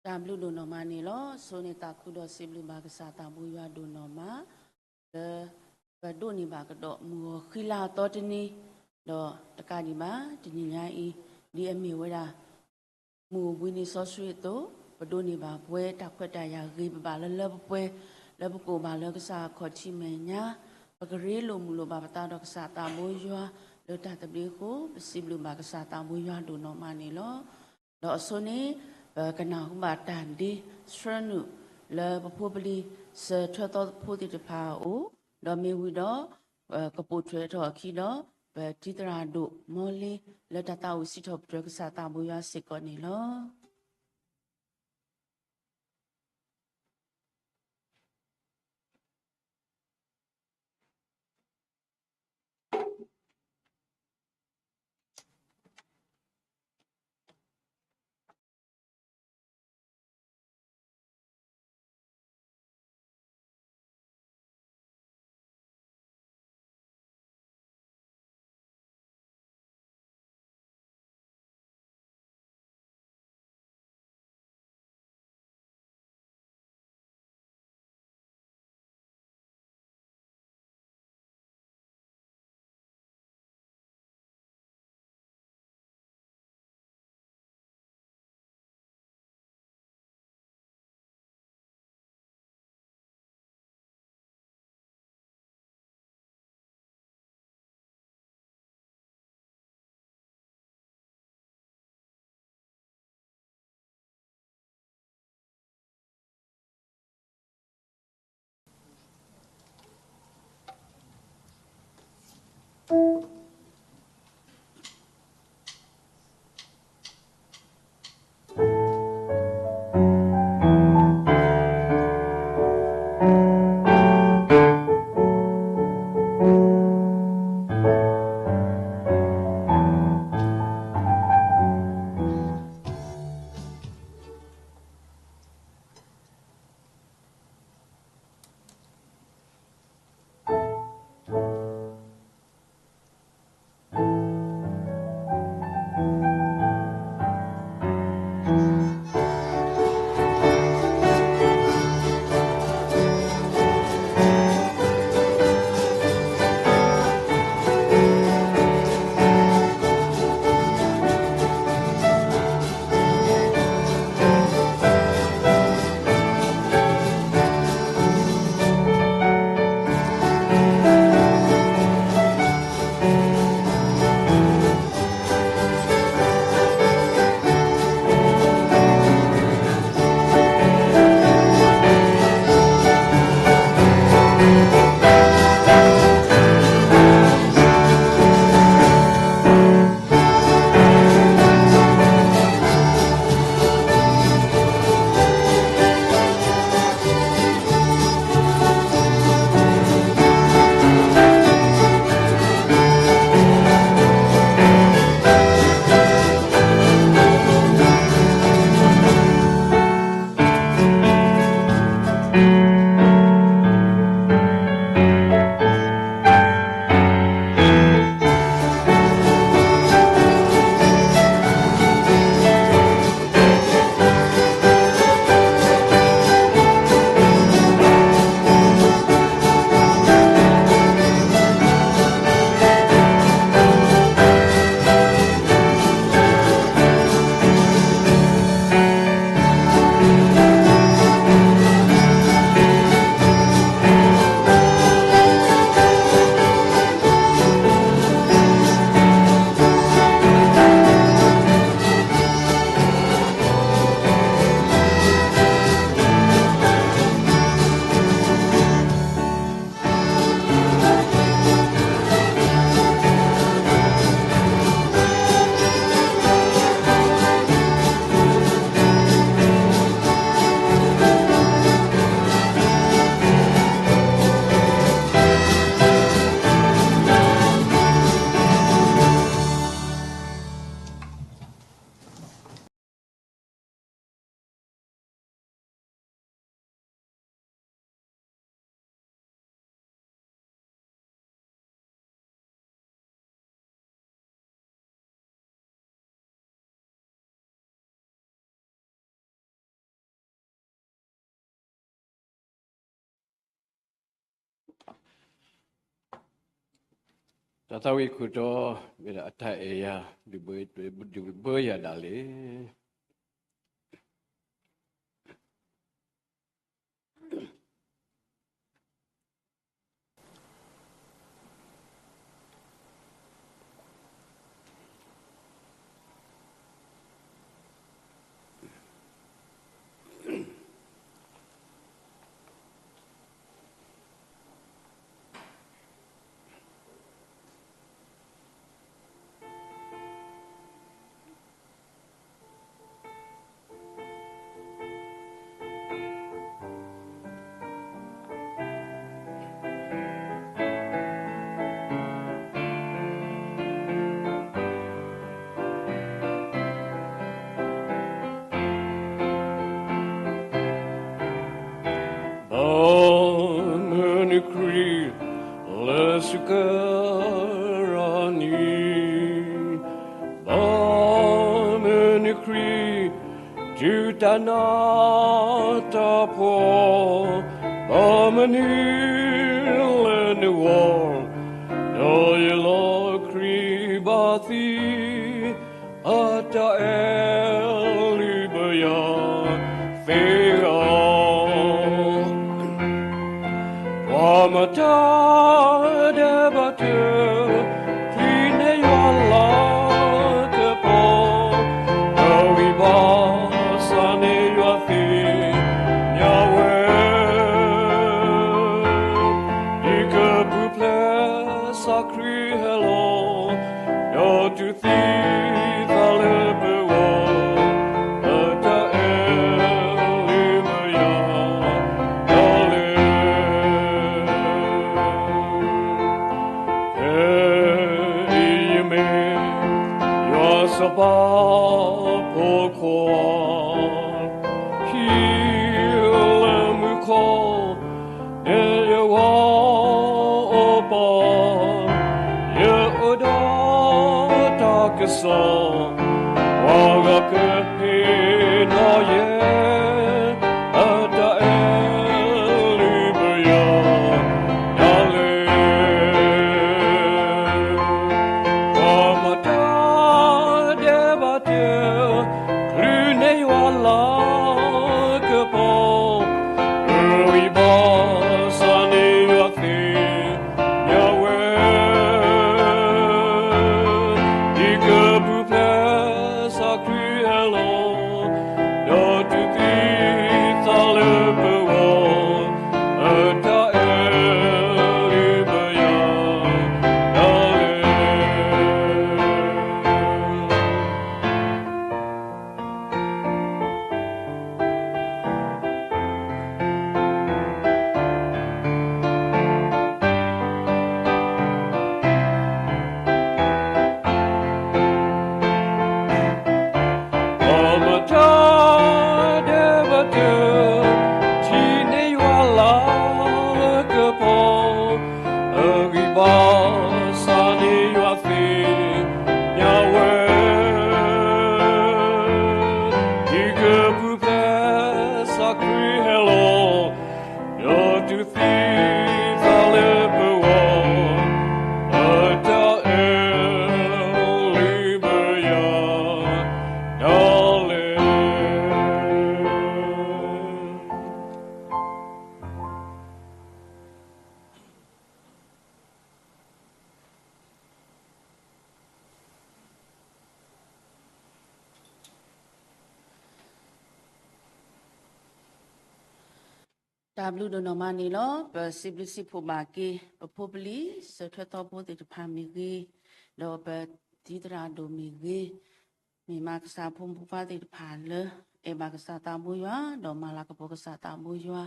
တၢ်ဘျုးဒိၣ်နီၢ်မးန့ၣ်လီၤ. အဆိန့ၣ်သးခုဒီးစံးဘျုးဘၣ်ကစၢ်သးဘိယွၤဒိၣ်နီၢ်မး လၢ ပဒိးန့ၢ်ဘၣ်ကဒီးမုၢ်ဂီၤဃံလၤအသီတနံၤ, ဒီးတကးဒံးဘၣ် တနံၤညါအံၤ ဒ်အမ့ၢ်ဝဲဒၣ် မုၢ်အိၣ်ဘှံးနံၤစီဆှံအသိး, ပဒိးန့ၢ်ဘၣ်ပဝဲတၢ်ခွဲးတၢ်ယာ်ဂ့ၤပဘၣ်လၢလၢပှဲၤပှဲၤ, လၢပကအိၣ်ဘၣ်လၢကစၢ်အခီၣ်ထံးမဲာ်ညါ, ပကရ့လိာ်မုာ်လိာ်ဘၣ်ပသးဒီးကစၢ်သးဘိယွၤ လၢတၢ်သဘျ့အဃိ ပစံးဘျုးဘၣ်ကစၢ်သးဘိယွၤဒိၣ်နီၢ်မးန့ၣ်လီၤ. ဒီးအဆိန့ၣ် ပကနၢ်ဟူဘၣ်တၢ်ဒ့ဆှၢနုာ်လၢပဖိပလံၤ စၢၤထၢသီဖိသ့ၣ်တဖၣ်အအိၣ်, ဒီးမ့ၢ်ဝံၤဒီး ကပိာ်ထွဲထီၣ်အခံဒီး ပတံၤသရၣ်ဒိၣ်မီလ့ လၢတၢ်သးအိၣ်စံးထီၣ်ပတြၢၤကစၢ်သးဘိယွၤစ့ၢ်ကီးန့ၣ်လီၤ. တၢ်သးဝံၣ်ခိၣ်တီ မ့ၢ်ဒၣ်အတၢ်အဲၣ်ယၤ ဒုးဘၢယၤဒၣ်လဲာ်. ဘၣ်မနုၤခရံာ် လၢဆူကရၢနံၤ, ဘၣ်မနုၤခရံာ် တုၤတၢ်နးတၢ်ဖှီၣ်, ဘၣ်မနုၤလၢနဂီၢ်, ဒီးယလီၢ်ခရံာ်ဘၣ်သံ, အတၢ်အဲၣ်လုၢ်ဘၢယၤသ့ဧၢ. ပှၤမတၤဒဲးဘၣ်တၢ် ချုးန့ၢ်ယွၤလၤကပီၤ, ဒီးဂံၢ်ဘါစၢ်န့ၢ်ယွၤသ့ၣ်ညါဝဲ, ဒ်ကပူၤဖျဲးစၢ်ခရံာ်ဟဲလီၤ, ဒီးတူၢ်သံသးလၢပဂီၢ်, အတၢ်အဲၣ်လုၢ်ဘၢယၤဒၣ်လဲာ်. ခဲအံၤယမ့ၢ်ယွၤစီၤပၤဖိခွါ, ဟံၣ်လၢမူခိၣ် န့ၣ်ယဝၤအိၣ်ပၤ, ယအိၣ်ဒီးတၢ်ကစီၣ်, ပှၤဂၤကဟ့ၣ်နီၤယဲ, အတၢ်အဲၣ်လုၢ်ဘၢယၤဒၣ်လဲာ်. ပှၤမတၤဒဲးဘၣ်တၢ် ချုးန့ၢ်ယွၤလၤကပီၤ, ဂံၢ်ဘါစၢ်န့ၢ်ယွၤသ့ၣ်ညါဝဲ, ဒ်ကပူၤဖျဲးစၢ်ခရံာ်ဟဲလီၤ, ဒီးတူၢ်သံသးလၢပဂီၢ်, အတၢ်အဲၣ်လုၢ်ဘၢယၤဒၣ်လဲာ်. ပှၤမတၤဒဲးဘၣ်တၢ် ချုးန့ၢ်ယွၤလၤကပီၤ, အဂံၢ်ဘါစၢ်န့ၢ်ယွၤသ့ၣ်ညါဝဲ, ဒ်ကပူၤဖျဲးစၢ်ခရံာ်ဟဲလီၤ, ဒီးတူၢ်သံသးလၢပဂီၢ်, အတၢ်အဲၣ်လုၢ်ဘၢယၤဒၣ်လဲာ်. တၢ်ဘျုးဒိၣ်နီၢ်မးန့ၣ်လီၤ. ပစံးဘျုးစံးဖှိၣ်ဘၣ်က့ၤ ပဖိပလံၤ စၢၤထွဲသီဖိသ့ၣ်တဖၣ်မ့ၢ်ဂ့ၤ, ဒီးပတံၤသရၣ်ဒိၣ်မ့ၢ်ဂ့ၤ, မ့ၢ်မးကစၢ်ဖိမုၣ်ဖိခွါသ့ၣ်တဖၣ်လၢ အဲၣ်ဘၣ်ကစၢ်သးဘိယွၤ, ဒီးမၤလၤကပီၤကစၢ်သးဘိယွၤ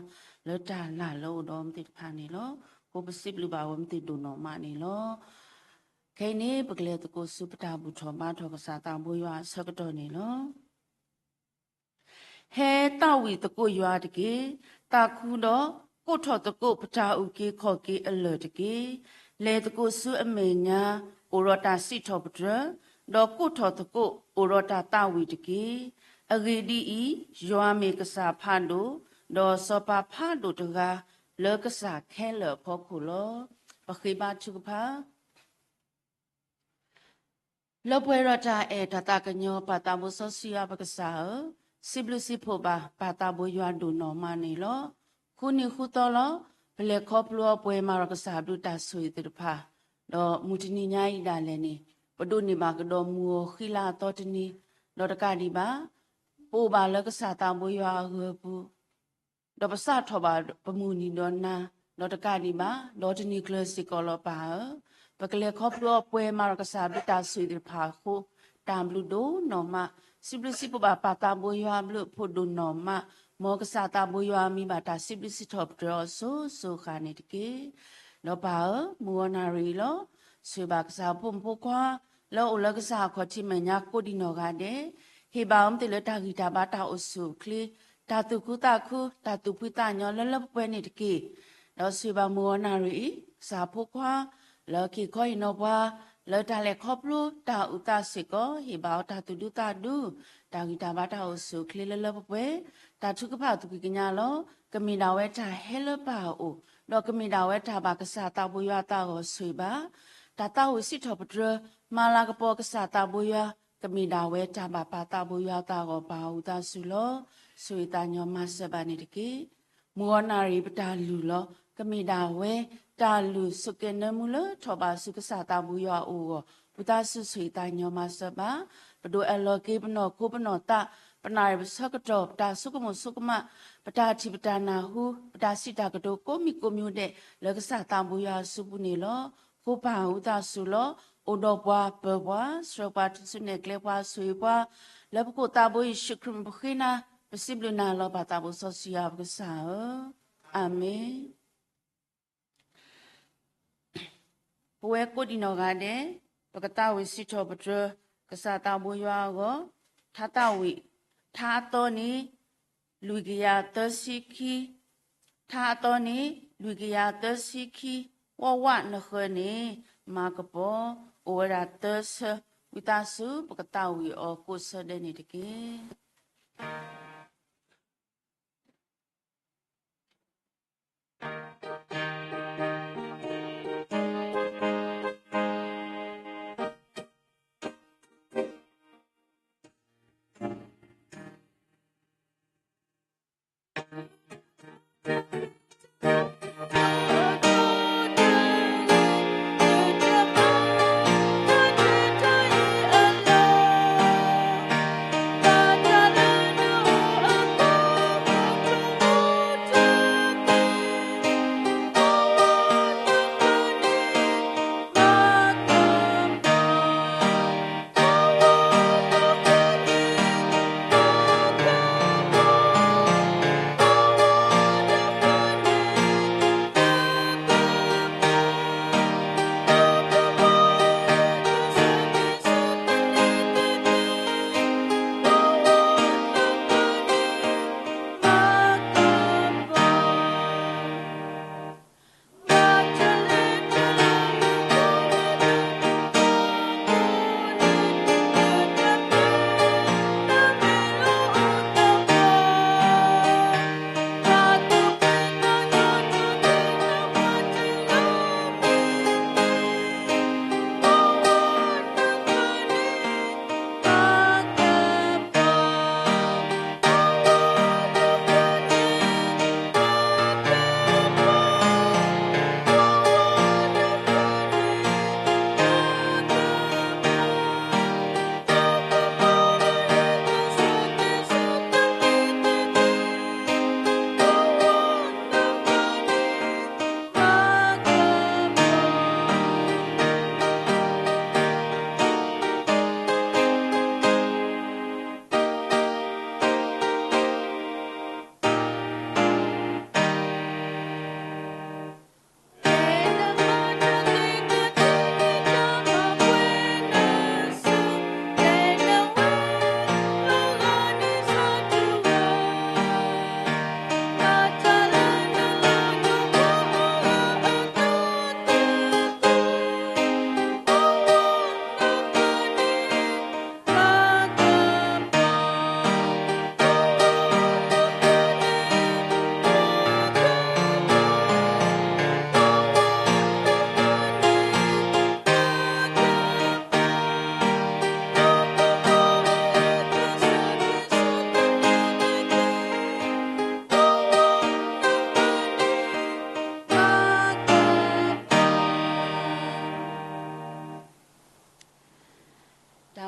လၢတၢ်လၢ်လၢအိၣ်ဒီးအီၤသ့ၣ်တဖၣ်န့ၣ်လီၤ. အဃိပစံးဘျုးဘၣ်ဝဲမ့ၢ်သ့ၣ်ဒိၣ်နီၢ်မးန့ၣ်လီၤ. ခဲအံၤန့ၣ် ပကလဲၤသကိးဆူပတၢ်ဘူၣ်ထီၣ်ဘါထီၣ်ကစၢ်သးဘိယွၤအဆၢကတီၢ်န့ၣ်လီၤ. ဟဲသးဝံၣ်သကိးယွၤတက့ၢ်. သးခုဒီးကိးထီၣ်သကိးပတၢ်အုၣ်က့ၤခီၣ်က့ၤအလၢၢ်တက့ၢ်. လဲၤသကိးဆူအမဲာ်ညါ အိၣ်ဒီးတၢ်စံးထီၣ်ပတြၢၤ, ဒီးကိးထီၣ်သကိး အိၣ်ဒီးတၢ်သးဝံၣ်တက့ၢ်. အဂ့ၢ်ဒ်အံၤ, ယွၤမ့ၢ်ကစၢ်ဖးဒိၣ်, ဒီးစီၤပၤဖးဒိၣ်တဂၤ လၢကစၢ်ခဲလၢာ်အဖီခိၣ်လီၤ. ပဃ့ဘါထုကဖၣ်. လၢပှဲၤဒီးတၢ်အဲၣ်တၢ်သးကညီၤ ပၢ်သးဘိစီဆှံယွၤပကစၢ်ဧၢ, စံးဘျုးစံးဖှိၣ်ဘၣ် ပၢ်သးဘိယွၤဒိၣ်နီၢ်မးန့ၣ်လီၤ. ဃုနံၤဃုသီလီၤ, ပလဲၤခီဖျိအီၤပှဲၤမၤဒီးကစၢ်ဘျုးတၢ်ဆိၣ်ဂ့ၤသ့ၣ်တဖၣ်, ဒီးမုၢ်တနံၤညါအံၤဒၣ်လဲာ်န့ၣ် ပဒိးန့ၢ်ဘၣ်ကဒီးမုၢ်ဂီၤဃံလၤအသီတနံၤ, ဒီးတကးဒံးဘၣ် ပအိၣ်ဘၣ်လၢကစၢ်သးဘိယွၤအဂၢၤပူၤ ဒီးပစးထီၣ်ဘၣ်ပမုၢ်နံၤဒီးနၤ, ဒီးတကးဒံးဘၣ် ဒီးတနံၤကျၢၤစ့ၢ်ကီးလီၤပၢ်ဧၢ, ပကလဲၤခီဖျိအီၤပှဲၤမၤဒီးကစၢ်ဘျုးတၢ်ဆိၣ်ဂ့ၤသ့ၣ်တဖၣ်အဃိ တၢ်ဘျုးဒိၣ်နီၢ်မး, စံးဘျုးစံးဖှိၣ်ဘၣ်ပၢ်သးဘိယွၤအဘျုးအဖှိၣ်ဒိၣ်နီၢ်မး, မ်ကစၢ်သးဘိယွၤအမံၤဘၣ်တၢ်စံးဘျုးစံးထီၣ်ပတြၢၤအီၤစိၤစိၤအဃၣ်န့ၣ်တက့ၢ်. ဒီးပၢ်ဧၢ, မုၢ်ဂီၤနၣ်ရံၣ်အံၤလီၤ, ဆိၣ်ဂ့ၤဘၣ်ကစၢ်ဖိမုၣ်ဖိခွါ လၢအိၣ်လၢကစၢ်အခီၣ်ထံးမဲာ်ညါကိးဒံးနီၢ်ဂၤဒဲး, ဟ့ၣ်ဘၣ်အီၤမ့ၢ်တ့ၢ်လၢတၢ်ဂံၢ်တၢ်ဘါတၢ်အိၣ်ဆူၣ်အိၣ်ချ့, တၢ်သူၣ်ခုသးခု, တၢ်သူၣ်ဖှံသးညီလၢလၢပှဲၤပှဲၤန့ၣ်တက့ၢ်. ဒီးဆိၣ်ဂ့ၤဘၣ်မုၢ်ဂီၤနၣ်ရံၣ်အံၤ ကစၢ်ဖိခွါ လၢကဟ့ၣ်ခီဟ့ၣ်နီၤပှၤ လၢတၢ်လဲၤခီဖျိ တၢ်အုၣ်သးစ့ၢ်ကီး, ဟ့ၣ်ဘၣ်အီၤတၢ်သူၣ်ဒူသးဒူ, တၢ်ဂံၢ်တၢ်ဘါတၢ်အိၣ်ဆူၣ်အိၣ်ချ့လၢလၢပှဲၤပှဲၤ, တၢ်ထုကဖၣ်သူၣ်ကံၢ်ကညါလီၤ. ကမ့ၢ်ဒၣ်ဝဲတၢ်ဟဲလၢပၢ်အအိၣ်, ဒီးကမ့ၢ်ဒၣ်ဝဲတၢ်ဘၣ်ကစၢ်သးဘိယွၤသးဂီၤဆိၣ်ဂ့ၤဘၣ် တၢ်သးဝံၣ်စံးထီၣ်ပတြၢၤ မၤလၤကပီၤကစၢ်သးဘိယွၤ, ကမ့ၢ်ဒၣ်ဝဲတၢ်ဘၣ်ပၢ်သးဘိယွၤသးဂီၤပၢ်အုၣ်သးဆူၣ်လီၤ. ဆိၣ်ဂ့ၤသးညီမၤစၢၤဘၣ်န့ၣ်တက့ၢ်. မုၢ်ဂီၤနၣ်ရံၣ်ပတၢ်လုၢ်လီၤ, ကမ့ၢ်ဒၣ်ဝဲ တၢ်လုၢ်ဆိးကဲနၢမူလၢထီၣ်ဘးဆူကစၢ်သးဘိယွၤအအိၣ်အဂီၢ်, အုၣ်သးဆူၣ်ဆိၣ်ဂ့ၤသးညီမၤစၢၤဘၣ်. ပဒိးအၢၣ်လီၤက့ၤပနီၢ်ခိပနီၢ်သး, ပနၣ်ရံၣ်ပဆၢကတီၢ်, ပတၢ်ဆိကမိၣ်ဆိကမး, ပတၢ်ထံၣ်ပတၢ်နၢ်ဟူ, ပတၢ်စံးတၢ်ကတိၤကိးမံၤကိးမံၤဒဲး လၢကစၢ်သးဘိယွၤအစုပူၤန့ၣ်လီၤ. ဃိပၢ်အုၣ်သးဆူၣ်လီၤ, အိၣ်ဒီးပှၤပၢၤပှၤ, ဆှၢပှၤထူၣ်စုနဲၣ်ကျဲပှၤဆိၣ်ဂ့ၤပှၤ, လၢပခိၣ်သးဘိယ့ၣ်ၡူးခရံာ်မံၤပဃ့နၤ, ပစံးဘျုးနၤလီၤပၢ်သးဘိစီဆှံယွၤပကစၢ်ဧၢ, အၤမ့ၣ်. ပဝဲကိးဒံးနီၢ်ဂၤဒဲး, ပကသးဝံၣ်စံးထီၣ်ပတြၢၤ ကစၢ်သးဘိယွၤအဂီၢ်, ထါသးဝံၣ်, ထါအသီန့ၣ် လွံၢ်ကယၤသၢဆံခံ, ထါအသီန့ၣ် လွံၢ်ကယၤသၢဆံခံ, ဝးဝးနဃၢၤန့ၣ် မၤကပီၤ, အိၣ်ဝဲဒၣ်သၢဆၢ, ဝံသးစူၤ ပကသးဝံၣ်အီၤကိးဆၢဒဲးန့ၣ်တက့ၢ်.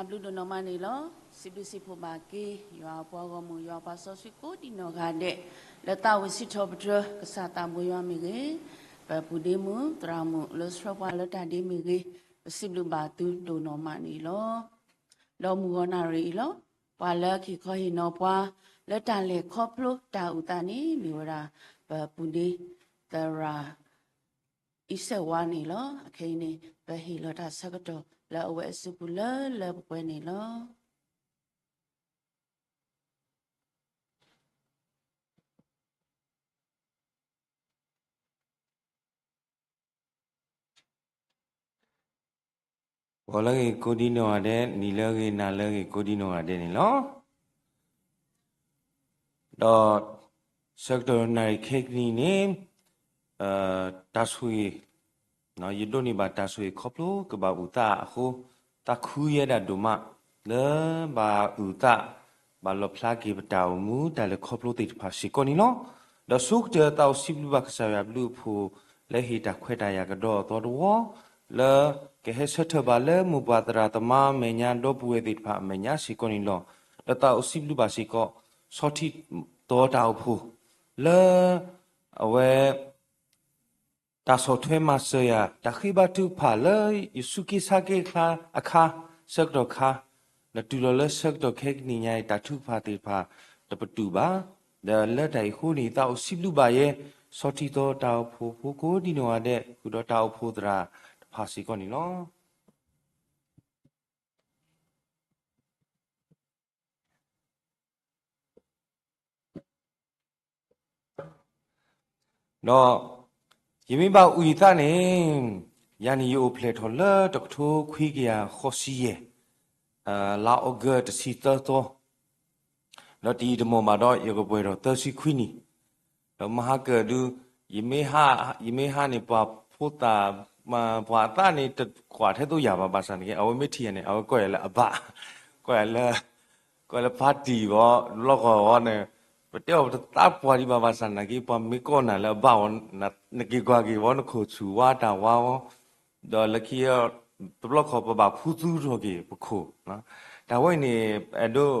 ဘျုးဒိၣ်နီၢ်မးန့ၣ်လီၤ. စံးဘျုးစံးဖှိၣ်ဘၣ်က့ၤ ယွၤအပှၤဂီၢ်မုၢ် ယွၤပှၤစီဆှံကိးဒံနီၢ်ဂၤဒဲး လၢသးဝံၣ်စံးထီၣ်ပတြၢၤ ကစၢ်သးဘိယွၤမ့ၢ်ဂ့ၤ, ပပုၢ်ဒ့မုၣ် သရၣ်မုၣ် လၢဆှၢပှၤလၢတၢ်ဒ့မ့ၢ်ဂ့ၤ, ပစံးဘျုးဘၣ်သုဒိၣ်နီၢ်မးန့ၣ်လီၤ. ဒီးမုၢ်ဂီၤနၣ်ရံၣ်အံၤလီၤ. ပှၤလၢက့ၤခီဟ့ၣ်နီၤပှၤ လၢတၢ်လဲၤခီဖျိတၢ်အုၣ်သးန့ၣ် မ့ၢ်ဝဲဒၣ် ပပုၢ်ဒ့ သရၣ် အံစဲးဝါန့ၣ်လီၤ. အခဲအံၤန့ၣ် ပဟ့ၣ်လီၤတၢ်ဆၢကတီၢ်လၢအဝဲအစုပူၤလၢလၢပှဲၤပှဲၤန့ၣ်လီၤ. ဂီၤလၢအဂ့ၤကိးဒံနီၢ်ဂၤဒဲး, နံၤလၢအဂ့ၤ နၤလၢအဂ့ၤကိးဒံနီၢ်ဂၤဒဲးန့ၣ်လီၤ. ဒီးဆၢကတီၢ်နၣ်ရံၣ်ခဲကနံၣ်န့ၣ် တၢ်ဆိၣ်ဂ့ၤ ယဒိးန့ၢ်ဘၣ်တၢ်ဆိၣ်ဂ့ၤခီဖျိကဘၣ်အုၣ်သးအဃိ, သးခုယဲဒၣ်ဒိၣ်မး လၢဘၣ်အုၣ်သး ဘၣ်လီၣ်ဖျါက့ၤပတၢ်အိၣ်မူတၢ်လဲၤခီဖျိသ့ၣ်တဖၣ်စ့ၢ်ကီးန့ၣ်လီၤ. ဒီးဆိကတၢၢ်သးအိၣ်စံးဘျုးဘၣ်ကစၢ်ယွၤဘျုးအဖှိၣ် လၢဟ့ၣ်တၢ်ခွဲးတၢ်ယာ်ကဒီးအသီတဝီ လၢကဟဲဆၢထၢၣ်ဘၣ်လၢမိၢ်ပၢ်သရၣ်သမါအမဲာ်ညါ ဒီပုၢ်ဝဲၢ်သ့ၣ်တဖၣ်အမဲာ်ညါစ့ၢ်ကီးန့ၣ်လီၤ. ဒီးသးအိၣ်စံးဘျုးဘၣ်စ့ၢ်ကီး ဆီထံၣ်သီတၢ်အိၣ်ဖှိၣ် လၢအဝဲ တၢ်ဆီၣ်ထွဲမၤစၢၤယၤ တၢ်ဃ့ဘါထုကဖၣ်လၢယဆူးက့ဆါက့အခါ ဆၢကတီၢ်ခါ, ဒီးတုၤလီၤလၢဆၢကတီၢ်ခဲကနံၣ်ညါအံၤ တၢ်ထုကဖၣ်သ့ၣ်တဖၣ် တပတုာ်ဘၣ်. ဒီးလၢတၢ်အံၤအဃိန့ၣ် သးအိၣ်စံးဘျုးဘၣ်ယဲ ဆီထံၣ်သီတၢ်အိၣ်ဖှိၣ်ဖိကိးဒံနီၢ်ဂၤဒဲး ဃုာ်ဒီးတၢ်အိၣ်ဖှိၣ်သရၣ်တဖၣ်စ့ၢ်ကီးန့ၣ်လီၤ. ဒီးယမ့ၢ်ဘၣ်အုၣ်ယသးန့ၣ် ယၤန့ၣ်ယအိၣ်ဖျဲၣ်ထီၣ်လၢတကထိခွံကယၤဃိးဆံယဲၢ် လါအီကူးတဆံသၢသီ, ဒီးတယံာ်တမီၢ်ဘၣ်ဒီး ယကပှဲၤထီၣ်သၢဆံခွံနံၣ်, ဒီးမဟါကၢၣ်ဒုး ယမ့ၢ်ဟး ယမ့ၢ်ဟးန့ၣ် ပှၤဖိသၣ် ပှၤအသးန့ၣ် တကွၢ်ထဲသိးယၤဘၣ် ဘၣ်ဆၣ်န့ၣ်က့ အဝဲမ့ၢ်ထံၣ်ယၤန့ၣ် အဝဲကိးယၤလၢအဘၣ်, ကိးယၤလၢ ကိးလၢဖါတံၢ်ဘီ တဘျီဃီဘီန့ၣ် ပတဲအီၤပတသးပှၢ်ဒံးဘၣ် ဘၣ်ဆၣ်နာ်က့ ပှၤမ့ၢ်ကိးနၤလၢအဘၣ်ဝဲ နက့ၤကွၢ်က့ၤဝဲ နခိၣ်ဆူၣ်ဝါတၢ်ဝါဝဲ, ဒီးလၢခံ တဘျီဃီပဘၣ်ဖှူသူထီၣ်က့ၤပခိၣ်, တၢ်ဝဲန့ၣ် အဲၣ်ဒိး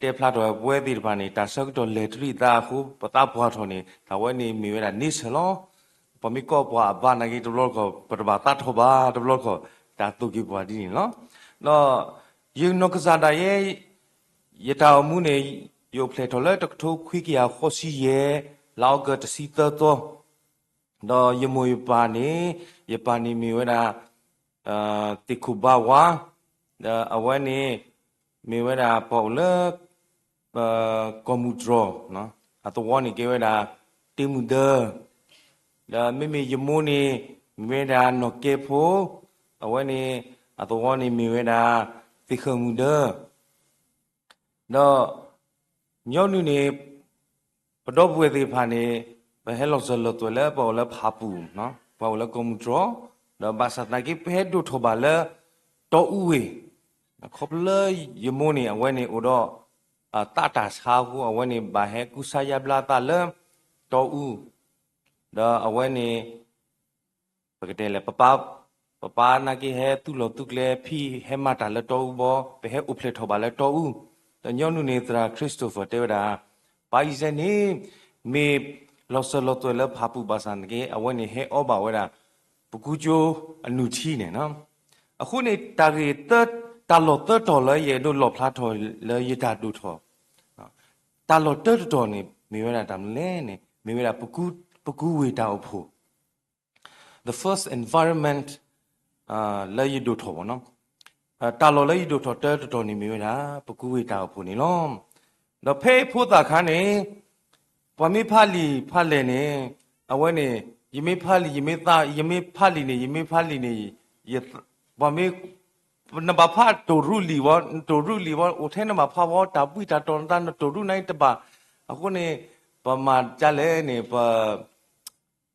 တဲဖျါထီၣ်ဝဲပဝဲသ့ၣ်တဖၣ်န့ၣ် တၢ်ဆၢကတီၢ်လဲၤတရံးသးအဃိ ပသးပှၢ်ထီၣ်န့ၣ် တၢ်ဝဲန့ၣ်မ့ၢ်ဝဲဒၣ်န့ဆၢၣ်လီၤ. ပှၤမ့ၢ်ကိးပှၤအဘၣ်နာ်က့ တဘျီဃီ ပတဘၣ်သးထီၣ်ဘၣ် တဘျီဃီ တၢ်သိၣ်က့ၤပှၤဒ်န့ၣ်လီၤ. ဒီးယနီၢ်ကစၢ်ဒၣ်ယဲ ယတၢ်အိၣ်မူန့ၣ် ယအိၣ်ဖျဲၣ်ထီၣ်လၢတကထိခွံကယၤဃိးဆံယဲၢ် လါအီကူးတဆံသၢသီ, ဒီးယမိၢ်ယပၢ်န့ၣ် ယပၢ်န့ၣ်မ့ၢ်ဝဲဒၣ် သ့ၣ်ခိၣ်ဘါဝါ, ဒီးအဝဲန့ၣ် မ့ၢ်ဝဲဒၣ်ပှၤအိၣ်လၢ ကီၢ်မုၢ်တြီၢ်, အသဝီန့ၣ်ကဲဝဲဒၣ် တ့မုၢ်ဒၢ, ဒီးမ့မ့ၢ်ယမိၢ်န့ၣ် မ့ၢ်ဝဲဒၣ်နီၢ်ကဲဖိ, အဝဲန့ၣ် အသဝီန့ၣ်မ့ၢ်ဝဲဒၣ် သ့ၣ်ဃၢၣ်မုၢ်ဒၢ ဒီးညီနုၢ်န့ၣ် ပဒီပုၢ်ဝဲၢ်သ့ၣ်တဖၣ်န့ၣ် ပဟဲလီၤစၢၤလီၤသွဲၣ်လၢပှၤအိၣ်လၢဖၣ်ပူၣ်, ပှၤအိၣ်လၢကီၢ်မုၢ်တြီၢ်, ဒီးဘၣ်ဆၣ်သနာ်က့ ပဟဲဒိၣ်ထီၣ်ဘၣ်လၢ တီအူဝ့ၢ်, ခီဖျိလၢယမိၢ်န့ၣ် အဝဲန့ၣ်အိၣ်ဒီး သးတၢ်ဆါအဃိ အဝဲန့ၣ်ဘၣ်ဟဲကူစါယါဘျါသးလၢ တီအူ, ဒီးအဝဲန့ၣ် ပကတဲလဲၣ် ပပၢ် ပပၢ်နာ်က့ဟဲသူၣ်လီၤသူၣ်ကျဲ ဖံးဟဲမၤတၢ်လၢတီအူဘီ ပဟဲအိၣ်ဖျဲၣ်ထီၣ်ဘၣ်လၢတီအူ, ဒီးညီနုၢ်န့ၣ် သရၣ် Christopher တဲဝဲဒၣ် ပၢ်အံၤစဲန့ၣ် မ့ၢ်လီၤစၢၤလီၤသွဲၣ်လၢဖၣ်ပူၣ်ဘၣ်ဆၣ်နာ်က့ အဝဲန့ၣ်ဟဲအီဘၣ်ဝဲဒၣ် ပကူကၠိအနုၢ်ထံန့ၣ်, အဃိန့ၣ် တၢ်ဂ့ၢ် တၢ်လီၢ်သၢတီၤလၢယအဲၣ်ဒိးလီၣ်ဖျါထီၣ်လၢယတၢ်ဒိၣ်ထီၣ် တၢ်လီၢ်တၢတတီၤန့ၣ် မ့ၢ်ဝဲဒၣ်တၢ်မနုၤလဲၣ်န့ၣ် မ့ၢ်ဝဲဒၣ် ပကူဝ့ၢ်တၢ်အိၣ်ဖှိၣ် the first environment လၢယဒိၣ်ထီၣ်ဘၣ်နီၤ, တၢ်လီၢ်လၢယဒိၣ်ထီၣ်တၢတတီၤန့ၣ်မ့ၢ်ဝဲဒၣ် ပကူဝ့ၢ်တၢ်အိၣ်ဖှိၣ်န့ၣ်လီၤ. ဒီးဖဲအံၤဖိသၣ်ခါန့ၣ် ပှၤမ့ၢ်ဖးလံာ်ဖးလဲၢ်န့ၣ် အဝဲန့ၣ် ယမ့ၢ်ဖးလံာ် ယမ့ၢ်သး ယမ့ၢ်ဖးလံာ်န့ၣ် ယမ့ၢ်ဖးလံာ်န့ၣ် ပှၤမ့ၢ် နဘၣ်ဖးတိၢ်ရူၢ်လံာ်ဝဲ နတိၢ်ရူၢ်လံာ်ဝဲ အိၣ်ထဲနဘၣ်ဖးဝဲ တၢ်ဘှံးတၢ်တီၤနသး နတိၢ်ရူၢ်န့ၣ်တဘၣ်. အဃိန့ၣ် ပမၤဒ်လဲၣ်န့ၣ်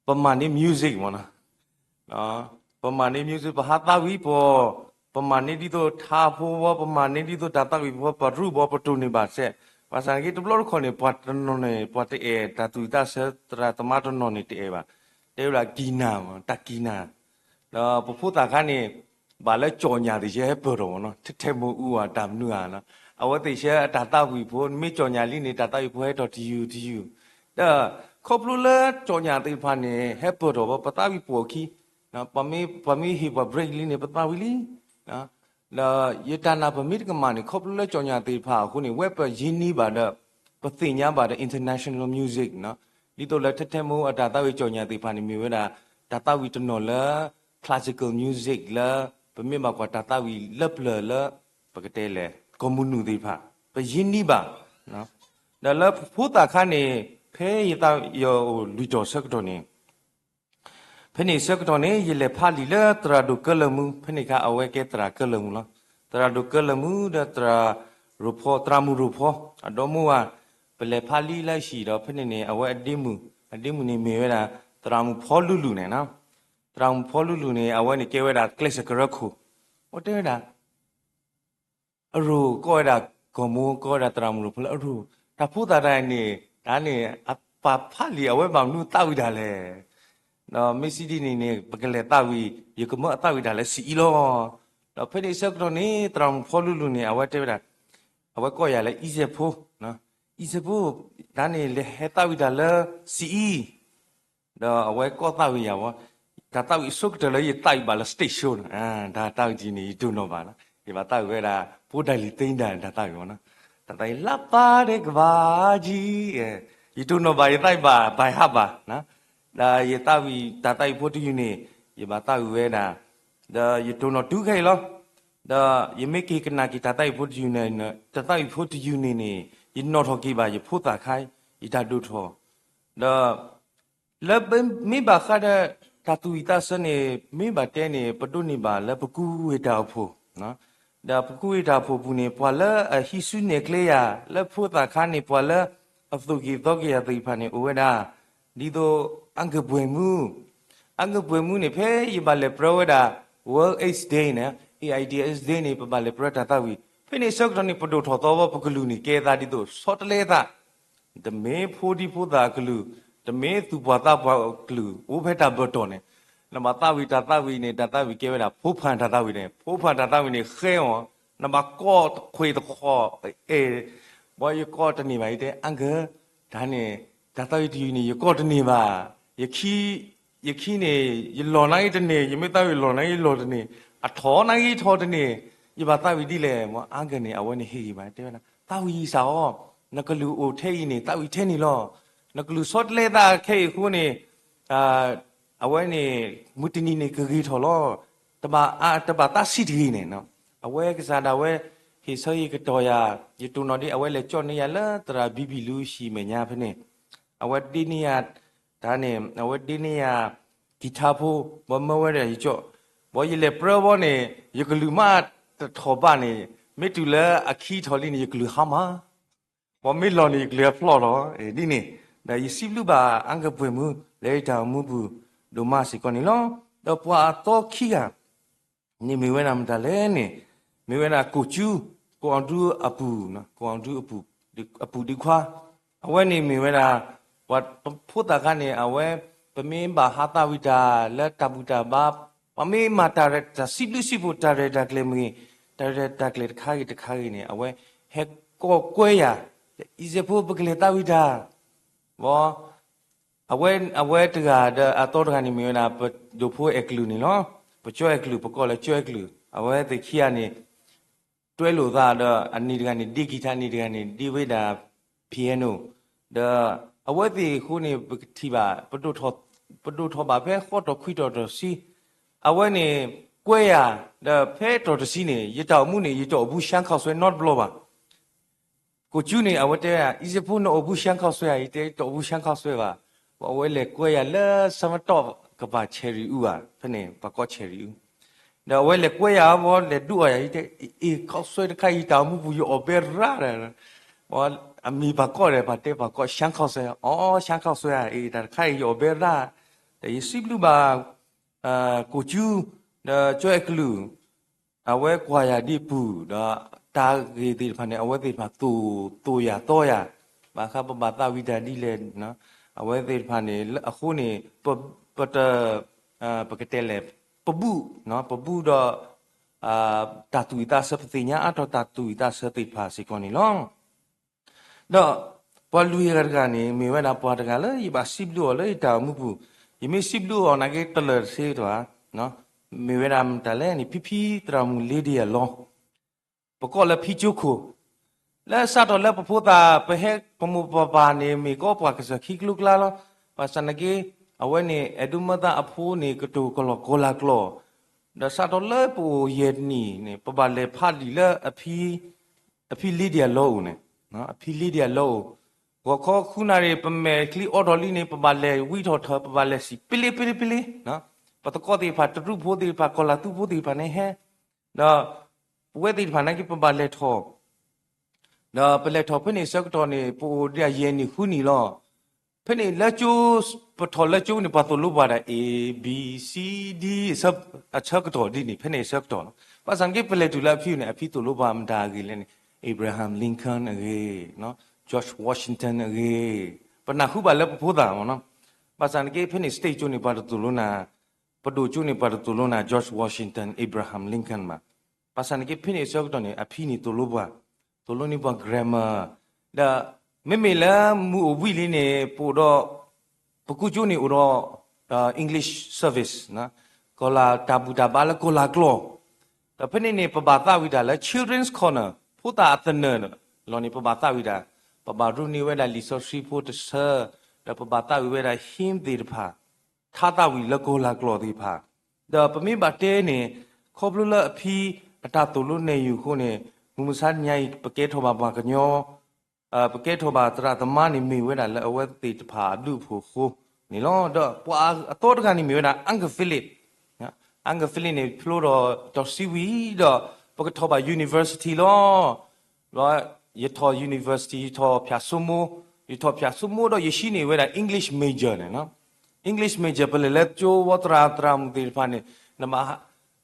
ပမၤန့ၢ် music မ့ၢ်နီၤ ပမၤန့ၢ် music ပဟးသးဝံၣ်ပီၤ, ပမၤန့ၢ်ဒ်သိးထါဖိဝဲ ပမၤန့ၢ်ဒ်သိးတၢ်သးဝံၣ်ဖိ ပရူၢ်ဘီ ပတိၢ်န့ၢ်ဘၣ်စဲး. ဘၣ်ဆၣ်နာ်က့ တဘျီတခီၣ်န့ၣ် ပှၤတနီၤန့ၣ် ပှၤတအဲၣ် တၢ်သူၣ်ဝံၣ်သးဆၢ သရၣ်သမါတနီၤန့ၣ်တအဲၣ်ဘၣ်. တဲဝဲဒၣ်ကံၢ်နၢ်မ့ၢ် တၢ်ကံၢ်နၢ်. ဒီးပဖိသၣ်ခါန့ၣ် ဘၣ်လၢကၠီၣ်ညၣ်သ့ၣ်ဆၢဟဲပၢၢ်ထီၣ်မးနီၤ, ထဲထဲမိၢ်အူဧါ တၢ်မနုၤဧါနီၤ, အဝဲသ့ၣ်ဆၢအတၢ်သးဝံၣ်ဖိ မ့ၢ်ကၠီၣ်ညၣ်လံန့ၣ် တၢ်သးဝံၣ်ဖိဟဲထီၣ်တယုၢ်တယုၢ်, ဒီးခီဖျိလၢကၠီၣ်ညၣ်သ့ၣ်တဖၣ်န့ၣ် ဟဲပၢၢ်ထီၣ်ဝဲ ပသးဝံၣ်ပိာ်အခံ, ပမ့ၢ်ဟ့ၣ်ပှၤ break လံန့ၣ် ပသးဝံၣ်လံ ဒီးယတၢ်နာ်ပမ့ၢ်တကမၣ်န့ၣ် ခီဖျိလၢကၠီၣ်ညၣ်သ့ၣ်တဖၣ်အဃိန့ၣ် ဝဲပယ့ၢ်နံၤဘၣ်ဒီး ပသ့ၣ်ညါဘၣ်ဒီး international music နီၤ, ဒ်သိးလၢထဲထဲမိၢ်အတၢ်သးဝံၣ်ကၠီၣ်ညၣ်သ့ၣ်တဖၣ်န့ၣ် မ့ၢ်ဝဲဒၣ် တၢ်သးဝံၣ်တနီၤလၢ classical music လၢ ပမ့ၢ်ဘၣ်ကွၢ်တၢ်သးဝံၣ်လၢပျၢၤလၢ ပကတဲလဲၣ် ကီၢ်မုၢ်နုာ်သ့ၣ်တဖၣ် ပယ့ၢ်နံၤဘၣ် ဒီးလၢဖိသၣ်ခါန့ၣ် ဖဲယသးယအိၣ်လွံၢ်တီၤဆၢကတီၢ်န့ၣ် ဖဲန့ၣ်ဆၢကတီၢ်န့ၣ် ယလဲၤဖးလံာ်လၢသရၣ်ဒိၣ်ကၢလၢာ်မူ, ဖဲန့ၣ်အခါအဝဲကဲသရၣ်ကၢလၢာ်မူလီၤ. သရၣ်ဒိၣ်ကၢလၢာ်မူဒီးသရၣ်ရိၣ်ဖီ, သရၣ်မုၣ်ရိၣ်ဖီ, အဒီမိၢ်ဝၤ, ပလဲၤဖးလံာ်လၢဟံၣ်ဒီး ဖဲန့ၣ်န့ၣ် အဝဲအဒ့မုၣ်, အဒ့မုၣ်န့ၣ်မ့ၢ်ဝဲဒၣ် သရၣ်မုၣ်ဖီလူလူန့ၣ်, သရၣ်မုၣ်ဖီလူလူန့ၣ် အဝဲန့ၣ်ကဲဝဲဒၣ်ကျဲးစၢးကရၢခိၣ်, အဝဲတဲဝဲဒၣ် အရိၣ်ကိးဝဲဒၣ် ကီၢ်မိၢ်ကိးဝဲဒၣ်သရၣ်မုၣ်ရိၣ်ဖီလၢအရိၣ်, တၢ်ဖိသၣ်တဂၤန့ၣ် တၢ်န့ၣ် အပာ်ဖးလံာ် အဝဲဘၣ်မနုၤသးဝံၣ်တၢ်လဲၣ်, ဒီးမ့ၢ်စံးဒ်န့ၣ်န့ၣ် ပကလဲၤသးဝံၣ် ယကမၢအသးဝံၣ်တၢ်လၢစံးအံၤလီၤ. ဒီးဖဲန့ၣ်ဆၢကတီၢ်န့ၣ် သရၣ်မုၣ်ဖီလူလူန့ၣ် အဝဲတဲဝဲဒၣ်, အဝဲကိးယၤလၢအံၤစဲးဖိ, အံၤစဲးဖိ, တၢ်န့ၣ်လဲၤဟဲသးဝံၣ်တၢ်လၢစံးအံၤ ဒီးအဝဲကိးသးဝံၣ်ယၤဝဲ, တၢ်သးဝံၣ်အဆိကတၢၢ်လၢယသးဝံၣ်ဘၣ်လၢ stage show န့ၣ်, တၢ်သးဝံၣ်တယုၢ်န့ၣ် ယတိၢ်နီၣ်ဘၣ်နီၤ, ယဘၣ်သးဝံၣ်ဝဲဒၣ် ဖိဒၣ်လံၤသ့ဒၣ် တၢ်သးဝံၣ်မနီၤ, တၢ်သးဝံၣ်လၢပၢ်ဒဲးကဘၣ်ကံ, ယတိၢ်နီၣ်ဘၣ် ယသးဝံၣ်ဘၣ် by heart ဘၣ်, ဒီးယသးဝံၣ်တၢ်သးဝံၣ်ဖိတယုၢ်န့ၣ် ယဘၣ်သးဝံၣ်ဝဲဒၣ်, ဒီးယတိၢ်နီၣ်တုၤခဲအံၤလီၤ. ဒီးယမ့ၢ်က့ၤကနၣ်က့ၤတၢ်သးဝံၣ်ဖိတယုၢ်န့ၣ်, တၢ်သးဝံၣ်ဖိတယုၢ်န့ၣ်န့ၣ် ယနီၣ်ထီၣ်က့ၤဘၣ်ယဖိသၣ်ခါ, ယတၢ်ဒိၣ်ထီၣ်, ဒီး လၢမ့ၢ်ဘၣ်ဃးဒီး တၢ်သူၣ်ဝံၣ်သးဆၢန့ၣ် မ့ၢ်ဘၣ်တဲန့ၣ် ပဒိးန့ၢ်ဘၣ်လၢပကူဝ့ၢ်တၢ်အိၣ်ဖှိၣ်, ဒီးပကူဝ့ၢ်တၢ်အိၣ်ဖှိၣ်ပူၤန့ၣ် ပှၤလၢအဟံးစုနဲၣ်ကျဲယၤ လၢဖိသၣ်ခါန့ၣ် ပှၤလၢအသိၣ်က့ၤသီက့ၤယၤသ့ၣ်တဖၣ်န့ၣ် အိၣ်ဝဲဒၣ် ဒ်သိး အါဂ့ၢ်ပှဲၤမူ, အါဂ့ၢ်ပှဲၤမူန့ၣ် ဖဲယဘၣ်လဲၤပြၢဝဲဒၣ် World AIDS Day န့ၣ်, AIDS Day န့ၣ် ပဘၣ်လဲၤပြၢတၢ်သးဝံၣ်, ဖဲန့ၣ်ဆၢကတီၢ်န့ၣ် ပဒိၣ်ထီၣ်သီဝဲ ပကလုၢ်န့ၣ် ကဲသးဒ်သိး ဆီတလဲသး တမ့ၢ်ဖိဒံဖိသၣ်အကလုၢ်, တမ့ၢ်သူၣ်ပှၢ်သးပှၢ်အကလုၢ် အိၣ်ဖဲတၢ်ဘၢၣ်တီၢ်န့ၣ်, နဘၣ်သးဝံၣ်တၢ်သးဝံၣ်န့ၣ် တၢ်သးဝံၣ်ကဲဝဲဒၣ် ဖိဖၣ်တၢ်သးဝံၣ်န့ၣ်, ဖိဖၣ်တၢ်သးဝံၣ်န့ၣ် ဃဲအီၤ, နဘၣ်ကိးတခွ့ၣ်တဃီၣ်, အဲ, ဘီယကိးတန့ၢ်ဘၣ် ယတဲ အါဂ့ၢ်, တၢ်န့ၣ် တၢ်သးဝံၣ်တယုၢ်န့ၣ် ယကိးတန့ၢ်ဘၣ်, ယခံ ယခံန့ၣ် ယလီၢ်နာ်က့တန့ၢ်, ယမ့ၢ်သးဝံၣ်လီၢ်နာ်က့လီၢ်တန့ၢ်, အထီၣ်နာ်က့ထီၣ်တန့ၢ်, ယဘၣ်သးဝံၣ်ဒ်လဲၣ်, မ့ၢ်အါဂ့ၢ်န့ၣ် အဝဲန့ၣ်ဟ့ၣ်ဂံၢ်ဘၣ် တဲဝဲဒၣ် သးဝံၣ်စ့ၢ်ကီး, နကလုၢ်အိၣ်ထဲအံၤန့ၣ် သးဝံၣ်ထဲန့ၣ်လီၤ, နကလုၢ်ဆီတလဲသးခဲအံၤအဃိန့ၣ် အဝဲန့ၣ် မုၢ်တနံၤန့ၣ်ကဂ့ၤထီၣ်လီၤ, တဘၣ် တဘၣ်သးဆံးတဂ့ၤန့ၣ်, အဝဲကစၢ်ဒၣ်ဝဲ ဟ့ၣ်ဆၢဟ့ၣ်ကတီၢ်ယၤ, ယတိၢ်နီၣ်ဒ်အဝဲလဲၤကၠီၣ်န့ၢ်ယၤလၢသရၣ်ဘံဘံလူဟံၣ်မဲာ်ညါဖဲန့ၣ်, အဝဲဒ့န့ၢ်ယၤ တၢ်န့ၣ် အဝဲဒ့န့ၢ်ယၤ ကံၢ်ထါဖိ, ဘီမၢဝဲဒၣ်ယကၠီၣ်, ဘီယလဲၤပြၢဘီန့ၣ် ယကလုၢ်မးတထီၣ်ဘၣ်န့ၣ်, မ့ၢ်တုၤလၢအခံထီၣ်လံန့ၣ် ယကလုၢ်ဟါမး, ဘီမ့ၢ်လီၢ်န့ၣ် ယကလုၢ်ဟဲဖျီၣ်လီၤ, ဒ်န့ၣ်, ဒီးယစံးဘျုးဘၣ်အါဂ့ၢ်ပှဲၤမူ လၢယတၢ်အိၣ်မူပူၤ ဒိၣ်မးစ့ၢ်ကီးန့ၣ်လီၤ. ဒီးပှၤအသီခံဂၤ န့ၣ်မ့ၢ်ဝဲဒၣ်မတၤလဲၣ်န့ၣ်, မ့ၢ်ဝဲဒၣ်ကိၣ်ကၠူ, ကိၣ်အီၤဒူအပူၤ, ကိၣ်အီၤဒူအပူၤ, အပူၤဒံခွါ, အဝဲန့ၣ်မ့ၢ်ဝဲဒၣ် ပှၤဖိသၣ်ခါန့ၣ် အဝဲ ပမ့ၢ်ဘၣ်ဟးသးဝံၣ်တၢ်လၢတၢ်ဘူၣ်တၢ်ဘါ, ပမ့ၢ်မၤတၢ်ရဲၣ်တၢ်စံးဘျုးစံးဖှိၣ် တၢ်ရဲၣ်တၢ်ကျဲၤမ့ၢ်ဂ့ၤ, တၢ်ရဲၣ်တၢ်ကျဲၤတခါဂ့ၤတခါဂ့ၤန့ၣ် အဝဲဟဲကိးကွဲယၤ, အံၤစဲးဖိ ပကလဲၤသးဝံၣ်တၢ်, ဘီ အဝဲ အဝဲတဂၤဒီးအသီတဂၤန့ၣ်မ့ၢ်ဝဲဒၣ် ပဒိၣ်ဖိအဲၣ်ကလုာ်န့ၣ်လီၤ. ပကၠီအဲၣ်ကလုာ် ပကိးလၢကၠီအဲၣ်ကလုာ်, အဝဲသ့ၣ်ခံဂၤန့ၣ် တွဲလိာ်သးဒီး အနံၤတဂၤန့ၣ် ဒ့ကံၢ်ထါ အနံၤတဂၤန့ၣ် ဒ့ဝဲဒၣ် piano, ဒီးအဝဲသ့ၣ်အဃိန့ၣ် ပကထံၣ်ဘၣ် ပဒိၣ်ထီၣ်ဘၣ်ဖဲဃီတီၢ်ခွံတီၢ်တဆံ, အဝဲန့ၣ် ကွဲယၤ, ဒီးဖဲတီၢ်တဆံန့ၣ် ယတၢ်အိၣ်မူန့ၣ် ယတအိၣ်ဘူးရှါခီၣ်စွဲနီတဘျီဘၣ်. ကိၣ်ကၠူန့ၣ် အဝဲတဲဝဲဒၣ် အံၤစဲးဖိ နအိၣ်ဘူးရှါခီၣ်စွဲဧါ, ယတဲ တအိၣ်ဘူးရှါခီၣ်စွဲဘၣ်. အဝဲလဲၤကွဲယၤလၢ ဆၢမတီၢ်ကပၤ ဆဲးရံးအူဘၣ်, ဖဲန့ၣ် ပှၤကိးဆဲးရံးအူ, ဒီးအဝဲလဲၤကွဲယၤဘီ လဲၤဒုးအီၣ်ယၤ ယတဲ အ့ၣ် ခီၣ်စွဲတခါအံၤ ယတၢ်အိၣ်မူပူၤ ယအီၣ်ဘဲရၣ်ဒီး, အမံၤပှၤကိးဒီး ပှၤတဲပှၤကိး ရှါခီၣ်စွဲ, အီ ရှါခီၣ်စွဲဧါ, အ့ၣ် တၢ်တခါအံၤ ယအီၣ်ဘဲရၣ်, ဒီးယစံးဘျုးဘၣ် ကိၣ်ကၠူ ဒီးကၠီအဲၣ်ကလုာ် အဝဲကွၢ်ယၤဒ်အပူၤ ဒီးတၢ်ဂ့ၢ်သ့ၣ်တဖၣ်န့ၣ် အဝဲသ့ၣ်တဖၣ်သိၣ်ယၤသီယၤ, ဘၣ်ဃးပဘၣ်သးဝံၣ်တၢ်ဒ်လဲၣ်, အဝဲသ့ၣ်တဖၣ်န့ၣ် အဃိန့ၣ် ပတ ပကတဲလဲၣ် ပဘူၣ်, ပဘူၣ်ဒီး တၢ်သူၣ်ဝံၣ်သးဆၢ ပသ့ၣ်ညါအါထီၣ်တၢ်သူၣ်ဝံၣ်သးဆၢသ့ၣ်တဖၣ်စ့ၢ်ကီးန့ၣ်လီၤ. ဒီးပှၤလွံၢ်ဂၤတဂၤန့ၣ် မ့ၢ်ဝဲဒၣ်ပှၤတဂၤလၢယဘၣ်စံးဘျုးအီၤလၢယတၢ်အိၣ်မူပူၤ, ယမ့ၢ်စံးဘျုးအီၤနာ်က့တလၢာ်တသ့တဘၣ်, မ့ၢ်ဝဲဒၣ်မတၤလဲၣ်န့ၣ် ဖံဖံသရၣ်မုၣ် Lydia Law, ပကိးလၢဖံကၠိခိၣ်, လၢစးထီၣ်လၢပဖိသၣ် ပဟဲပမိၢ်ပပၢ်န့ၣ် မ့ၢ်ကီပှၤကစၢၢ်ခံကျိကျါလီၤ. ဘၣ်ဆၣ်နာ်က့ အဝဲန့ၣ် အဲၣ်ဒိးမၢသးအဖိန့ၣ် ကတိၤကလီကလီကျိာ်, ဒီးစးထီၣ်လၢပအိၣ်ယဲၢ်နံၣ်န့ၣ် ပဘၣ်လဲၤဖးလံာ်လၢ အဖံ Lydia Law အအိၣ်န့ၣ်, အဖံ Lydia Law အအိၣ်, ဂီၤခီဃုနၣ်ရံၣ် ပမဲာ်ချံအိးထီၣ်လံန့ၣ် ပဘၣ်လဲၤဝံထီၣ်ထၢၣ် ပဘၣ်လဲၤစံၣ် ပလ့ပလ့ပလ့, ပသကိးသ့ၣ်တဖၣ် တရူးဖိသ့ၣ်တဖၣ် ကီၤလၤသူဖိသ့ၣ်တဖၣ်န့ၣ်ဟဲ, ဒီးပဝဲသ့ၣ်တဖၣ်နာ်က့ ပဘၣ်လဲၤထီၣ် ဒီးပလဲၤထီၣ်ဖဲန့ၣ်အဆၢကတီၢ်န့ၣ် ပအိၣ်ဒၣ်ယဲၢ်နံၣ်ဃုနံၣ်လီၤ. ဖဲန့ၣ်လၢကၠိ, ပထီၣ်လၢကၠိန့ၣ် ပှၤသိၣ်လိပှၤဒၣ် A B C D အဆၢကတီၢ်ဒ်န့ၣ် ဖဲန့ၣ်အဆၢကတီၢ်လီၤ. ဘၣ်ဆၣ်နာ်က့ ပလဲၤတုၤလၢအဖံန့ၣ် အဖံသိၣ်လိပှၤမတၤအဂ့ၢ်လဲၣ်န့ၣ် Abraham Lincoln အဂ့ၢ်, George Washington အဂ့ၢ်, ပနၢ်ဟူဘၣ်လၢပဖိသၣ်မ့ၢ်နီၤ. ဘၣ်ဆၣ်နာ်က့ ဖဲန့ၣ် state ကၠိန့ၣ် ပှၤတသိၣ်လိနၤ, ပဒိၣ်ကၠိန့ၣ် ပှၤတသိၣ်လိနၤ George Washington, Abraham Lincoln ဘၣ်. ဘၣ်ဆၣ်နာ်က့ ဖဲန့ၣ်အဆၢကတီၢ်န့ၣ် အဖံန့ၣ်သိၣ်လိပှၤ, သိၣ်လိန့ၢ်ပှၤ grammar, ဒီးမ့မ့ၢ်လၢမုၢ်အိၣ်ဘှံးလံန့ၣ် ပအိၣ်ဒီး, ပကိးကၠိန့ၣ်အိၣ်ဒီး English service, ကီၤလၤတၢ်ဘူၣ်တၢ်ဘါလၢကီၤလၤကျိာ်, ဒီးဖဲန့ၣ်န့ၣ် ပဘၣ်သးဝံၣ်တၢ်လၢ Children's Corner ဖိသၣ်အသနၢၣ်လီၤန့ၣ် ပဘၣ်သးဝံၣ်တၢ်, ပဘၣ်ရူန့ၢ်ဝဲဒၣ်လံာ်စီဆှံဖိတဆၢ, ဒီးပဘၣ်သးဝံၣ်ဝဲဒၣ် hymn သ့ၣ်တဖၣ်, ထါသးဝံၣ်လၢကီၤလၤကျိာ်သ့ၣ်တဖၣ်, ဒီးပမ့ၢ်ဘၣ်တဲန့ၣ် ခီဖျိလၢအဖံအတၢ်သိၣ်လိနဲၣ်ယုာ်အဃိန့ၣ် မုၢ်မဆါတနံၤအံၤ ပကဲထီၣ်ဘၣ်ပှၤကညီ, ပကဲထီၣ်ဘၣ်သရၣ်သမါန့ၣ် မ့ၢ်ဝဲဒၣ်လၢအဝဲသ့ၣ်တဖၣ်အဘျုးအဖှိၣ်အဃိန့ၣ်လီၤ. ဒီးပှၤအသီတဂၤန့ၣ်မ့ၢ်ဝဲဒၣ် Uncle Philip, Uncle Philip န့ၣ် ဖျိဒီးတီၢ်စံဝံၤဒီး ပကထီၣ်ဘၣ် university လီၤ. ဒီးယထီၣ် university, ယထီၣ်ဖၠၣ်စိမိ, ယထီၣ်ဖၠၣ်စိမိဒီးယဟံးန့ၢ်ဝဲဒၣ် English major န့ၣ်, English major ပလဲၤလၢကၠိဝဲ သရၣ်သရၣ်မုၣ်သ့ၣ်တဖၣ်န့ၣ် နဘၣ်,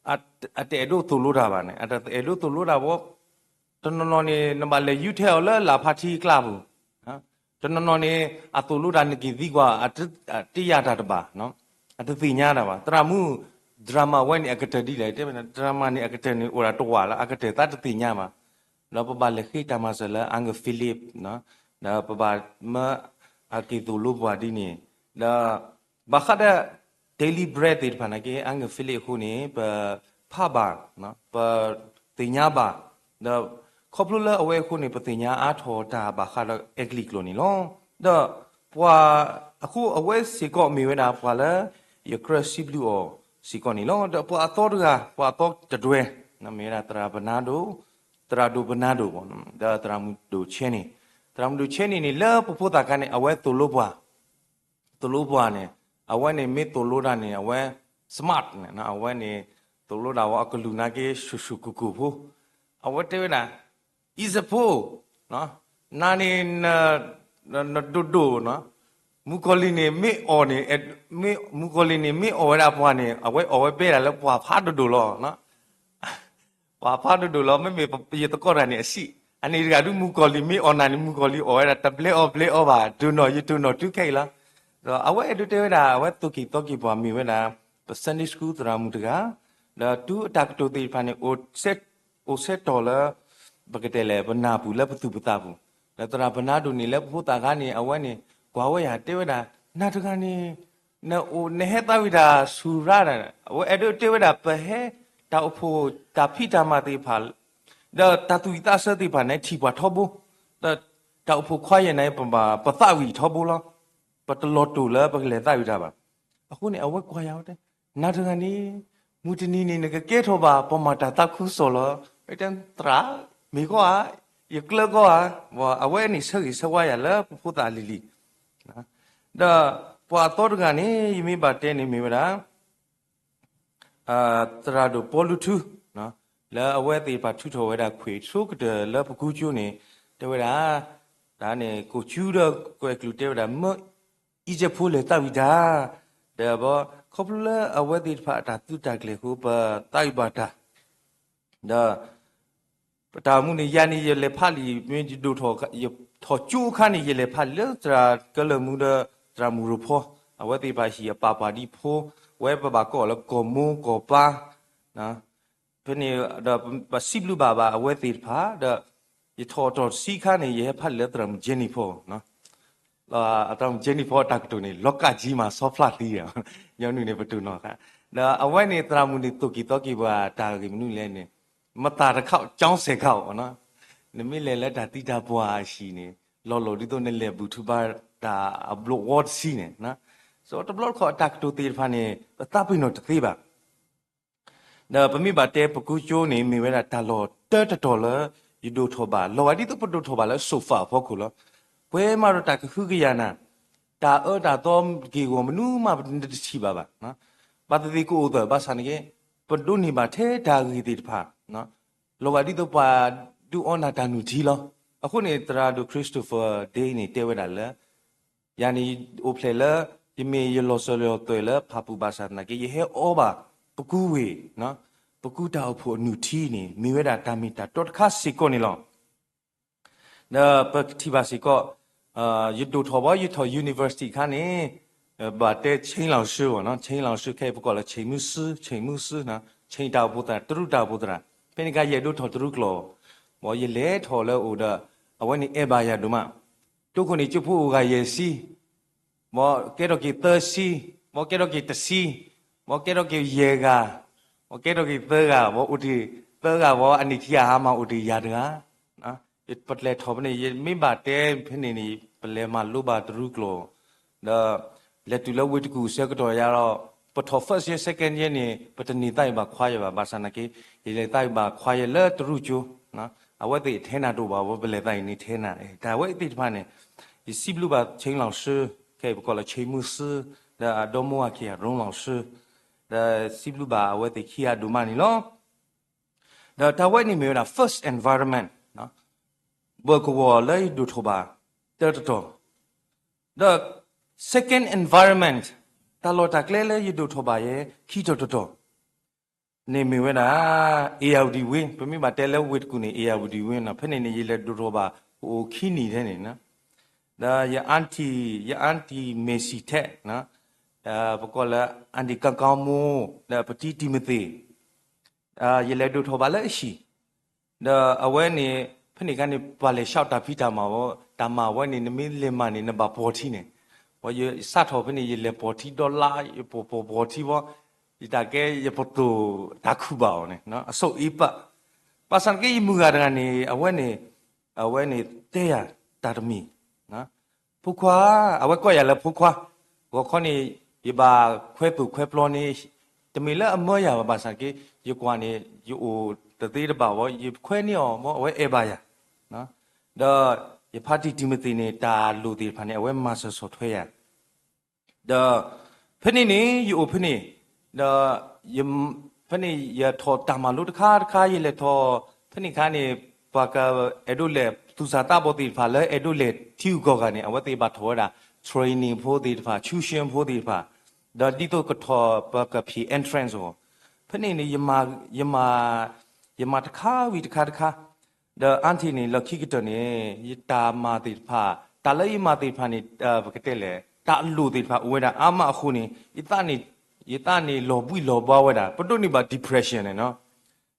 အတအဲၣ်ဒိးသိၣ်လိတၢ်ဘၣ်န့ၣ်, အတအဲၣ်ဒိးသိၣ်လိတၢ်ဝဲ, တနီၤနီၤန့ၣ် နဘၣ်လဲၤယူၤထဲအီၤလၢလၢ်ဖးထံကျါပူၤ, တနီၤနီၤန့ၣ် အသိၣ်လိတၢ်နက့ၤသံကွၢ် အတ့ယၤတၢ်တဘၣ်, အတသ့ၣ်ညါတၢ်ဘၣ်. သရၣ်မုၣ် drama ဝဲန့ၣ် အကတၢၢ်ဒ်လဲၣ်, တဲဝဲဒၣ် drama န့ၣ် အကတၢၢ်န့ၣ် အိၣ်ဒၣ်တဝာ်လၢအကတၢၢ်သးတသ့ၣ်ညါဘၣ်. ဒီးပဘၣ်လဲၤဃ့တၢ်မၤစၢၤလၢ Uncle Philip, ဒီးပဘၣ်မၢအက့ၤသိၣ်လိပှၤဒ်န့ၣ်, ဒီးဘၣ်ဃးဒီး daily bread သ့ၣ်တဖၣ်နာ်က့ Uncle Philip အဃိန့ၣ် ပဖးဘၣ်, ပသ့ၣ်ညါဘၣ်, ဒီးခီဖျိလၢအဝဲအဃိန့ၣ် ပသ့ၣ်ညါအါထီၣ်တၢ်ဘၣ်ဃးဒီးအဲကလံးကျိာ်န့ၣ်လီၤ. ဒီးပှၤအဃိ အဝဲစ့ၢ်ကီးမ့ၢ်ဝဲဒၣ်ပှၤလၢယကြၢးစံးဘျုးအီၤစ့ၢ်ကီးန့ၣ်လီၤ. ဒီးပှၤအသီတဂၤ, ပှၤအသီတဒွဲ, မ့ၢ်ဝဲဒၣ်သရၣ်ဘနါဒိၣ်, သရၣ်ဒိၣ်ဘနါဒိၣ်, ဒီးသရၣ်မုၣ်ဒိၣ်ဆဲန့ၣ်, သရၣ်မုၣ်ဒိၣ်ဆဲန့ၣ်န့ၣ် လၢပဖိသၣ်ခါန့ၣ် အဝဲသိၣ်လိပှၤ သိၣ်လိပှၤန့ၣ် အဝဲန့ၣ်မ့ၢ်သိၣ်လိတၢ်န့ၣ် အဝဲ smart န့ၣ်, အဝဲန့ၣ် သိၣ်လိတၢ်ဝဲအကလုၢ်နာ်က့ ဆူၣ်ဆူၣ်ကိၢ်ကိၢ်ဖိ, အဝဲတဲဝဲဒၣ် အံၤစဖိ, နၤန့ၣ် နဒိၣ်ဒိၣ်, မုၣ်ကီၤလံၢ်န့ၣ်မ့ၢ်အီၣ်န့ၣ်, မုၣ်ကီၤလံၢ်န့ၣ်မ့ၢ်အီၣ်ဝဲဒၣ်ပှၤန့ၣ် အဝဲအီၣ်ဝဲဘဲဒၣ်လၢပှၤဖးဒိၣ်ဒိၣ်လီၤ. ပှၤဖးဒိၣ်ဒိၣ်လီၤ. မ့မ့ၢ်ယသကိးတဂၤန့ၣ်အစံး, အန့ၣ်တဂၤဒုး မုၣ်ကီၤလံၢ်မ့ၢ်အီၣ်နၤန့ၣ် မုၣ်ကီၤလံၢ်အီၣ်ဝဲဒၣ် တဘျဲအီၣ်ဘျဲအီဘၣ်, တိၢ်နီၣ်ယတိၢ်နီၣ်တုၤခဲအံၤလီၤ. ဒီးအဝဲအဲၣ်ဒိးတဲဝဲဒၣ် အဝဲသိၣ်က့ၤသီက့ၤပှၤမ့ၢ်ဝဲဒၣ် ပ Sunday School သရၣ်မုၣ်တဂၤ, ဒီးတုၤအတၢ်ကတိၤသ့ၣ်တဖၣ်န့ၣ် အိၣ်ဆဲးတီၤလၢ ပကတဲလဲၣ် ပနၢ်ပူၤလၢပသူၣ်ပသးပူၤ, ဒီးသရၣ်ဘနါဒိၣ်န့ၣ် လၢပဖိသၣ်ခါန့ၣ် အဝဲန့ၣ် ကွၢ်ဝဲယၤတဲဝဲဒၣ် နၤတဂၤန့ၣ် နအိၣ်နဟဲသးဝံၣ်တၢ်ဆူၣ်ရၣ်ဒၣ်, အဝဲအဲၣ်ဒိးတဲဝဲဒၣ် ပဟဲတၢ်အိၣ်ဖှိၣ်တၢ်ဖံးတၢ်မၤသ့ၣ်တဖၣ် ဒီးတၢ်သူၣ်ဝံၣ်သးဆၢသ့ၣ်တဖၣ်န့ၣ် ထံၣ်ပှၤထီဘိ, ဒီးတၢ်အိၣ်ဖှိၣ်ခွါယဲၢ်န့ၣ် ပဘၣ်ပသးဝံၣ်ထီဘိလီၤ. ပတလီၤတိာ်လၢပကလဲၤသးဝံၣ်တၢ်ဘၣ်. အဃိန့ၣ် အဝဲကွၢ်ယၤဝဲတဲ နၤတဂၤန့ၣ် မုၢ်တနံၤန့ၣ် နကကဲထီၣ်ဘၣ် ပှၤမၤတၢ်သးခုကစီၣ်လီၤ. ဝဲတဲ သရၣ်, မ့ၢ်ကီဧါ, ယကျၢၤကီဧါ, အဝဲန့ၣ်ဆၢဂ့ၤဆၢဝါယၤလၢပဖိသၣ်လံၤလံၤ ဒီးပှၤအသီတဂၤန့ၣ် ယမ့ၢ်ဘၣ်တဲန့ၣ်မ့ၢ်ဝဲဒၣ် သရၣ်ဒိၣ်ပီလူထူ လၢအဝဲသ့ၣ်တဖၣ်ထုးထီၣ်ဝဲဒၣ်ခွဲးဆိကတၢၢ်လၢပကူကၠိန့ၣ် တဲဝဲဒၣ် တၢ်န့ၣ် ကိၣ်ကၠူဒီးကွဲးကျူးတဲဝဲဒၣ် မၢအံၤစဲးဖိလဲၤသးဝံၣ်တၢ် ဒီးခီဖျိလၢအဝဲသ့ၣ်တဖၣ်အတၢ်သုးတၢ်ကျဲၤအဃိ ပသးဝံၣ်ဘၣ်တၢ် ဒီး ပတၢ်အိၣ်မူန့ၣ် ယၤန့ၣ် ယလဲၤဖးလံာ် မ့ၢ်ယဒိၣ်ထီၣ် ယထီၣ်ကၠိအခါန့ၣ် ယလဲၤဖးလံာ်လၢသရၣ်ကလၢာ်မူဒီး သရၣ်မုၢ်ရိဖီ အဝဲသ့ၣ်တဖၣ်ဟံၣ်အပာ်ပှၤဒ်ဖိ ဝဲပဘၣ်ကိးအီၤလၢကီၢ်မိၢ်ကီၢ်ပၢ် ဖဲန့ၣ်ဒီးပစံးဘျုးဘၣ်ဘၣ်အဝဲသ့ၣ်တဖၣ်ဒီး ယထီၣ်အတီၢ်တဆံခါန့ၣ် ယဟဲဖးလၢသရၣ်မုၣ် Jennifer အသရၣ်မုၣ် Jennifer အတၢ်ကတိၤန့ၣ် လီၤကးကံမၤဆီဖျါသံ, ညီနုၢ်န့ၣ်ပတိၢ်နီၣ်ဃာ်, ဒီးအဝဲန့ၣ်သရၣ်မုၣ်န့ၣ်သိၣ်က့ၤသီက့ၤပှၤတၢ်ဂ့ၢ်မနုၤလဲၣ်န့ၣ်, မသၤတခီကၠီစဲးခီ, နမ့ၢ်လဲၤလၢတၢ်သံတၢ်ပှၢ်အဟံၣ်န့ၣ် လီၤလိၢ်ဒ်သိးနလဲၤဘူၣ်ထီၣ်ဘါတၢ်အဘျိးဝီတဆံန့ၣ်, တဘျီတခီၣ်အတၢ်ကတိၤသ့ၣ်တဖၣ်န့ၣ် ပသးပ့ၤနီၣ်တသ့ဘၣ်. ဒီးပမ့ၢ်ဘၣ်တဲပကူကၠိန့ၣ် မ့ၢ်ဝဲဒၣ်တၢ်လီၢ်တၢတတီၤလၢ ယဒိၣ်ထီၣ်ဘၣ် လီၤဂာ်ဒ်သိးပဒိၣ်ထီၣ်ဘၣ်လၢ sofa အဖီခိၣ်လီၤ. ပှဲၤမးဒီးတၢ်ကဟုကယာ်နၤ, တၢ်အၢတၢ်သီက့ၢ်ဂီၤမနုၤမးပတထံၣ်ဘၣ်ဘၣ်. ဘၣ်သ့ၣ်သ့ၣ်ကအိၣ်သၢဘၣ်ဆၣ်န့ၣ်က့ ပဒိးန့ၢ်ဘၣ်ထဲတၢ်ဂ့ၢ်သ့ၣ်တဖၣ် လီၤဂာ်ဒ်သိးပှၤဒုးအီနၤတၢ်နုၢ်ထံလီၤ. အဃိန့ၣ် သရၣ်ဒိၣ် Christopher Day န့ၣ်တဲဝဲဒၣ်လၢ ယၤန့ၣ်အိၣ်ဖျဲၣ်လၢ ယမ့ၢ်ယလီၤစၢၤလီၤသွဲၣ်လၢဖၣ်ပူၣ်ဘၣ်ဆၣ်သနာ်က့ ယဟဲအီဘၣ်ပကူဝ့ၢ်, ပကူတၢ်အိၣ်ဖှိၣ်အနုၢ်ထံန့ၣ် မ့ၢ်ဝဲဒၣ်တၢ်မ့ၢ်တၢ်တီတခါစ့ၢ်ကီးန့ၣ်လီၤ. ဒီးပကထံၣ်ဘၣ်စ့ၢ်ကီး ယဒိၣ်ထီၣ်ဘၣ် ယထီၣ် university အခါန့ၣ် ဘၣ်တဲ Chin လီၤစု Chin လီၤစု ခဲအံၤပကိးလၢ Chin မုၢ်စု Chin မုၢ်စု Chin တၢ်အိၣ်ဖှိၣ်သရၣ် တရူးတၢ်အိၣ်ဖှိၣ်သရၣ် ဖဲန့ၣ်အခါယအဲၣ်ဒိးထီၣ်တရူးကျိာ်, ဘၣ်ယလဲၤထီၣ်လၢအအိၣ်ဒီး အဝဲန့ၣ်အဲၣ်ဘၣ်ယၤဒိၣ်မး, တိခိၣ်န့ၣ် ကၠိဖိအိၣ်ဂၤယဲၢ်ဆံ, ဘၣ်ကဲထီၣ်က့ၤသၢဆံ, ဘၣ်ကဲထီၣ်က့ၤတဆံ, ဘၣ်ကဲထီၣ်က့ၤယဲၢ်ဂၤ, ဘၣ်ကဲထီၣ်က့ၤသၢဂၤ, ဘၣ်အိၣ်တ့ၢ်သၢဂၤ ဘၣ်အနံၣ်ခံဂၤဟါမးအိၣ်တ့ၢ်ယၤတဂၤ ပတလဲၤထီၣ်ဖဲန့ၣ် ယမ့ၢ်ဘၣ်တဲဖဲန့ၣ်န့ၣ် ပလဲၤမၤလိဘၣ်တရူးကျိာ်, ဒီး လဲၤတုၤလၢဝ့ၢ်တကူၣ်ဆၢကတီၢ်ယါဒီး ပထီၣ် first year second year န့ၣ် ပတန့ၢ်သးအံၤဘၣ် choir ဘၣ် ဘၣ်ဆၣ်သနာ်က့ ယလဲၤသးအံၤဘၣ် choir လၢတရူးကၠိ, အဝဲသ့ၣ်ထဲနၤတအိၣ်ဘၣ် ပလဲၤသးအံၤန့ၣ်ထဲနၤ, တၢ်ဝဲသ့ၣ်တဖၣ်န့ၣ် ယစံးဘျုးဘၣ် Chin လီၤစု ခဲအံၤပကိးလၢ Chin မုၢ်စု ဒီးအဒီမိၢ်ဝၤခံဂၤ ရိလီၤစု ဒီးစံးဘျုးဘၣ်အဝဲသ့ၣ်ခံဂၤဒိၣ်မးန့ၣ်လီၤ. ဒီးတၢ်ဝဲန့ၣ်မ့ၢ်ဝဲဒၣ် first environment ဘၢၣ်ကဝီၤလၢယဒိၣ်ထီၣ်ဘၣ် တၢတတီၤ, ဒီး second environment တၢ်လီၢ်တၢ်ကျဲလၢယဒိၣ်ထီၣ်ဘၣ်ယဲ ခံတီၤတတီၤ န့ၣ်မ့ၢ်ဝဲဒၣ် Ayeyarwady Wing ပမ့ၢ်ဘၣ်တဲလၢဝ့ၢ်တကူၣ်န့ၣ် Ayeyarwady Wing နီၤ, ဖဲန့ၣ်န့ၣ် ယလဲၤဒိၣ်ထီၣ်ဘၣ် ပအိၣ်ခံနံၣ်ထဲန့ၣ်, ဒီးယ aunty, ယ aunty Macy ထဲ, ပကိးလၢ aunty ကီကီမိၢ် ဒီးပတံၤတံၤမသ့ၣ် ယလဲၤဒိၣ်ထီၣ်ဘၣ်လၢအဟံၣ်, ဒီးအဝဲန့ၣ် ဖဲန့ၣ်အခါန့ၣ် ပှၤလဲၤဆှီတၢ်ဖံးတၢ်မၤဝဲ, တၢ်မၤဝဲန့ၣ် နမ့ၢ်လဲၤမၤန့ၣ် နဘၣ်ပိာ်ထံန့ၣ်, ပှၤယစးထီၣ်ဖဲန့ၣ် ယလဲၤပိာ်ထံဒီလါ, ယပိာ်ပိာ်ပိာ်ထံဘီ, ယတၢ်ကဲယပတိၢ်တၢ်ခုၣ်ဘၣ်အီၤန့ၣ် အဆိၣ်အ့ပာ်, ဘၣ်ဆၣ်သနာ်က့ယမုၢ်ဂၤတဂၤန့ၣ် အဝဲန့ၣ် အဝဲန့ၣ်တဲယၤတၢ်တမံၤ ဖိခွါ, အဝဲကိးယၤလၢဖိခွါ, ဂီၤခီန့ၣ် ယဘၣ်ခွဲသိၣ်ခွဲပျီန့ၣ်, တမ့ၢ်လၢအမၢယၤဘၣ် ဘၣ်ဆၣ်သနာ်က့ ယကွၢ်န့ၣ် ယအိၣ်တသ့တဘၣ်ဘၣ် ယခွဲန့ၢ်အီၤ အဝဲအဲၣ်ဘၣ်ယၤ, ဒီးယဖါတံၤတံၤမသ့ၣ်န့ၣ် တၢ်လိၣ်သ့ၣ်တဖၣ်န့ၣ် အဝဲမၤစၢၤဆီၣ်ထွဲယၤ ဒီးဖဲန့ၣ်န့ၣ် ယအိၣ်ဖဲန့ၣ်, ဒီး ဖဲန့ၣ် ယထီၣ်တၢ်မၤလိတခါတခါ ယလဲၤထီၣ် ဖဲန့ၣ်အခါန့ၣ် ပှၤကအဲၣ်ဒိးလဲၤ သူၣ်စၢ်သးဘီၣ်သ့ၣ်တဖၣ်လၢအဲၣ်ဒိးလဲၤထံဂုၤကီၢ်ဂၤန့ၣ် အဝဲသ့ၣ်ဘၣ်ထီၣ်ဝဲဒၣ် training ဖိသ့ၣ်တဖၣ် tuition ဖိသ့ၣ်တဖၣ်, ဒီးဒ်သိးကထီၣ်ပကဖံး entrance အဂီၢ်, ဖဲန့ၣ်န့ၣ် ယမၤတခါဝံၤတခါတခါ ဒီး aunty န့ၣ် လီၢ်ခံကတၢၢ်န့ၣ် ယတၢ်မၤသ့ၣ်တဖၣ် တၢ်လၢယမၤသ့ၣ်တဖၣ်န့ၣ် ပကတဲလဲၣ် တၢ်အလိၣ်သ့ၣ်တဖၣ်အိၣ်ဝဲဒၣ်အါမးအဃိန့ၣ် ယသးန့ၣ် ယသးန့ၣ်လီၤဘှံးလီၤဘှါဝဲဒၣ် ပဒိးန့ၢ်ဘၣ် depression န့ၣ်နီၤ.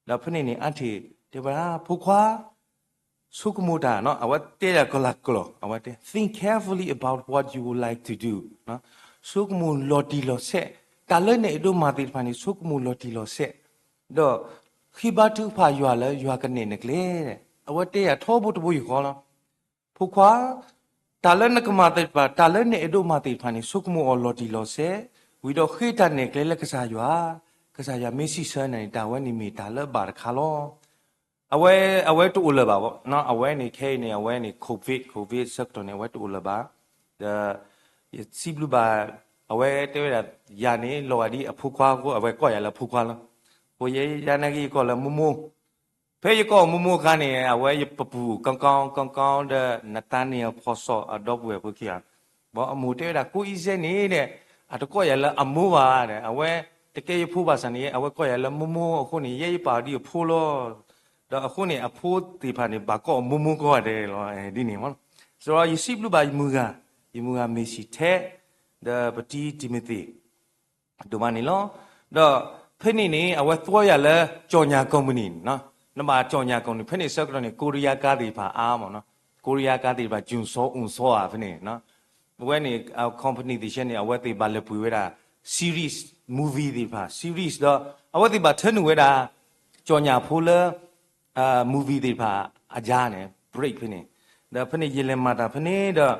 ဒီးဖဲန့ၣ်န့ၣ် aunty တဲဝဲဒၣ် ဖိခွါ ဆိကမိၣ်တၢ်နီၤ အဝဲတဲယၤကလၤကလီၤ အဝဲတဲ think carefully about what you would like to do ဆိကမိၣ်လီၤတံၢ်လီၤဆဲး တၢ်လၢနအဲၣ်ဒိးမၤသ့ၣ်တဖၣ်န့ၣ် ဆိကမိၣ်လီၤတံၢ်လီၤဆဲး ဒီးဃ့ဘါထုကဖၣ်ယွၤလၢယွၤကနဲၣ်နကျဲ အဝဲတဲယၤထီဘိတဘိယူၢ်ဃီလီၤ. ဖိခွါ တၢ်လၢနကမၤသ့ၣ်တဖၣ် တၢ်လၢနအဲၣ်ဒိးမၤသ့ၣ်တဖၣ်န့ၣ် ဆိကမိၣ်အီၤလီၤတံၢ်လီၤဆဲး ဝံၤဒီးဃ့တၢ်နဲၣ်ကျဲလၢကစၢ်ယွၤ, ကစၢ်ယွၤမ့ၢ်စံးဆၢနၤန့ၣ် တၢ်ဝဲန့ၣ်မ့ၢ်တၢ်လၢအဘၣ်တခါလီၤ. အဝဲ အဝဲတအိၣ်လၢၤဘၣ်ဘၣ် အဝဲန့ၣ် ခဲအံၤန့ၣ် အဝဲန့ၣ် covid covid ဆၢကတီၢ်န့ၣ် အဝဲတအိၣ်လၢၤဘၣ်. ဒီး ယစံးဘျုးဘၣ် အဝဲတဲဝဲဒၣ် ယၤန့ၣ် လီၤဂာ်ဒ်အဖိခွါအဃိ အဝဲကိးယၤလၢဖိခွါလီၤ. အဃိယဲယၤနာ်က့ယကိးလၢမိၢ်မိၢ် ဖဲယကိးမိၢ်မိၢ်အခါန့ၣ် အဝဲယပပူၤကီကီကီကီဒီး နတၢ်န့ၢ်အဖီၣ်စီၣ်အဒီပုၢ်ဝဲၢ်ဖိခံဂၤ ဘၣ်အမိၢ်တဲဝဲဒၣ် ကိးအံၤစဲန့ၣ်ဒီး အတကိးယၤလၢအမိၢ်ဘၣ်ဒီး အဝဲတကဲယဖိဘၣ်ဆၣ်န့ၣ် အဝဲကိးယၤလၢမိၢ်မိၢ်အဃိန့ၣ် ယဲယပာ်အီၤဒ်အဖိလီၤ. ဒီးအဃိန့ၣ် အဖိသ့ၣ်တဖၣ်န့ၣ် ဘၣ်ကိးအီၤမိၢ်မိၢ်ကိးဂၤဒဲးလီၤ ဒ်န့ၣ်မး. ဆိုတော့ ယစံးဘျုးဘၣ်ယမုၢ်ဂၤ, ယမုၢ်ဂၤမ့ၢ်စံးထဲ ဒီးပတံၤတံၤမသ့ၣ် ဒိၣ်မးန့ၣ်လီၤ. ဒီး ဖဲန့ၣ်န့ၣ် အဝဲသွီယၤလၢ ကြော်ငြာ company, နဘၣ် ကြော်ငြာ company ဖဲန့ၣ်ဆၢကတီၢ်န့ၣ် ကိရံယါကါသ့ၣ်တဖၣ်အါမးနီၤ, ကိရံယါကါသ့ၣ်တဖၣ် ကၠူၣ်စီအူၣ်စီဧါ ဖဲန့ၣ် အဝဲန့ၣ် company သ့ၣ်ဆဲန့ၣ် အဝဲသ့ၣ်ဘၣ်လဲၤပှ့ၤဝဲဒၣ် series, movie သ့ၣ်တဖၣ် series ဒီး အဝဲသ့ၣ်ဘၣ်ထၢနုာ်ဝဲဒၣ် ကြော်ငြာဖိလၢ movie သ့ၣ်တဖၣ်အယါန့ၣ် break ဖဲန့ၣ်, ဒီးဖဲန့ၣ်ယလဲၤမၤတၢ်ဖဲန့ၣ်ဒီး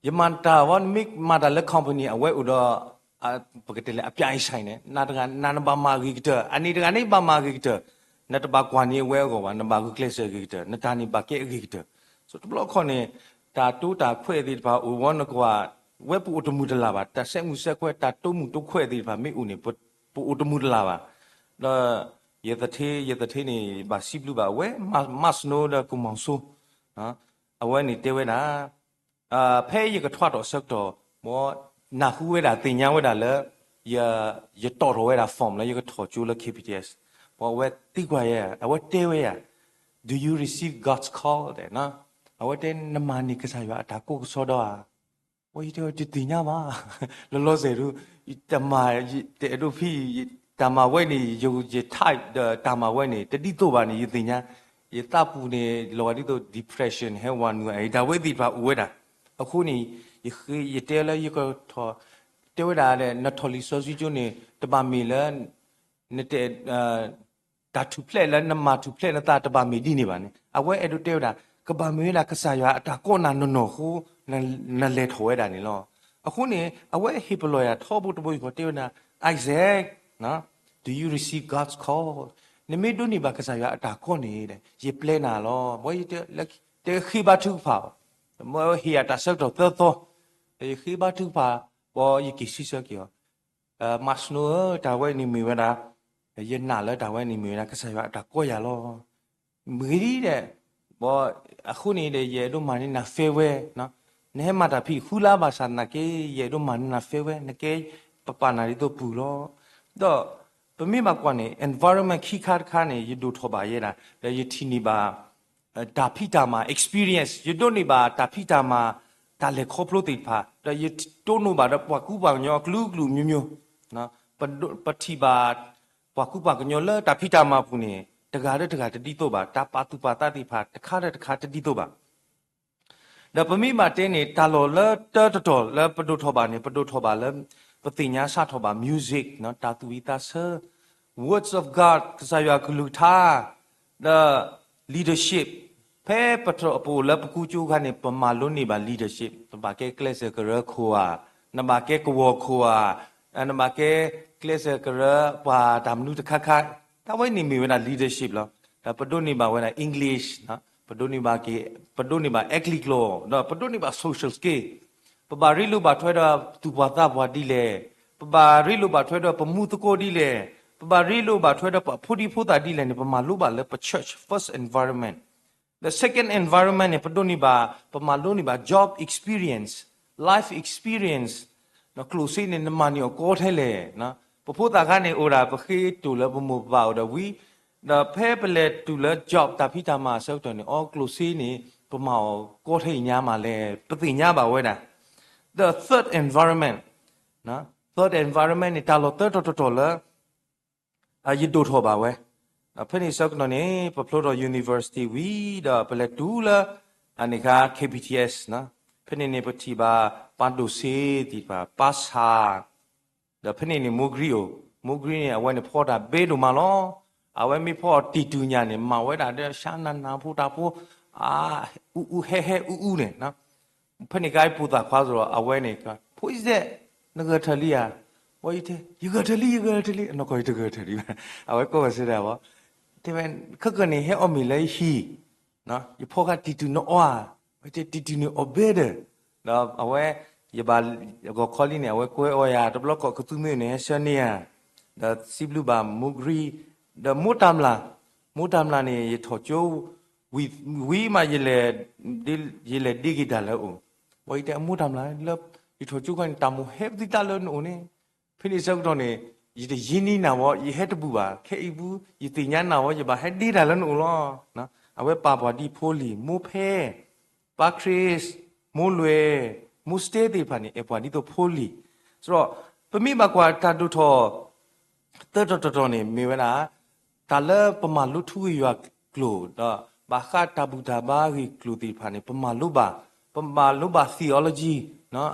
ယမၤတၢ်ဝဲ နမ့ၢ်မၤတၢ်လၢ company အဝဲအိၣ်ဒီး ပကတဲလဲၣ် အပြိုင်ဆိုင် န့ၣ် နတဂၤနဘၣ်မၤအဂ့ၤကတၢၢ်, အန့ၣ်တဂၤန့ၣ်ဘၣ်မၤအဂ့ၤကတၢၢ်, နတဘၣ်ကွၢ်န့ၢ်အဝဲအဂီၢ်ဘၣ်, နဘၣ်ဂုာ်ကျဲးစၢးအဂ့ၤကတၢၢ်, နတၢ်န့ၣ်ဘၣ်ကဲအဂ့ၤကတၢၢ်. တဘျီခီန့ၣ် တၢ်တိတၢ်ခွဲးသ့ၣ်တဖၣ်အိၣ်ဝဲနကွၢ် ဝဲပအိၣ်တမုာ်တလၤဘၣ်, တၢ်ဆဲးမုၢ်ဆဲးခွဲး တၢ်တိမုၢ်တိခွဲးသ့ၣ်တဖၣ်မ့ၢ်အိၣ်န့ၣ် ပအိၣ်တမုာ်တလၤဘၣ်. ဒီး ယသထ့ ယသထ့န့ၣ် ဘၣ်စံးဘျုးဘၣ်အဝဲ မးစနိဒီးကမီၤစိ အဝဲန့ၣ်တဲဝဲဒၣ် ဖဲယကထွဲထီၣ်အဆၢကတီၢ် မ်နၢ်ဟူဝဲဒၣ်သ့ၣ်ညါဝဲဒၣ်လၢ ယတီၣ်ထီၣ်ဝဲဒၣ် form လၢယကထီၣ်ကၠိလၢ K P T S, အဝဲသံကွၢ်ယၤ အဝဲတဲဝဲယၤ Do you receive God's call? အဝဲတဲ နမၤန့ၢ်ကစၢ်ယွၤအတၢ်ကိးကစီဒီဧါ. ဝဲယတဲ တသ့ၣ်ညါဘၣ်, လီၤလီၤဆဲးဒုး တမၤ တအဲၣ်ဒိးဖံး တၢ်မၤဝဲန့ၣ် ယ type ဒီးတၢ်မၤဝဲန့ၣ် တဒ်သိးဘၣ်န့ၣ် ယသ့ၣ်ညါ, ယသးပူၤန့ၣ် လီၤဂာ်ဒ်သိး depression ဟဲဝၤနုာ်အတၢ်ဝဲသ့ၣ်တဖၣ်အိၣ်ဝဲဒၣ်. အဃိန့ၣ် ယတဲလၢယကထီၣ် တဲဝဲဒၣ် နထီၣ်လံာ်စီဆှံကၠိန့ၣ် တဘၣ်မ့ၢ်လၢ နတ တၢ်ထူၣ်ဖျဲးလၢနမၤထူၣ်ဖျဲးနသးတဘၣ်မ့ၢ်ဒ်န့ၣ်ဘၣ်န့ၣ် အဝဲအဲၣ်ဒိးတဲဝဲဒၣ် ကဘၣ်မ့ၢ်ဝဲဒၣ်ကစၢ်ယွၤအတၢ်ကိးနၤနီၢ်နီၢ်အဃိ နလဲၤထီၣ်ဝဲဒၣ်န့ၣ်လီၤ. အဃိန့ၣ် အဝဲဟ့ၣ်ပလီၢ်ယၤထီဘိတဘိဃီတဲဝဲဒၣ် Isaac, do you receive God's call? နမ့ၢ်ဒိးန့ၢ်ဘၣ်ကစၢ်ယွၤအတၢ်ကိးန့ၣ် ယပျဲနၤလီၤ. ဘၣ်ယတဲ တဲဃ့ဘါထုကဖၣ်, မ့ၢ်ဟ့ၣ်ယၤတၢ်ဆၢကတီၢ်သၢသီ, ယဃ့ဘါထုကဖၣ် ဘၣ်ယက့ၤစံးဆၢက့ၤအီၤ မးစနိဧၢ, တၢ်ဝဲန့ၣ်မ့ၢ်ဝဲဒၣ်, ယနာ်လၢတၢ်ဝဲန့ၣ်မ့ၢ်ဝဲဒၣ် ကစၢ်ယွၤအတၢ်ကိးယၤလီၤ. မ့ၢ်ဂ့ၤဒ်လဲၣ်, ဘၣ်အဃိန့ၣ်ဒီး ယအဲၣ်ဒိးမၤန့ၢ်နၤ farewell, နဟဲမၤတၢ်ဖဲဃုလါဘၣ်ဆၣ်သနာ်က့ ယအဲၣ်ဒိးမၤန့ၢ်နၤ farewell, နကဲပပာ်နၤဒ်သိးပုၢ်လီၤ. ဒီးပမ့ၢ်ဘၣ်ကွၢ်န့ၣ် environment ခံခါတခါန့ၣ် ယဒိၣ်ထီၣ်ဘၣ်ယဲဒၣ် ဒီးယထံၣ်န့ၢ်ဘၣ် တၢ်ဖံးတၢ်မၤ experience, ယဒိးန့ၢ်ဘၣ်တၢ်ဖံးတၢ်မၤ တၢ်လဲၤခီဖျိသ့ၣ်တဖၣ်, ဒီးယတိၢ်နီၣ်ဘၣ်ဒီးပှၤကူပှၤကညီအကလုာ်ကလုာ် မျိုးမျိုး, ပထံၣ်ဘၣ် ပှၤကူပှၤကညီလၢတၢ်ဖံးတၢ်မၤပူၤန့ၣ် တဂၤဒီးတဂၤတဒ်သိးဘၣ်, တၢ်ပာ်သူၣ်ပာ်သးသ့ၣ်တဖၣ် တခါဒီးတခါတဒ်သိးဘၣ်. ဒီးပမ့ၢ်ဘၣ်တဲန့ၣ် တၢ်လီၢ်လၢတၢတတီၤလၢပဒိၣ်ထီၣ်ဘၣ်န့ၣ် ပဒိၣ်ထီၣ်ဘၣ်လၢ ပသ့ၣ်ညါစးထီၣ်ဘၣ် music, တၢ်သူၣ်ဝံၣ်သးဆၢ, words of God, ကစၢ်ယွၤကလုၢ်ကထါ, ဒီး leadership, ဖဲပအိၣ်လၢပကူကၠိခါန့ၣ် ပမၤလိန့ၢ်ဘၣ် leadership, နဘၣ်ကဲကျဲးစၢးကရၢခိၣ်ဧါ, နဘၣ်ကဲကဝီၤခိၣ်ဧါ, နဘၣ်ကဲကျဲးစၢးကရၢပှၤတၢ်မနုၤတခါခါ, တၢ်ဝဲန့ၣ်မ့ၢ်ဝဲဒၣ် leadership လီၤ. ဒီးပဒိးန့ၢ်ဘၣ်ဝဲဒၣ် English, ပဒိးန့ၢ်ဘၣ်က့ၤ, ပဒိးန့ၢ်ဘၣ်အဲကလံးကျိာ်, ဒီးပဒိးန့ၢ်ဘၣ် social skill, ပဘၣ်ရ့လိာ်ဘၣ်ထွဲဒီးသူၣ်ပှၤသးပှၢ်ဒ်လဲၣ်, ပဘၣ်ရ့လိာ်ဘၣ်ထွဲဒီးပမူသကိးဒ်လဲၣ်, ပဘၣ်ရ့လိာ်ဘၣ်ထွဲဒီးပဖိဒံဖိသၣ်ဒ်လဲၣ်န့ၣ် ပမၤလိဘၣ်လၢပ church first environment. The second environment န့ၣ် ပဒိးန့ၢ်ဘၣ်, ပမၤလိန့ၢ်ဘၣ် job experience, life experience, ကျိၣ်စ့န့ၣ် နမၤန့ၢ်အီၤကီထဲလဲၣ်, ပဖိသၣ်ခါန့ၣ်အိၣ်ဒၣ် ပဃ့တိၢ်လၢပမိၢ်ပပၢ်အိၣ်ဒီးဝံၤ, ဒီးဖဲပလဲၤတုၤလၢ job တၢ်ဖံးတၢ်မၤအဆၢကတီၢ်န့ၣ် အီကျိၣ်စ့န့ၣ် ပမၤအီၤကီထဲအံၤညါမးလဲၣ်, ပသ့ၣ်ညါဘၣ်ဝဲဒၣ်. The third environment, third environment န့ၣ် တၢ်လီၢ်သၢတီၤတတီၤလၢ ယဒိၣ်ထီၣ်ဘၣ်ဝဲ, ဖဲန့ၣ်ဆၢကတီၢ်န့ၣ် ပဖျိထီၣ် university ဝံၤဒီး ပလဲၤတုၤလၢ အန့ၣ်ခါ K B T S, ဖဲန့ၣ်န့ၣ် ပထံၣ်ဘၣ် ပၢ်ဒိၣ်စ့သ့ၣ်တဖၣ် ပၢ်ဆၣ်, ဒီးဖဲန့ၣ်န့ၣ် မိၢ်ဂရံအိၣ်, မိၢ်ဂရံန့ၣ် အဝဲန့ၣ်ဖီတၢ်ဘဲဒိၣ်မးလီၤ. အဝဲမ့ၢ်ဖီအီၤတံၢ်တုၤညါန့ၣ် မၤဝဲဒၣ်ဒီး ရှါနၤနၤဖိတၢ်ဖိ, အူအူဟဲဟဲအူအူန့ၣ် ဖဲန့ၣ်ကါဖိသၣ်ခွါစ့ၢ်ဒီး အဝဲန့ၣ် ဖိအံၤစဲး, နဂဲၤထၢၣ်လံဧါ, ဝဲယတဲ ယဂဲၤထၢၣ်လံ ယဂဲၤထၢၣ်လံ, အနီၢ်ကီၢ်ယတဂဲၤထၢၣ်လံဘၣ်, အဝဲကိးဝဲစ့ၢ်ဒၣ်ဝဲ, တဲဝဲ ခဲကနံၣ်န့ၣ် ဟဲအီၣ်မ့ၤလၢယဟံၣ်, ယဖီကါတံၢ်တုၤနအီဧါ, ဝဲတဲတံၢ်တုၤန့ၣ်အီၣ်ဘဲဒီး, ဒီးအဝဲ ယဘၣ်ဂီၤခီလံန့ၣ် အဝဲကွဲအီၣ်ယၤ တဘျီကီးကသူမ့ၢ်န့ၣ် ဟဲဆၢန့ၢ်ယၤ, ဒီးစံးဘျုးဘၣ်မိၢ်ဂရံ, ဒီးမိၢ်တၢ်မျၢ်, မိၢ်တၢ်မျၢ်န့ၣ် ယထီၣ်ကၠိ ဝံၤမး ယလဲၤဒ့က့ၤတၢ်လၢအအိၣ်, ဝဲယတဲအမိၢ်တၢ်မျၢ် လၢယထီၣ်ကၠိခါန့ၣ် တၢ်မိၣ်ဟဲပသံတၢ်လၢနအိၣ်န့ၣ်, ဖဲန့ၣ်ဆၢကတီၢ်န့ၣ် ယတယံၤန့ၢ်နၤဝဲ ယဟဲတဘူးဘၣ်, ခဲအံၤပူၤ ယသ့ၣ်ညါနၤဝဲ ယဘၣ်ဟဲဒ့တၢ်လၢနအိၣ်လီၤ. အဝဲပာ်ပှၤဒ်ဖိလံၤ, မိၢ်ဖဲ, ပၢ်ခရံး, မိၢ်လွဲၢ်, မိၢ်စတဲသ့ၣ်တဖၣ်န့ၣ် အဲၣ်ပှၤဒ်သိးဖိလံၤ, စ့ၢ်ဒီး ပမ့ၢ်ဘၣ်ကွၢ်တၢ်ဒိၣ်ထီၣ် သၢတီၤတတီၤန့ၣ် မ့ၢ်ဝဲဒၣ် တၢ်လၢပမၤလိထူဂ့ၢ်ယွၤကျိာ် ဒီးဘၣ်ဃးတၢ်ဘူၣ်တၢ်ဘါအဂ့ၢ်ကျိာ်သ့ၣ်တဖၣ်န့ၣ် ပမၤလိဘၣ်, ပမၤလိဘၣ် theology,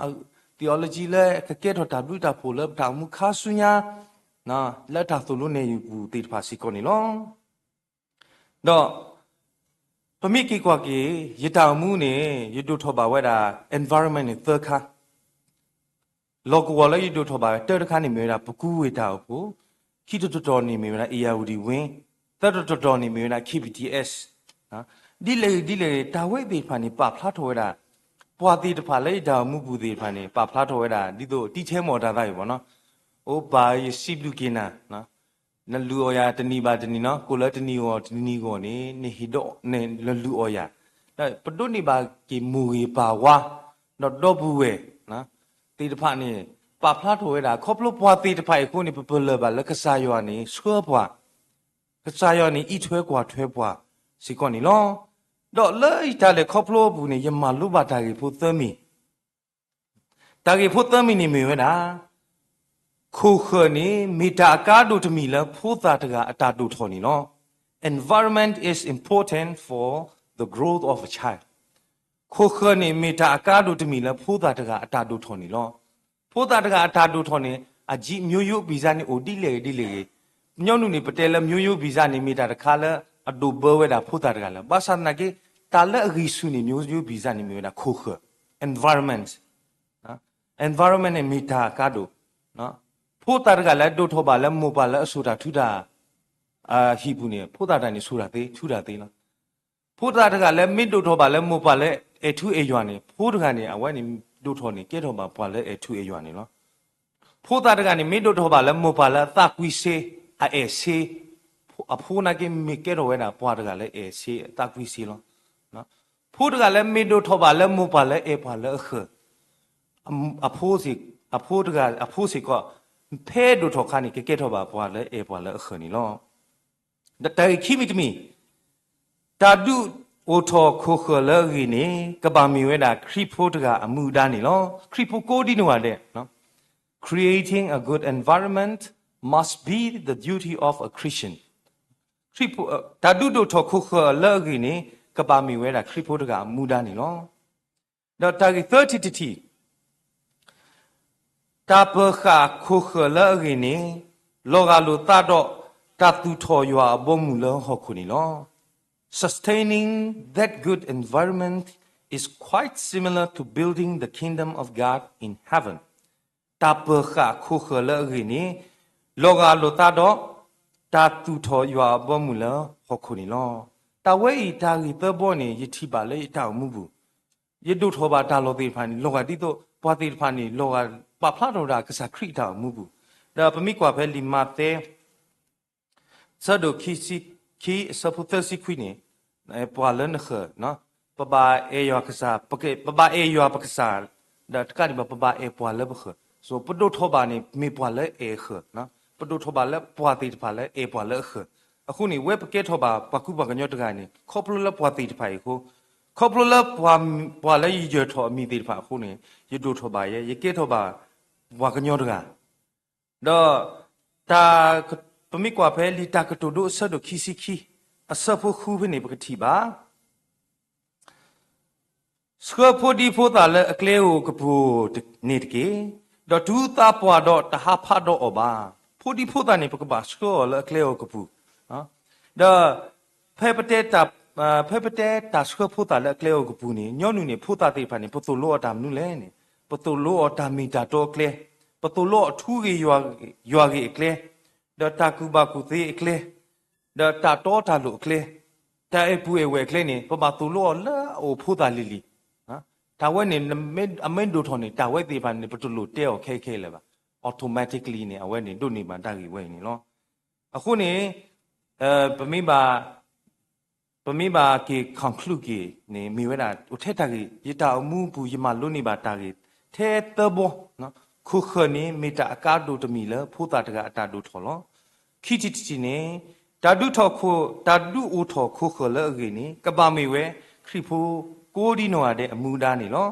theology လၢကကဲထီၣ်တၢ်ဘျုးတၢ်ဖှိၣ်လၢပတၢ်အိၣ်မူခါဆူညါ လၢတၢ်သိၣ်လိနဲၣ်ယုၢ်ပူၤသ့ၣ်တဖၣ်စ့ၢ်ကီးန့ၣ်လီၤ. ဒီး ပမ့ၢ်က့ၤကွၢ်က့ၤ ယတၢ်အိၣ်မူန့ၣ် ယဒိၣ်ထီၣ်ဘၣ်ဝဲဒၣ် environment န့ၣ်သၢခါ လီၢ်ကဝီၤလၢယဒိၣ်ထီၣ်ဘၣ်ဝဲ တၢတခါန့ၣ်မ့ၢ်ဝဲဒၣ် ပကူဝ့ၢ်တၢ်အိၣ်ဖှိၣ်, ခံတီၤတတီၤန့ၣ်မ့ၢ်ဝဲဒၣ် ဧရာဝတီဝင်း, သၢတီၤတတီၤန့ၣ်မ့ၢ်ဝဲဒၣ် K B T S, ဒ်လဲၣ်ဂ့ၤဒ်လဲၣ်ဂ့ၤ တၢ်ဝဲသ့ၣ်တဖၣ်န့ၣ် ပာ်ဖျါထီၣ်ဝဲဒၣ် ပှၤသ့ၣ်တဖၣ်လၢယတၢ်အိၣ်မူပူၤသ့ၣ်တဖၣ်န့ၣ် ပာ်ဖျါထီၣ်ဝဲဒၣ် ဒ်သိးတံထဲမီၢ်တၢ်သးအံၤဘၣ်နီၤ, အိၣ်ပာ်ယစံးဘျုးက့ၤနၤ နလူၤအီၣ်ယၤတနံၤဘၣ်တနံၤနီၤ, ကိးလၢတနံၤဂီၢ်တနံၤဂီၢ်န့ၣ် နဟ့ၣ်ဒီး နလူၤအီၣ်ယၤ, ဒီးပဒိးန့ၢ်ဘၣ်က့ၤမိၢ်ဂ့ၤပၢ်ဝါ, ဒီးဒီပုၢ်ဝဲၢ်သ့ၣ်တဖၣ်န့ၣ် ပာ်ဖျါထီၣ်ဝဲဒၣ် ခီဖျိပှၤသ့ၣ်တဖၣ်အံၤအဃိန့ၣ် ပပလၢၢ်ဘၣ်လၢကစၢ်ယွၤန့ၣ် ဆှၢပှၤ, ကစၢ်ယွၤန့ၣ် အံးထွဲကွၢ်ထွဲပှၤစ့ၢ်ကီးန့ၣ်လီၤ. ဒီးလၢယတၢ်လဲၤခီဖျိအပူၤန့ၣ် ယမၤလိဘၣ်တၢ်ဂ့ၢ်ဖိသၢမံၤ တၢ်ဂ့ၢ်ဖိသၢမံၤန့ၣ်မ့ၢ်ဝဲဒၣ်, ခိၣ်ဃၢၤန့ၣ် မ့ၢ်တၢ်အကါဒိၣ်တမံၤလၢဖိသၣ်တဂၤအတၢ်ဒိၣ်ထီၣ်န့ၣ်လီၤ. Environment is important for the growth of a child. ခိၣ်ဃၢၤန့ၣ် မ့ၢ်တၢ်အကါဒိၣ်တမံၤလၢဖိသၣ်တဂၤအတၢ်ဒိၣ်ထီၣ်န့ၣ်လီၤ. ဖိသၣ်တဂၤအတၢ်ဒိၣ်ထီၣ်န့ၣ် အ gene မျိုးရိုးဗီဇ န့ၣ်အိၣ်ဒ်လဲၣ်ဂ့ၤဒ်လဲၣ်ဂ့ၤ, ညီနုၢ်န့ၣ် ပတဲလၢ မျိုးရိုးဗီဇ န့ၣ် မ့ၢ်တၢ်တခါလၢအဒိးဘၢဝဲဒၣ်ဖိသၣ်တဂၤလၢၤ. ဘၣ်ဆၣ်သနာ်က့ တၢ်လၢအဂံၢ်ဆူၣ်န့ၣ် မျိုးရိုးဗီဇ န့ၣ်မ့ၢ်ဝဲဒၣ်ခိၣ်ဃၢၤ, environment, environment န့ၣ်မ့ၢ်တၢ်အကါဒိၣ်, ဖိသၣ်တဂၤလၢဒိၣ်ထီၣ်ဘၣ်လၢမိၢ်ပၢ်လၢအစိာ်တၢ်ထုတၢ် အဟံၣ်ပူၤန့ၣ် ဖိသၣ်တဂၤန့ၣ် စိာ်တၢ်သ့ ထုတၢ်သ့လီၤ. ဖိသၣ်တဂၤလၢမ့ၢ်ဒိၣ်ထီၣ်ဘၣ်လၢမိၢ်ပၢ်လၢအဲၣ်ထူအဲၣ်ယွၤန့ၣ် ဖိတဂၤန့ၣ် အဝဲန့ၣ်ဒိၣ်ထီၣ်န့ၣ် ကဲထီၣ်ဘၣ်ပှၤလၢအဲၣ်ထူအဲၣ်ယွၤန့ၣ်လီၤ. ဖိသၣ်တဂၤန့ၣ် မ့ၢ်ဒိၣ်ထီၣ်ဘၣ်လၢမိၢ်ပၢ်လၢအသးကွံစ့ အအဲၣ်စ့, အဖိနာ်က့မ့ၢ်ကဲထီၣ်ဝဲဒၣ်ပှၤတဂၤလၢအဲၣ်စ့အသးကွံစ့လီၤ. ဖိတဂၤလၢမ့ၢ်ဒိၣ်ထီၣ်ဘၣ်လၢမိၢ်ပၢ်လၢအဲၣ်ပှၤလၢအဃၢၤ အဖိတဂၤ အဖိစ့ၢ်ကီး ဖဲဒိၣ်ထီၣ်အခါန့ၣ် ကကဲထီၣ်ဘၣ်ပှၤလၢအဲၣ်ပှၤလၢအဃၢၤန့ၣ်လီၤ. ဒီးတၢ်ဂ့ၢ်ခံမံၤတမံၤ, တၢ်ဒုးအိၣ်ထီၣ်ခိၣ်ဃၢၤလၢအဂ့ၢ်န့ၣ် ကဘၣ်မ့ၢ်ဝဲဒၣ်ခရံာ်ဖိတဂၤအမူဒါန့ၣ်လီၤ. ခရံာ်ဖိကိးဒံနီၢ်ဂၤဒဲး Creating a good environment must be the duty of a Christian. ခရံာ်ဖိ တၢ်ဒုးဒိၣ်ထီၣ်ခိၣ်ဃၢၤလၢအဂ့ၢ်န့ၣ် ကဘၣ်မ့ၢ်ဝဲဒၣ်ခရံာ်ဖိတဂၤအမူဒါန့ၣ်လီၤ. ဒီးတၢ်ဂ့ၢ်သၢထံၣ်တထံၣ်, တၢ်ပၢၤဃာ်ခိၣ်ဃၢၤလၢအဂ့ၢ်န့ၣ် လီၤဂာ်လိာ်သးဒီး တၢ်သူၣ်ထီၣ်ယွၤအဘီအမုၢ်လၢဟီၣ်ခိၣ်န့ၣ်လီၤ. Sustaining that good environment is quite similar to building the kingdom of God in heaven. တၢ်ပၢၤဃာ်ခိၣ်ဃၢၤလၢအဂ့ၢ်န့ၣ် လီၤဂာ်လိာ်သးဒီး တၢ်သူၣ်ထီၣ်ယွၤအဘီအမုၢ်လၢဟီၣ်ခိၣ်န့ၣ်လီၤ. တၢ်ဝဲအံၤတၢ်ဂ့ၢ်သၢဘီန့ၣ် ယထံၣ်ဘၣ်လၢယတၢ်အိၣ်မူပူၤ, ယဒိၣ်ထီၣ်ဘၣ်တၢ်လီၢ်သ့ၣ်တဖၣ်န့ၣ် လီၤဂာ်ဒ်သိး ပှၤသ့ၣ်တဖၣ်န့ၣ် လီၤဂာ်ပာ်ဖျါထီၣ်ဝဲဒၣ်ကစၢ်ခရံာ်အတၢ်အိၣ်မူပူၤ, ဒီးပမ့ၢ်ကွၢ်ဖဲလံာ်မးသဲ ဆၢဒိၣ်ခံဆံခံ အဆၢဖိသၢဆံခွံန့ၣ်, ပှၤလၢနဃၢၤ, ပဘၣ်အဲၣ်ယွၤကစၢ်, ပက, ပဘၣ်အဲၣ်ယွၤပကစၢ်, ဒီးတကးဒံးဘၣ် ပဘၣ်အဲၣ်ပှၤလၢပဃၢၤ, ပဒိၣ်ထီၣ်ဘၣ်န့ၣ် မ့ၢ်ပှၤလၢအဲၣ်ဃၢၤ, ပဒိၣ်ထီၣ်ဘၣ်လၢပှၤသ့ၣ်တဖၣ်လၢအဲၣ်ပှၤလၢအဃၢၤ, အဃိန့ၣ် ဝဲပကဲထီၣ်ဘၣ်ပှၤကူပှၤကညီတဂၤန့ၣ် ခီဖျိလၢပှၤသ့ၣ်တဖၣ်အံၤအဃိ, ခီဖျိလၢပှၤလၢယယၢၤထီၣ်အမံၤသ့ၣ်တဖၣ်အဃိန့ၣ် ယဒိၣ်ထီၣ်ဘၣ်ယဲ, ယကဲထီၣ်ဘၣ်ပှၤကညီတဂၤ ဒီး တၢ်, ပမ့ၢ်ကွၢ်ဖဲလံာ်တၢ်ကတိၤဒိအဆၢဒိၣ်ခံဆံခံ အဆၢဖိဃုဖဲန့ၣ် ပကထံၣ်ဘၣ်, ဆှၢဖိဒံဖိသၣ်လၢအကျဲဧိၤကပူၤန့ၣ်တက့ၢ်, ဒီးတုၤသးပှၢ်ဒီးတဟးဖးဒီးအီၤဘၣ်. ဖိဒံဖိသၣ်န့ၣ် ပကဘၣ်ဆှၢအီၤလၢအကျဲဧိၤကပူၤ, ဒီး ဖဲပတဲတၢ်, ဖဲပတဲတၢ်ဆှၢဖိသၣ်လၢအကျဲဧိၤကပူၤန့ၣ် ညီနုၢ်န့ၣ် ဖိသၣ်သ့ၣ်တဖၣ်န့ၣ် ပသိၣ်လိအီၤတၢ်မနုၤလဲၣ်န့ၣ် ပသိၣ်လိအီၤတၢ်မ့ၢ်တၢ်တီအကျဲ, ပသိၣ်လိအီၤထူဂ့ၤယွၤဂ့ၤအကျဲ, ဒီးတၢ်ကူၣ်ဘၣ်ကူၣ်သ့အကျဲ, ဒီးတၢ်တီတၢ်လိၤအကျဲ, တၢ်အဲၣ်ပူၤအဲၣ်ဝဲၢ်အကျဲန့ၣ် ပဘၣ်သိၣ်လိအီၤလၢအအိၣ်ဖိသၣ်လံၤလံၤ, တၢ်ဝဲန့ၣ် အမ့ၢ်ဒိၣ်ထီၣ်န့ၣ် တၢ်ဝဲသ့ၣ်တဖၣ်န့ၣ် ပတလိၣ်တဲအီၤခဲခဲလၢာ်ဘၣ်, automatically န့ၣ် အဝဲန့ၣ်ဒိးန့ၢ်ဘၣ်တၢ်ဂ့ၢ်ဝဲအံၤန့ၣ်လီၤ. အဃိန့ၣ် ပမ့ၢ်ဘၣ်, ပမ့ၢ်ဘၣ်က့ၤ conclude က့ၤန့ၣ် မ့ၢ်ဝဲဒၣ် အိၣ်ထဲတၢ်ဂ့ၢ် ယတၢ်အိၣ်မူပူၤ ယမၤလိန့ၢ်ဘၣ်တၢ်ဂ့ၢ် ထဲသၢဘီ, ခိၣ်ဃၢၤန့ၣ် မ့ၢ်တၢ်အကါဒိၣ်တမံၤလၢဖိသၣ်တဂၤအတၢ်ဒိၣ်ထီၣ်လီၤ. ခံထံၣ်တထံၣ်န့ၣ် တၢ်ဒုးထီၣ်ခိၣ်, တၢ်ဒုးအိၣ်ထီၣ်ခိၣ်ဃၢၤလၢအဂ့ၢ်န့ၣ် ကဘၣ်မ့ၢ်ဝဲ ခရံာ်ဖိကိးဒံနီၢ်ဂၤဒဲးအမူဒါန့ၣ်လီၤ.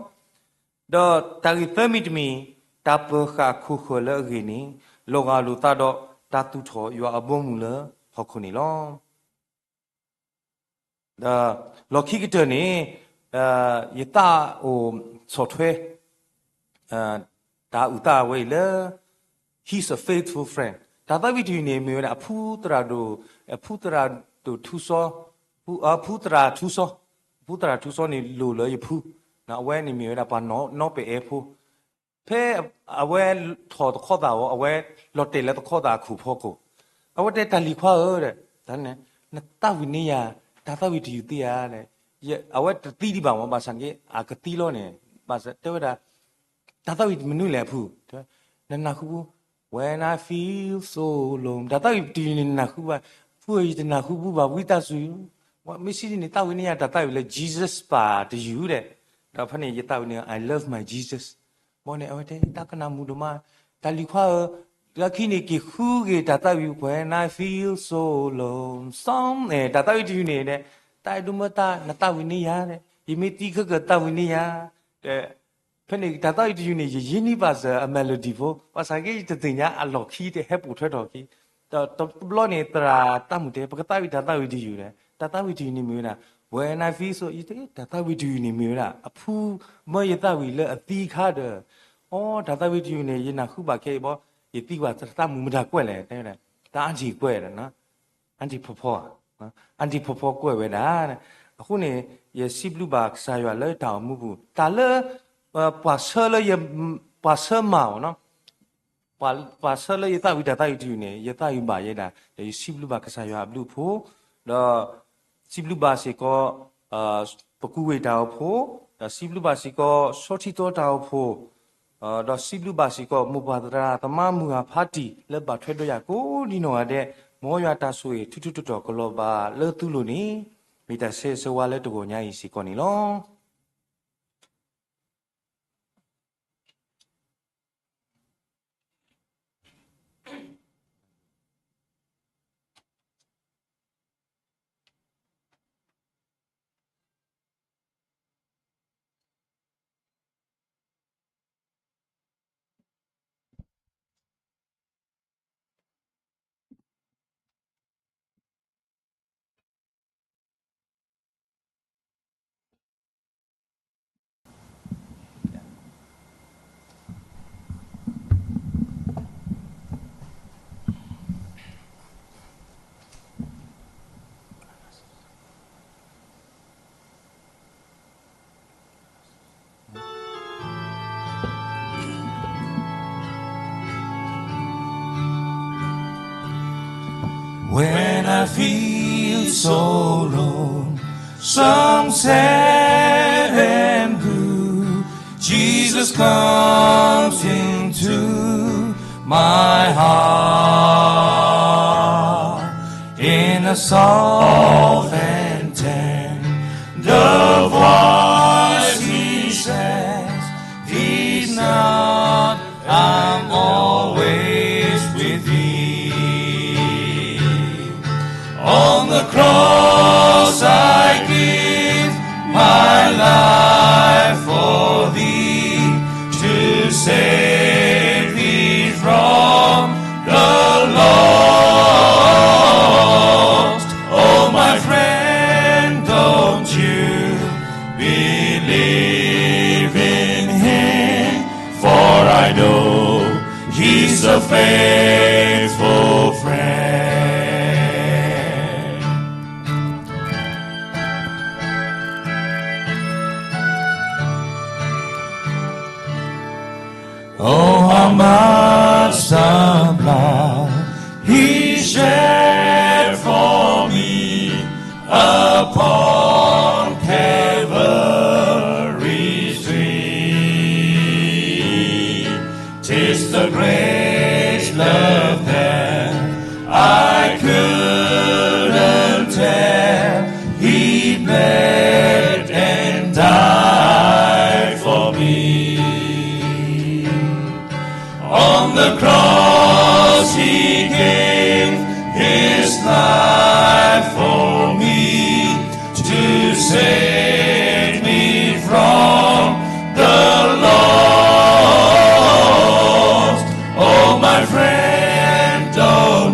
ဒီးတၢ်ဂ့ၢ်သၢမံၤတမံၤ, တၢ်ပၢၤဃာ်ခိၣ်ဃၢၤလၢအဂ့ၢ်န့ၣ် လီၤဂာ်လိာ်သးဒီး တၢ်သူၣ်ထီၣ်ယွၤအဘီအမုၢ်လၢဟီၣ်ခိၣ်န့ၣ်လီၤ. ဒီးလီၢ်ခံကတၢၢ်န့ၣ် ယသးအိၣ်ဆီၣ်ထွဲ တၢ်အုၣ်သးဝဲအံၤလၢ He's a faithful friend. တၢ်သးဝံၣ်တယုၢ်န့ၣ် မ့ၢ်ဝဲဒၣ်အဖုသရၣ်ဒိၣ်, အဖုသရၣ်ဒိၣ်ထူစီ, ဖုသရၣ်ထူစီ, ဖုသရၣ်ထူစီန့ၣ်လိၣ်လၢယဖု, အဝဲန့ၣ်မ့ၢ်ဝဲဒၣ်ပှၤနီၣ်ပဲာ်အဲၣ်ဖိ ဖဲအဝဲထီၣ်သခီသးအီၤ အဝဲလီၤတဲာ်လၢသခီသးအခိၣ်ဖီခိၣ်, အဝဲတဲတၢ်လံၤခွါဧၢ, နသးဝံၣ်န့ၢ်ယၤ, တၢ်သးဝံၣ်တယုၢ်သ့ဧါ, အဝဲတသံဒံးဘၣ်မး ဘၣ်ဆၣ်န့ၣ်က့ အကသံလီၤန့ၣ်, ဘၣ်ဆၣ်တဲဝဲဒၣ် တၢ်သးဝံၣ်မနုၤလဲၣ်အဖု, နနၢ်ဟူ When I feel so alone တၢ်သးဝံၣ်တယုၢ်န့ၣ် နနၢ်ဟူဘၣ်, ဖုဧၢ ယတနၢ်ဟူဘူးဘၣ် ဝံသးစူၤ, မ့ၢ်စံးဒ်န့ၣ် သးဝံၣ်န့ၢ်ယၤ တၢ်သးဝံၣ်လၢ Jesus ပၢ်တယုၢ်ဒီး, ဒီးဖဲန့ၣ် ယသးဝံၣ်န့ၢ် I love my Jesus ဘီန့ၣ် အဝဲတဲ တၢ်ကနၣ်မူဒိၣ်မး, တၢ်လံၤခွါဧၢ, လၢခံန့ၣ် က့ၤဃုက့ၤတၢ်သးဝံၣ် When I feel so alone, some န့ၣ် တၢ်သးဝံၣ်တယုၢ်န့ၣ်ဒီး, တၢ်အဲၣ်ဒိးမၢတၢ် နသးဝံၣ်န့ၢ်ယၤဒီး, ယမ့ၢ်သံခဲကၢၢ်သးဝံၣ်န့ၢ်ယၤ, ဒီး ဖဲန့ၣ် တၢ်သးဝံၣ်တယုၢ်န့ၣ် ယယ့န့ၢ်ဘၣ်စၢၤအ melody ဖိ, ဘၣ်ဆၣ်က့ ယတသ့ၣ်ညါအလီၢ်ခံ တဟဲပိာ်ထွဲထီၣ်က့ၤ, ဒီးတဘျီန့ၣ် သရၣ်တၢ်မုၢ်တဲ ပကသးဝံၣ်တၢ်သးဝံၣ်တယုၢ်ဒီး, တၢ်သးဝံၣ်တယုၢ်န့ၣ်မ့ၢ်ဝဲဒၣ် When I feel so, ယတဲ တၢ်သးဝံၣ်တယုၢ်န့ၣ်မ့ၢ်ဝဲဒၣ် အဖုမၢယသးဝံၣ်လၢအသံအခါဒီး, အိ တၢ်သးဝံၣ်တယုၢ်န့ၣ် ယနၢ်ဟူဘၣ်ခဲအံၤဘီ, ယသံကွၢ်သရၣ်တၢ်မုၢ်မတၤကွဲးလဲၣ် တဲဝဲဒၣ်, တၢ်အါတံၢ်ကွဲးဒီး အါတံၢ်ဖီဖီ, အါတံၢ်ဖီဖီကွဲးဝဲဒၣ်, အဃိန့ၣ် ယစံးဘျုးဘၣ်ကစၢ်ယွၤလၢတၢ်အိၣ်မူပူၤ တၢ်လၢ ပှၤဆၢလၢယ ပှၤဆၢမၤအီၤနီၤ, ပှၤဆၢလၢယသးဝံၣ်တၢ်သးဝံၣ်တယုၢ်န့ၣ် ယသးဝံၣ်ဘၣ်ယဲဒၣ် ဒီးယစံးဘျုးဘၣ်ကစၢ်ယွၤအဘျုးအဖှိၣ်, ဒီးစံးဘျုးဘၣ်စ့ၢ်ကီး ပကူဝ့ၢ်တၢ်အိၣ်ဖှိၣ်, ဒီးစံးဘျုးဘၣ်စ့ၢ်ကီး ဆီထံသီတၢ်အိၣ်ဖှိၣ်, ဒီးစံးဘျုးဘၣ်စ့ၢ်ကီး မိၢ်ပၢ်သရၣ်သမါမုၢ်ဂၤဖးတံၢ် လၢဘၣ်ထွဲဒီးယၤကိးဒံနီၢ်ဂၤဒဲး, မ်ယွၤတၢ်ဆိၣ်ဂ့ၤ ထူထူတီတီတီ ကလီၤဘၣ်လၢသုလိၤန့ၣ်, မ့ၢ်တၢ်ဆၢဂ့ၤဆၢဝါလၢတဂီၤညါအံၤစ့ၢ်ကီးန့ၣ်လီၤ. When I feel so lonesome, sad and blue, Jesus comes into my heart. In a soft and tender voice he says, "Fear not, I'm always with thee." On the cross I give my life for thee, to save thee from the lost. Oh, my friend, don't you believe in him, for I know he's a faithful friend. Oh, how much the blood he shed for me upon Calvary's tree. 'Tis the great love that I couldn't tell. He bled and died for me. On the cross he gave his life for me, to save me from the lost. Oh, my friend, don't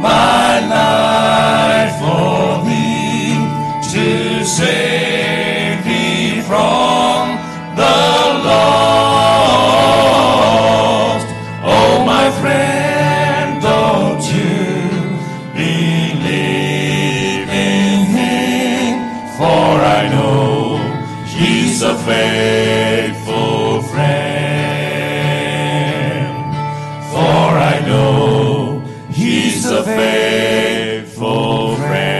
My life for thee, to save thee from the lost. Oh, my friend, don't you believe in him, for I know he's a faithful friend. For I know he's a faithful friend.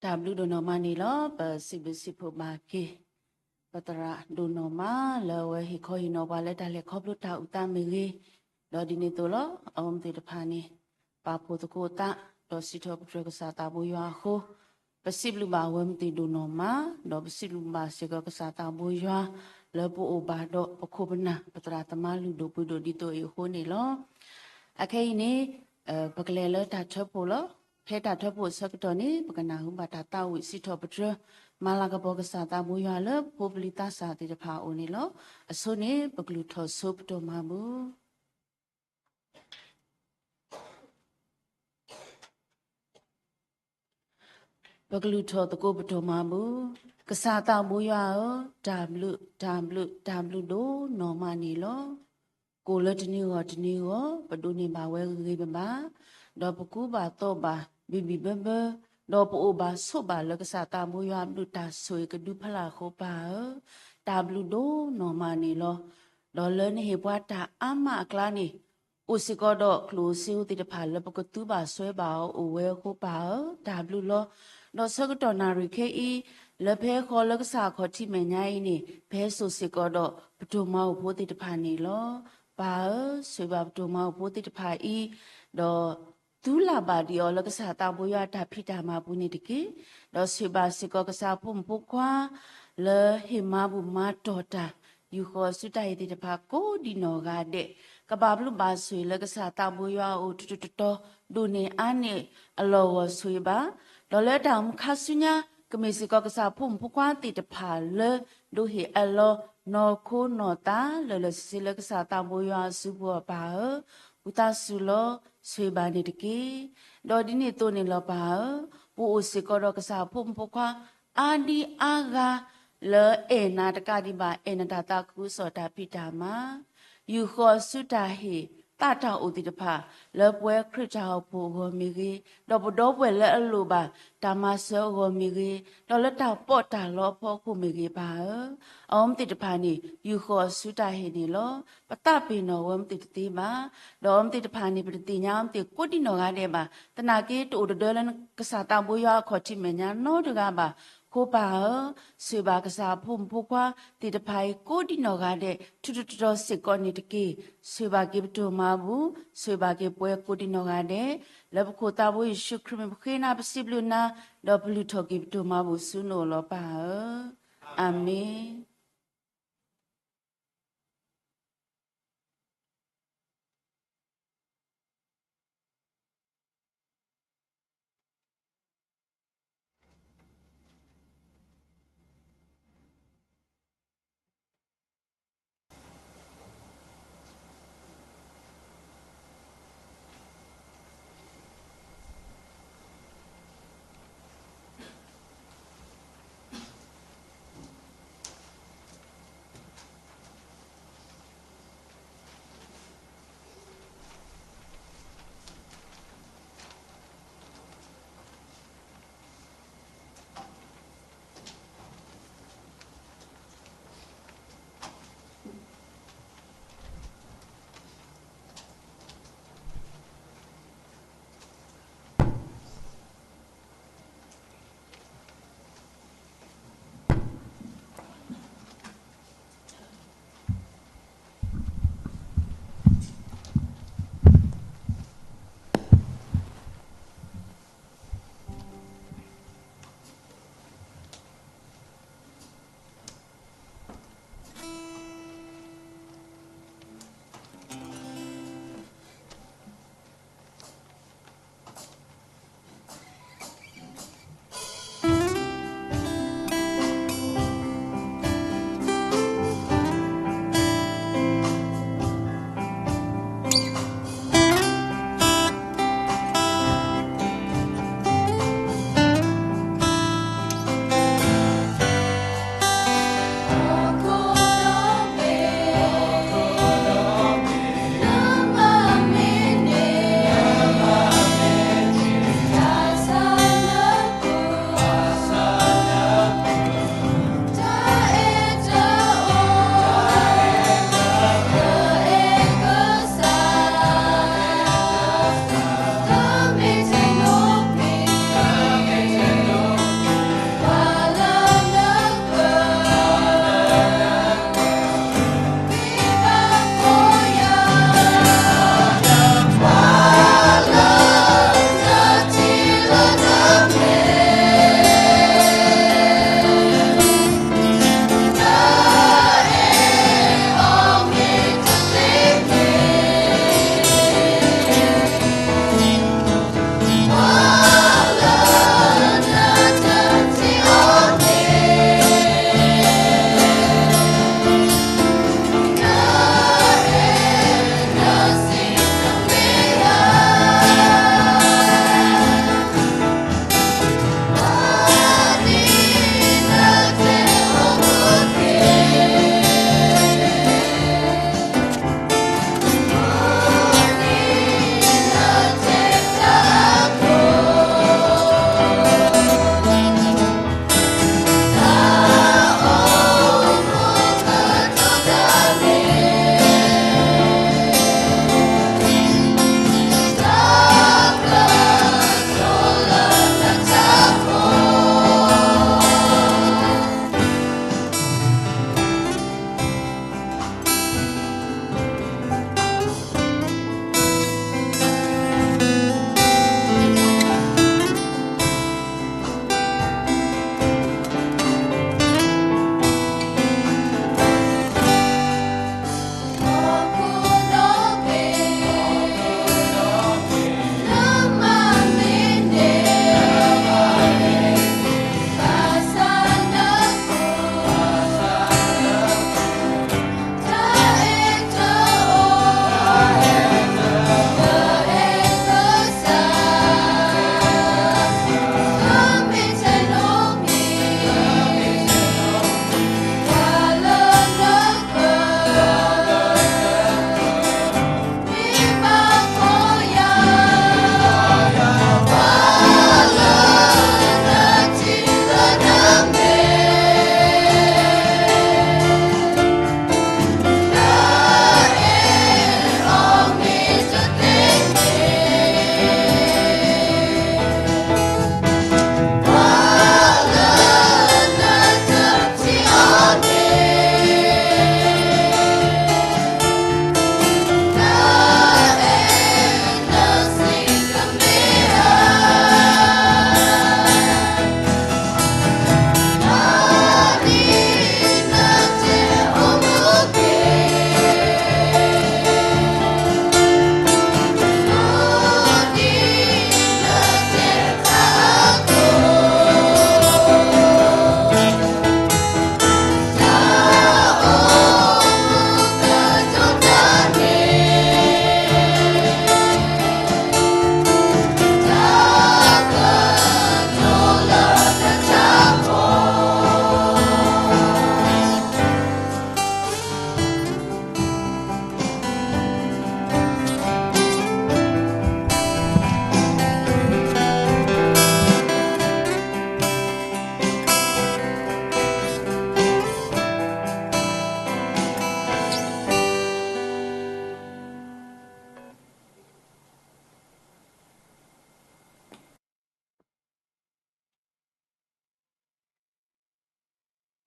တၢ်ဘျုးဒိၣ်နီၢ်မးန့ၣ်လီၤ. ပစံးဘျုးစံးဖှိၣ်ဘၣ်က့ၤ ပသရၣ်ဒိၣ်နီၢ်မး လၢအဝဲဟ့ၣ်ခီဟ့ၣ်နီၤပှၤလၢတၢ်လဲၤခီဖျိတၢ်အုၣ်သးမ့ၢ်ဂ့ၤ, ဒီးဒ်န့ၣ်အသိးလီၤ အဝဲသ့ၣ်တဖၣ်န့ၣ် ပာ်ဖှိၣ်သကိးသး ဒီးစံးထီၣ်ပတြၢၤကစၢ်သးဘိယွၤအဃိ ပစံးဘျုးဘၣ်အဝဲသ့ၣ်ဒိၣ်နီၢ်မး, ဒီးပစံးဘျုးဘၣ်စ့ၢ်ကီးကစၢ်သးဘိယွၤ လၢပအိၣ်ဘၣ်ဒီးပခိၣ်ပနၢ် ပသရၣ်သမါလုၢ်ဒိၣ်ပှ့ၤဒိၣ်ဒ်သိးအံၤအဃိန့ၣ်လီၤ. အခဲအံၤန့ၣ် ပကလဲၤလၢတၢ်ထၢဖှိၣ်လီၤ. ဖဲတၢ်ထၢဖှိၣ်အဆၢကတီၢ်န့ၣ် ပကနၢ်ဟူဘၣ်တၢ်သးဝံၣ်စံးထီၣ်ပတြၢၤ မၤလၤကပီၤကစၢ်သးဘိယွၤလၢဖိပလံၤသးစၢ်သ့ၣ်တဖၣ်အအိၣ်န့ၣ်လီၤ. အဆိန့ၣ် ပကလုၢ်ထီၣ်ဆိပတိၢ်မၤဘူၣ် ပကလုၢ်ထီၣ်သကိးပတိၢ်မၤဘူၣ်. ကစၢ်သးဘိယွၤဧၢ, တၢ်ဘျုး တၢ်ဘျုး တၢ်ဘျုးဒိၣ်နီၢ်မးန့ၣ်လီၤ. ကိၣ်လၢတနံၤဂီၢ်တနံၤဂီၢ် ပဒိးန့ၢ်ဘၣ်ဝဲဂ့ၤဂ့ၤဘၣ်ဘၣ်, ဒီးပကူဘၣ်သိးဘၣ် ဘံၣ်ဘံၣ်ဘၢဘၢ, ဒီးပအိၣ်ဘၣ်ဆိးဘၣ်လၢကစၢ်သးဘိယွၤအဘျုးတၢ်ဆိၣ်ဂ့ၤကဒုဖးလၢ်အဃိပၢ်ဧၢ, တၢ်ဘျုးဒိၣ်နီၢ်မးန့ၣ်လီၤ. ဒီးလၢနဟ့ၣ်ပှၤတၢ်အါမးအကျါန့ၣ် အိၣ်စ့ၢ်ကီးဒီးကျိၣ်ဧိၤစ့ဧိၤသ့ၣ်တဖၣ်လၢပကသူဘၣ်စွဲဘၣ်အီၤအိၣ်ဝဲအဃိပၢ်ဧၢ, တၢ်ဘျုးလီၤ. ဒီးဆၢကတီၢ်နၣ်ရံၣ်ခဲအံၤ လၢဖဲဃီလၢကစၢ်အခီၣ်ထံးမဲာ်ညါအံၤန့ၣ် ပဟဲစိာ်စ့ၢ်ကီးဒီးပတိၢ်မၤအိၣ်ဖိသ့ၣ်တဖၣ်န့ၣ်လီၤ. ပၢ်ဧၢ, ဆိၣ်ဂ့ၤဘၣ်ပတိၢ်မၤအိၣ်ဖိသ့ၣ်တဖၣ်အံၤ, ဒီး သူလၢ်ဘၣ်ဒံးအီၤလၢကစၢ်သးဘိယွၤအတၢ်ဖံးတၢ်မၤပူၤန့ၣ်တက့ၢ်. ဒီးဆိၣ်ဂ့ၤဘၣ်စ့ၢ်ကီးကစၢ်ဖိမုၣ်ဖိခွါ လၢဟ့ၣ်မၤဘူၣ်မၤတီၢ်တၢ် ယူၢ်ဃီၤဆူတၢ်ဟ့ၣ်သ့ၣ်တဖၣ်ကိးဒံးနီၢ်ဂၤဒဲး, ကဘၣ်ဘျုးဘၣ်ဆိၣ်ဂ့ၤလၢကစၢ်သးဘိယွၤအအိၣ်ထူထူတီတီ ဒိၣ်န့ၢ်အါန့ၢ်အလီၢ်ဂီၢ်ဆိၣ်ဂ့ၤဘၣ်, ဒီးလၢတၢ်အိၣ်မူခါဆူညါ ကမ့ၢ်စ့ၢ်ကီးကစၢ်ဖိမုၣ်ဖိခွါသ့ၣ်တဖၣ်လၢ ဒိးဟ့ၣ်အလီၤနီၢ်ခိနီၢ်သးလၢာ်လၢာ်ဆ့ဆ့လၢကစၢ်သးဘိယွၤအစုပူၤအီၤပၢ်ဧၢ, ဝံသးစူၤလီၤ ဆိၣ်ဂ့ၤဘၣ်န့ၣ်တက့ၢ်. ဒီးဒ်န့ၣ်အသိးန့ၣ်လီၤပၢ်ဧၢ, ပအိၣ်စ့ၢ်ကီးဒီးကစၢ်ဖိမုၣ်ဖိခွါ အါဒံအါဂၤ လၢအဲၣ်နၤတကးဒံးဘၣ် အဲၣ်နတၢ်သးခုကစီၣ်တၢ်ဖံးတၢ်မၤ ယူၢ်ဃီၤဆူတၢ်ဟ့ၣ်သးတၢ်အိၣ်သ့ၣ်တဖၣ် လၢပဝဲခရံာ်တၢ်အိၣ်ဖှိၣ်အဂီၢ်မ့ၢ်ဂ့ၤ, ဒီးပဒီပုၢ်ဝဲၢ်လၢအလိၣ်ဘၣ်တၢ်မၤစၢၤအဂီၢ်မ့ၢ်ဂ့ၤ, ဒီးလၢတၢ်ပီးတၢ်လီအဖီခိၣ်မ့ၢ်ဂ့ၤပၢ်ဧၢ, အဝဲသ့ၣ်တဖၣ်န့ၣ် ယူၢ်ဃီၤဆူတၢ်ဟ့ၣ်န့ၣ်လီၤ. ပသးပ့ၤနီၣ်ဝဲမ့ၢ်သ့ၣ်တသ့ဘၣ်, ဒီးအဝဲသ့ၣ်တဖၣ်န့ၣ် ပတသ့ၣ်ညါအဝဲသ့ၣ်ကိးဒံးနီၢ်ဂၤဒဲးဘၣ်, သနာ်က့တအိၣ်တဒၢလၢကစၢ်သးဘိယွၤအခီၣ်ထံးမဲာ်ညါနီတဂၤဘၣ်. အဃိပၢ်ဧၢ, ဆိၣ်ဂ့ၤဘၣ်ကစၢ်အဖိမုၣ်ဖိခွါသ့ၣ်တဖၣ်အံၤကိးဒံးနီၢ်ဂၤဒဲး ထူးထူးတီၤတီၤစ့ၢ်ကီးန့ၣ်တက့ၢ်. ဆိၣ်ဂ့ၤဘၣ်က့ၤပတိၢ်မၤဘူၣ်, ဆိၣ်ဂ့ၤဘၣ်က့ၤပဝဲကိးဒံးနီၢ်ဂၤဒဲး, လၢပခိၣ်သးဘိယ့ၣ်ၡူးခရံာ်မ့ၢ်ပဃ့နၤပစံးဘျုးနၤ, ဒီးပလုၢ်ထီၣ်က့ၤပတိၢ်မၤဘူၣ်ဆူနအိၣ်လီၤပၢ်ဧၢ. အၤမ့ၣ်.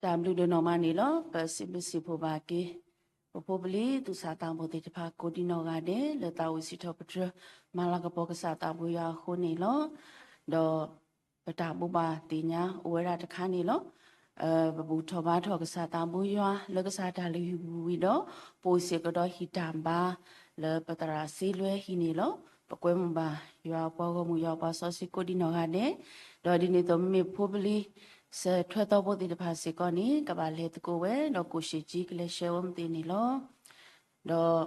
တၢ်ဘျုးဒိၣ်နီၢ်မးန့ၣ်လီၤ. ပစံးဘျုးစံးဖှိၣ်ဘၣ်က့ၤ ပဖိပလံၤသူၣ်စၢ်သးဘီၣ်သ့ၣ်တဖၣ်ကိးဒံနီၢ်ဂၤဒဲး လၢသးဝံၣ်စံးထီၣ်ပတြၢၤ မၤလၤကပီၤကစၢ်သးဘိယွၤအဃိန့ၣ်လီၤ. ဒီးပတၢ်ဘိးဘၣ်သ့ၣ်ညါအိၣ်ဝဲဒၣ်တခါန့ၣ်လီၤ. ပဘူၣ်ထီၣ်ဘါထီၣ်ကစၢ်သးဘိယွၤ လၢကစၢ်တၢ်လုၢ်ဟံၣ်ပူၤဝံၤဒီး ပအိၣ်စ့ၢ်ကီးဒီးဟံၣ်တၢ်ဘါ လၢပသရၣ်စ့လွဲဟံၣ်န့ၣ်လီၤ. ပကွဲမုာ်ဘၣ်ယွၤအပှၤဂီၢ်မုၢ် ယွၤအပှၤစီဆှံကိးဒံနီၢ်ဂၤဒဲး, ဒီးဒ်န့ၣ်အသိးမ့မ့ၢ်ဖိပလံၤ စၢၤထွဲသီဖိသ့ၣ်တဖၣ်စ့ၢ်ကီးန့ၣ် ကဘၣ်လဲၤသကိးဝဲ ဒီးကိၣ်ၡ့ၣ်ကၠံကလဲၤဆှၢဝဲမ့ၢ်သ့န့ၣ်လီၤ. ဒီး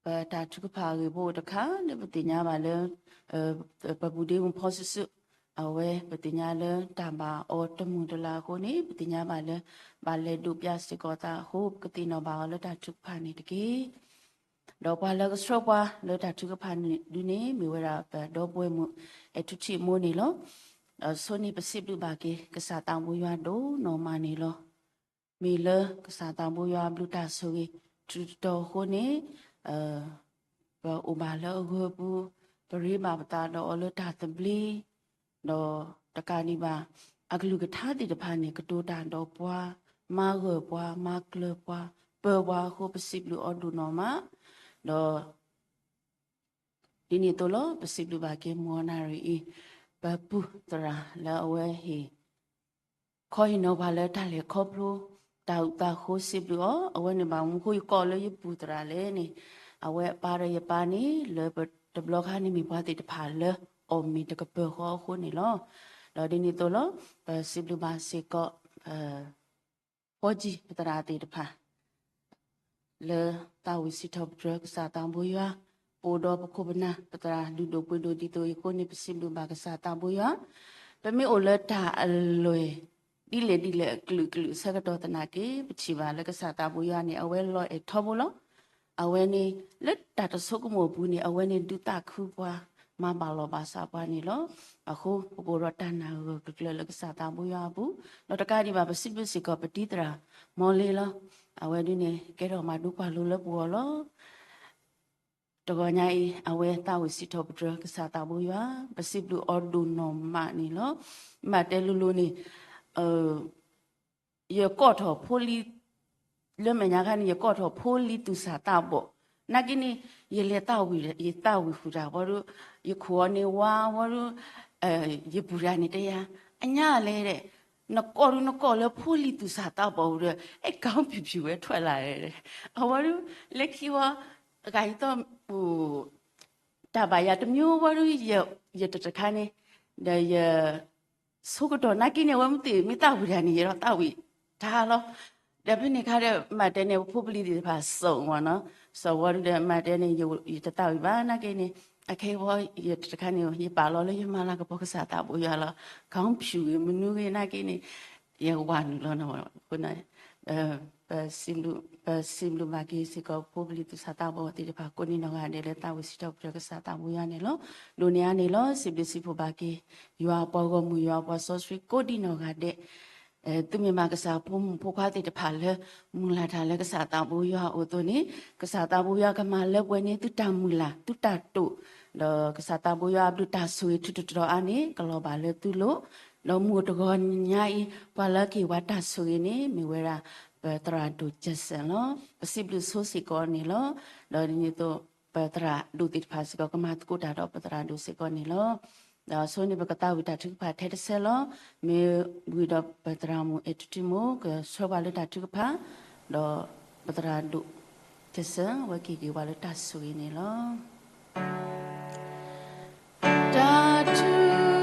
ပတၢ်ထုကဖၣ်အဂ့ၢ်ဖိတခါ လၢပသ့ၣ်ညါဘၣ်လၢ ပပူၤဒ့မုၣ်ဖီစုစု အဝဲပသ့ၣ်ညါလၢတၢ်ဘၣ်အီၤတမုာ်တလၤအဃိန့ၣ် ပသ့ၣ်ညါဘၣ်လၢ ဘၣ်လဲၤဒိးပၠးစ့ၢ်ကီးသးအဃိ ပကသ့ၣ်နီၣ်ဘၣ်အီၤလၢတၢ်ထုကဖၣ်န့ၣ်တက့ၢ်. ဒီးပှၤလၢကဆှၢပှၤလၢတၢ်ထုကဖၣ်န့ၣ်ဒုန့ၣ် မ့ၢ်ဝဲဒၣ်ပဒီပုၢ်ဝဲၢ်မုၣ် အဲၣ်ထူထံၣ်မိၢ်န့ၣ်လီၤ. ဒီးဆိန့ၣ်ပစံးဘျုးဘၣ်က့ၤ ကစၢ်သးဘိယွၤဒိၣ်နီၢ်မးန့ၣ်လီၤ. မ့ၢ်လၢကစၢ်သးဘိယွၤအဘျုးတၢ်ဆိၣ်ဂ့ၤ ထူးတတီၤအဃိန့ၣ် ပအိၣ်ဘၣ်လၢအဂၢၤပူၤ, ပရ့ဘၣ်ပသးဒီးအီၤလၢတၢ်သဘျ့, ဒီးတကးဒံးဘၣ် အကလုၢ်ကထါသ့ၣ်တဖၣ်န့ၣ် ကတိၤတၢ်ဒီးပှၤ, မၤဂၢၢ်ပှၤ, မၤကျၢၤပှၤ, ပၢၤပှၤအဃိ ပစံးဘျုးအီၤဒိၣ်နီၢ်မး, ဒီး ဒ်န့ၣ်အသိးလီၤ ပစံးဘျုးဘၣ်က့ၤမုၢ်အီနၣ်ရံၣ်အံၤ ပပုၢ်သရၣ်လၢအဝဲဟ့ၣ် ခီဟ့ၣ်နီၤပှၤလၢတၢ်လဲၤခီဖျိ တၢ်အုၣ်သးဃိစံးဘျုးအီၤ, အဝဲန့ၣ်ဘၣ်မနုၤဃိယကိးလၢယပုၢ်သရၣ်လဲၣ်န့ၣ်, အဝဲအပၢ်ဒီးယပၢ်န့ၣ် လၢပတဘျီခါန့ၣ်မ့ၢ်ပှၤသ့ၣ်တဖၣ်လၢ အီၣ်မ့ၤတကပၢၤဃီအဃိန့ၣ်လီၤ. ဒီးဒ်န့ၣ်အသိးလီၤ ပစံးဘျုးဘၣ်စ့ၢ်ကီး ပ ဖီကံၢ်ပသရၣ်သ့ၣ်တဖၣ် လၢသးဝံၣ်စံးထီၣ်ပတြၢၤကစၢ်သးဘိယွၤ, ပအိၣ်ဒီးပခိၣ်ပနၢ် ပသရၣ်လုၢ်ဒိၣ်ပှ့ၤဒိၣ်ဒ်သိးအံၤအဃိန့ၣ် ပစံးဘျုးဘၣ်ကစၢ်သးဘိယွၤ, ပမ့ၢ်အိၣ်လၢတၢ်အလွဲၢ် ဒ်လဲၣ်ဒ်လဲၣ်အကလုာ်ကလုာ်အဆၢကတီၢ်သနာ်က့ ပထံၣ်ဘၣ်လၢကစၢ်သးဘိယွၤန့ၣ် အဝဲလီၤအဲၣ်ထီဘိလီၤ. အဝဲန့ၣ် လၢတၢ်တဆိကမိၣ်အပူၤန့ၣ် အဝဲန့ၣ်ဒုးသးခုပှၤ, မၤဘၣ်လီၤဘၣ်စးပှၤန့ၣ်လီၤ. အဃိ ပကအိၣ်ဒီးတၢ်နာ်ဂၢၢ်ကျၢၤလၢကစၢ်သးဘိယွၤအပူၤ, ဒီးတကးဒံးဘၣ် ပစံးဘျုးစ့ၢ်ကီးပတံၤသရၣ်မီလ့လီၤ. အဝဲဒ်န့ၣ် ကဲထီၣ်မၤဒိပှၤလိၤလၢပဂီၢ်လီၤ. တဂီၤညါအံၤ အဝဲသးဝံၣ်စံးထီၣ်ပတြၢၤကစၢ်သးဘိယွၤ, ပစံးဘျုးအီၤဒိၣ်နီၢ်မးန့ၣ်လီၤ. မၤတဲလိၤလိၤန့ၣ် ယကိးထီၣ်ဖိလံၤ လၢမဲာ်ညါခါန့ၣ် ယကိးထီၣ်ဖိလံၤသူၣ်စၢ်သးဘီၣ်, နာ်က့န့ၣ် ယလဲၤသးဝံၣ် ယသးဝံၣ်ဃုာ်တၢ်ဝံၤဒီး ယခိၣ်အီၤန့ၣ်ဝါဝံၤဒီး ယပုၢ်တဂၤန့ၣ်တဲယၤ အညါလဲၣ်ဒီး နကိးဒုးနကိးလၢဖိလံၤသူၣ်စၢ်သးဘီၣ်ဝံၤဒီး အဲၣ်ကီဖျူးဖျူးဝဲထွဲလာဒီး အဝဲဒီး လၢခံဝဲ အဂၤယသီၣ် တၢ်ဘၣ်ယၤတမံၤဝဲဒီး ယတတခါန့ၣ် ဒီးယ ဆိကတီၢ်နာ်က့န့ၣ် အဝဲမ့ၢ်သ့ၣ်မ့ၢ်သးဝံၣ်တၢ်န့ၣ် ယဒီးသးဝံၣ်တၢ်လီၤ. ဒီးဖဲန့ၣ်ခါဒီး မၤတဲန့ၣ် ပဖိပလံၤသ့ၣ်တဖၣ်စိာ်ဝဲနီၤ, စိာ်ဝဲဒီးမၤတဲန့ၣ် ယတသးဝံၣ်ဘၣ်နာ်က့န့ၣ် အခဲအံၤဝဲ ယတခါန့ၣ် ယပာ်လီၤလၢယမၤလၤကပီၤကစၢ်သးဘိယွၤလီၤ. ကီဖျူးဂ့ၤ မနုၤဂ့ၤနာ်က့န့ၣ် ယဝၤနုာ်လီၤနီၤ, အဃိန့ၣ် ပစံးဘျုးဘၣ်က့ၤစ့ၢ်ကီး ဖိပလံၤသူၣ်စၢ်သးဘီၣ်သ့ၣ်တဖၣ် ကိးဒံနီၢ်ဂၤဒဲးလၢသးဝံၣ်စံးထီၣ်ပတြၢၤကစၢ်သးဘိယွၤန့ၣ်လီၤ. ဒိးန့ၢ်အါန့ၣ်လီၤ. စံးဘျုးစံးဖှိၣ်ဘၣ်က့ၤ ယွၤအပှၤဂီၢ်မုၢ် ယွၤအပှၤစီဆှံကိးဒံနီၢ်ဂၤဒဲး, သုမ့ၢ်ဘၣ်ကစၢ်ဖိမုၣ်ဖိခွါသ့ၣ်တဖၣ်လၢ မုၢ်လၢ်တၢ်လၢကစၢ်သးဘိယွၤအအိၣ်အသိးန့ၣ် ကစၢ်သးဘိယွၤကမၤလၢပှဲၤန့ၢ်သုတၢ်မုၢ်လၢ် သုတၢ်တိာ်, ဒီးကစၢ်သးဘိယွၤအဘျုးတၢ်ဆိၣ်ဂ့ၤထူးတတီၤအါန့ၣ် ကလီၤဘၣ်လၢသုလိၤ, ဒီးမုၢ်တဂီၤညါအံၤ ပှၤလၢကဟ့ၣ်ဝဲတၢ်ဆိၣ်ဂ့ၤန့ၣ် မ့ၢ်ဝဲဒၣ် ပသရၣ်ဒိၣ်ကၠဲးစၢၣ်လီၤ. ပစံးဘျုးဆိစ့ၢ်ကီးန့ၣ်လီၤ. ဒီးဒ်န့ၣ်အသိး ပသရၣ်ဒိၣ်သ့ၣ်တဖၣ်စ့ၢ်ကီး ကမၤသကိးတၢ်ဒီးပသရၣ်ဒိၣ်စ့ၢ်ကီးန့ၣ်လီၤ. ဒီးဆိန့ၣ် ပကသးဝံၣ်တၢ်ထုကဖၣ်ထဲတဆၢလီၤ. မ့ၢ်ဝံၤဒီးပသရၣ်မုၣ်အဲၣ်ထူထံမိၢ် ကဆှၢပှၤလၢတၢ်ထုကဖၣ်, ဒီးပသရၣ်ဒိၣ်ကၠဲးစၢၣ် အဝဲကဟ့ၣ်က့ၤပှၤလၢတၢ်ဆိၣ်ဂ့ၤန့ၣ်လီၤ. တၢ်ထုကဖၣ်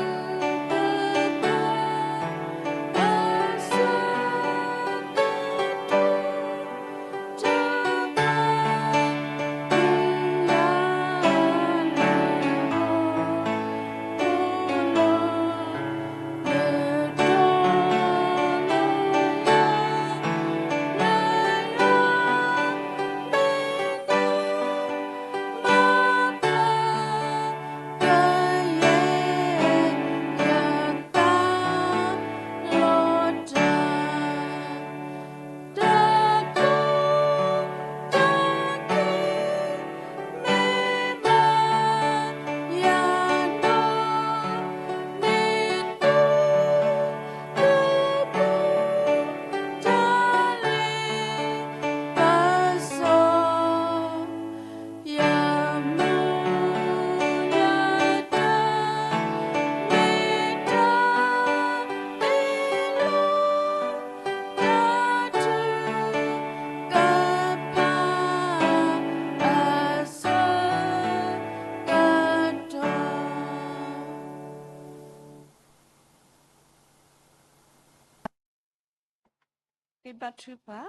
ဘါထုကဖၣ်.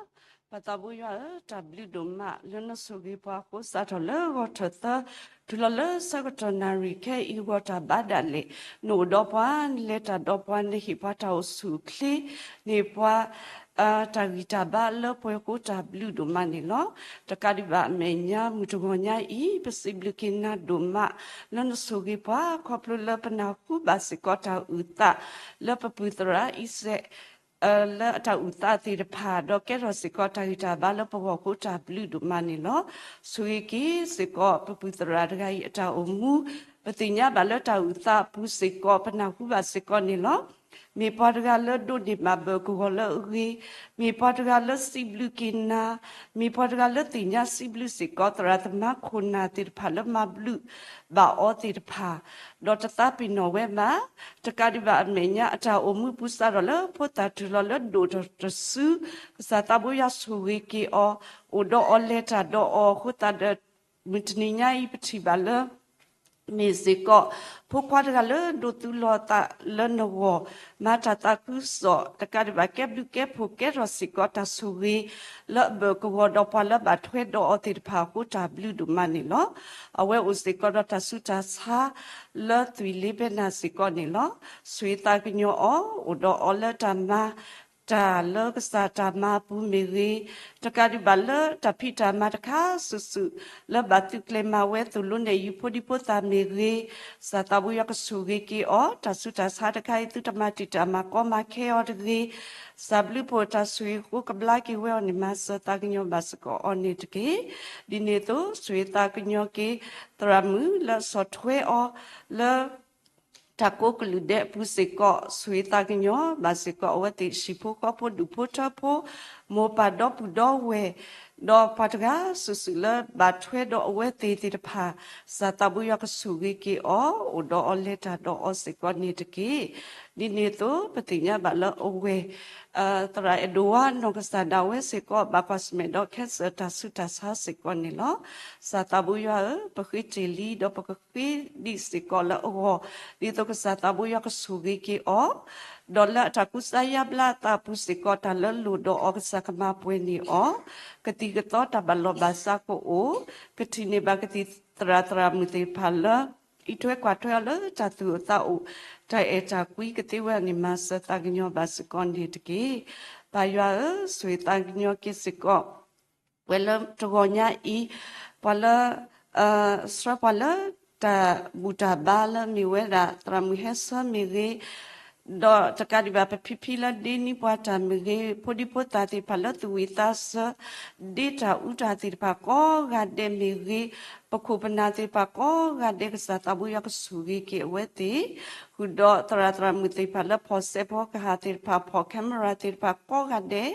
ပၢ်သးဘိယွၤဧၢ, တၢ်ဘျုးဒိၣ်မးလၢနဆိၣ်ဂ့ၤပှၤအဃိ စးထီၣ်လၢဂီၤထၢၣ်သၢ တုၤလီၤလၢဆၢကတီၢ်နၣ်ရံၣ်ခဲအံၤ ဂီၤတၢ်ဘါဒၣ်လဲာ် နအိၣ်ဒီးပှၤ, နလဲၤတၢ်ဒီးပှၤ, နဟ့ၣ်ပှၤတၢ်အိၣ်ဆူၣ်အိၣ်ချ့, န့ၢ်ပှၤ တၢ်ဂံၢ်တၢ်ဘါလၢပှဲၤအဃိ တၢ်ဘျုးဒိၣ်မးန့ၣ်လီၤ. တကးဒံးဘၣ်အမဲာ်ညါ မုၢ်တဂီၤညါအံၤ ပစံးဘျုးက့ၤနၤဒိၣ်မး လၢနဆိၣ်ဂ့ၤပှၤ ခီဖျိလၢပနၢ်ဟူဘၣ်စ့ၢ်ကီးတၢ်အုၣ်သး လၢပပုၢ်သရၣ်အံၤစဲး လၢတၢ်အုၣ်သးသ့ၣ်တဖၣ် ဒီးကဲထီၣ်စ့ၢ်ကီးတၢ်ဂံၢ်တၢ်ဘါလၢပဂီၢ်အဃိ တၢ်ဘျုးဒိၣ်မးန့ၣ်လီၤ. ဆိၣ်ဂ့ၤက့ၤစ့ၢ်ကီး ပပုၢ်သရၣ်တဂၤအံၤအတၢ်အိၣ်မူ, ပသ့ၣ်ညါဘၣ်လၢတၢ်အုၣ်သးအပူၤစ့ၢ်ကီး ပနၢ်ဟူဘၣ်စ့ၢ်ကီးန့ၣ်လီၤ. မ့ၢ်ပှၤတဂၤလၢဒိးန့ၢ်ဘၣ်ဘၢၣ်ကဝီၤလၢအဂ့ၤ, မ့ၢ်ပှၤတဂၤလၢစံးဘျုးက့ၤနၤ, မ့ၢ်ပှၤတဂၤလၢသ့ၣ်ညါစံးဘျုးစ့ၢ်ကီး သရၣ်သမါခိၣ်နၢ်သ့ၣ်တဖၣ်လၢမၤဘျုးဘၣ်အီၤသ့ၣ်တဖၣ်, ဒီးတသးပ့ၤနီၣ်ဝဲဘၣ်. တကးဒံးဘၣ်အမဲာ်ညါ အတၢ်အိၣ်မူပူၤစးထီၣ်လၢဖိသၣ်တုၤလီၤလၢ ဒိၣ်ထီၣ်တစု, ကစၢ်သးဘိယွၤဆိၣ်ဂ့ၤက့ၤအီၤ, အိၣ်ဒီးအီၤလဲၤတၢ်ဒီးအီၤအဃိသတးဒီး မုၢ်တနံၤညါအံၤ ပထံၣ်ဘၣ်လၢ မ့ၢ်စ့ၢ်ကီး ဖိခွါတဂၤလၢဒိးသူလီၤသးလၢနဂီၢ်, မၤတၢ်သးခုကစီၣ် တကးဒံးဘၣ် ကဲဘျုးကဲဖှိၣ် ကဲထီၣ်စ့ၢ်ကီးတၢ်ဆိၣ်ဂ့ၤ လၢအဘၢၣ်ကဝီၤဒီးပှၤလၢဘၣ်ထွဲဒီးအီၤသ့ၣ်တဖၣ်အဃိ တၢ်ဘျုးဒိၣ်မးန့ၣ်လီၤ. အဝဲအိၣ်စ့ၢ်ကီးဒီးတၢ်ဆူးတၢ်ဆါ လၢသွံၣ်လ့ဘဲနၢ်စ့ၢ်ကီးန့ၣ်လီၤ. ဆိၣ်ဂ့ၤသးကညီၤအီၤ, အိၣ်ဒီးအီၤလၢတၢ်မၤ တၢ်လၢကစၢ်တၢ်မၤအပူၤမ့ၢ်ဂ့ၤ, တကးဒံးဘၣ်လၢတၢ်ဖံးတၢ်မၤတခါစုာ်စုာ် လၢဘၣ်သုးကျဲၤမၤဝဲသိၣ်လိနဲၣ်ယုၤဖိဒံဖိသၣ်မ့ၢ်ဂ့ၤ, ကစၢ်သးဘိယွၤကဆိၣ်ဂ့ၤက့ၤအီၤ, တၢ်ဆူးတၢ်ဆါတခါအံၤ သုတမၤတံာ်တာ်မၤကီမၤခဲအီၤတဂ့ၤ, ကစၢ်ဘျုးဖှိၣ်တၢ်ဆိၣ်ဂ့ၤအဃိ ကဘျါက့ၤဝဲအီၤန့ၣ် မၤစၢၤသးကညီၤဘၣ်စ့ၢ်ကီးအီၤန့ၣ်တက့ၢ်. ဒ်န့ၣ်အသိး ဆိၣ်ဂ့ၤသးကညီၤက့ၤ သရၣ်မုၣ်လၢအဆီၣ်ထွဲအီၤ လၢ တၢ်ကိးကလုာ်ဒဲးအပူၤစ့ၢ်ကီး, ဆိၣ်ဂ့ၤသးကညီၤဘၣ်စ့ၢ်ကီး အဝဲသ့ၣ်ဟံၣ်ဖိဃီဖိ ဒူၣ်ဖိထၢဖိ, မိၢ်ပၢ်ဒီပုၢ်ဒီဝဲၢ်, ဒီးပှၤတဂၤစုာ်စုာ်လၢဘၣ်ထွဲဒီးအဝဲသ့ၣ်သ့ၣ်တဖၣ်, ကစၢ်သးဘိယွၤကဆိၣ်ဂ့ၤက့ၤအီၤ, အိၣ်ဒီးအီၤလဲၤတၢ်ဒီးအီၤစ့ၢ်ကီးန့ၣ်တက့ၢ်. ဒ်န့ၣ်အသိး ပသ့ၣ်ညါဘၣ်လၢအဝဲ သရၣ်အဲၣ်ဒိးဝါနီၢ်ကစၢ်ဒၣ်ဝဲစ့ၢ်ကီး ဘၣ်ကွၢ်ဆၢၣ်မဲာ်ဒီး cancer တၢ်ဆူးတၢ်ဆါစ့ၢ်ကီးန့ၣ်လီၤ. ကစၢ်သးဘိယွၤဧၢ, ပဃ့တ့ၢ်လံ ဒီးပကဃ့ဒံးစ့ၢ်ကီးလၢအဂီၢ်, ဒ်သိးကစၢ်သးဘိယွၤကဆိၣ်ဂ့ၤက့ၤအီၤ, ဒီးလၢအတၢ်ကူစါယါဘျါအသးအပူၤစ့ၢ်ကီး တၢ်လၢလိၣ်ဒီးအီၤ ကစၢ်ကမၤပှဲၤန့ၢ်အီၤ, ကသံၣ်ကသီတၢ်ဘၣ်လီၢ်ဘၣ်စးကအိၣ်, ကထံၣ်န့ၢ်ဘၣ်ကသံၣ်သရၣ်သရၣ်မုၣ်သ့ၣ်တဖၣ်လၢ အံးထွဲကွၢ်ထွဲအီၤလၢတၢ်သူၣ်အိၣ်သးအိၣ်, တၢ်အဲၣ်တၢ်ကွံကသ့ဝဲန့ၣ် မၤစၢၤသးကညီၤဘၣ်စ့ၢ်ကီးန့ၣ်တက့ၢ်. ပၢ်ယွၤဧၢ, ဆိၣ်ဂ့ၤသးကညီၤက့ၤစ့ၢ်ကီး ပှၤလၢတဂီၤညါအံၤ, ပှၤလၢ ဆှၢပှၤလၢတၢ်ဘူၣ်တၢ်ဘါလၢမ့ၢ်ဝဲဒၣ် သရၣ်မုၣ်ဟဲဆၢမ့ၢ်ဂ့ၤ, ဒီးတကးဒံးဘၣ် ပဖံဖံလၢဒ့နံၣ်ပှၤတၢ်မ့ၢ်ဂ့ၤ, ဖိဒံဖိသၣ်သ့ၣ်တဖၣ်လၢသူၣ်ဝံၣ်သးစၢၤ, ဒ့တၢ်အူတၢ်သ့ၣ်တဖၣ်ကိးဂၤဒဲးမ့ၢ်ဂ့ၤ, ပခိၣ်ပနၢ်သ့ၣ်တဖၣ်ကိးဂၤဒဲး ကစၢ်သးဘိယွၤကဆိၣ်ဂ့ၤက့ၤအဝဲသ့ၣ်, ဃုာ်ဒီးသရၣ်သရၣ်မုၣ်သ့ၣ်တဖၣ်လၢဖီၣ်စဲးဖီကဟၣ်သ့ၣ်တဖၣ်, ဖီၣ် camera သ့ၣ်တဖၣ်ကိးဂၤဒဲး,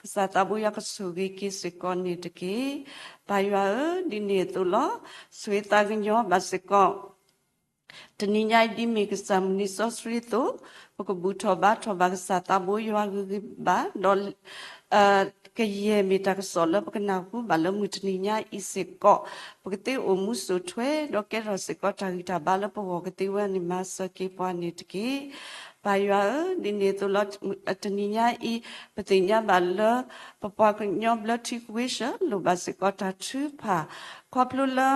ကစၢ်သးဘိယွၤကဆိၣ်ဂ့ၤက့ၤစ့ၢ်ကီးန့ၣ်တက့ၢ်. ပၢ်ယွၤဧၢ, ဒ်န့ၣ်အသိးလီၤ. ဆိၣ်ဂ့ၤသးကညီၤဘၣ်စ့ၢ်ကီး တနံၤညါအံၤ ဒ်မ့ၢ်ကစၢ်မုၢ်နံၤစီဆှံအသိး, ပကဘူၣ်ထီၣ်ဘါထီၣ်ဘၣ်ကစၢ်သးဘိယွၤဂ့ၤဂ့ၤဘၣ်, ဒီး ကယဲၢ်မ့ၢ်တၢ်ကစီၣ်လၢပကနၢ်ဟူဘၣ်လၢမုၢ်တနံၤညါအံၤစ့ၢ်ကီး, ပကသ့အိၣ်မူစိာ်ထွဲ, ဒီးကဲထီၣ်စ့ၢ်ကီးတၢ်ဂံၢ်တၢ်ဘါလၢပဂီၢ်ကသ့ဝဲန့ၣ် မၤစၢၤက့ၤပှၤန့ၣ်တက့ၢ်. ပၢ်ယွၤဧၢ, ဒ်န့ၣ်အသိးလီၤ. တနံၤညါအံၤ ပသ့ၣ်ညါဘၣ်လၢ ပပှၤကညီဘျၢထံကွ့ရှၢၣ် လိၣ်ဘၣ်စ့ၢ်ကီးတၢ်ထုကဖၣ်, ခီဖျိလၢ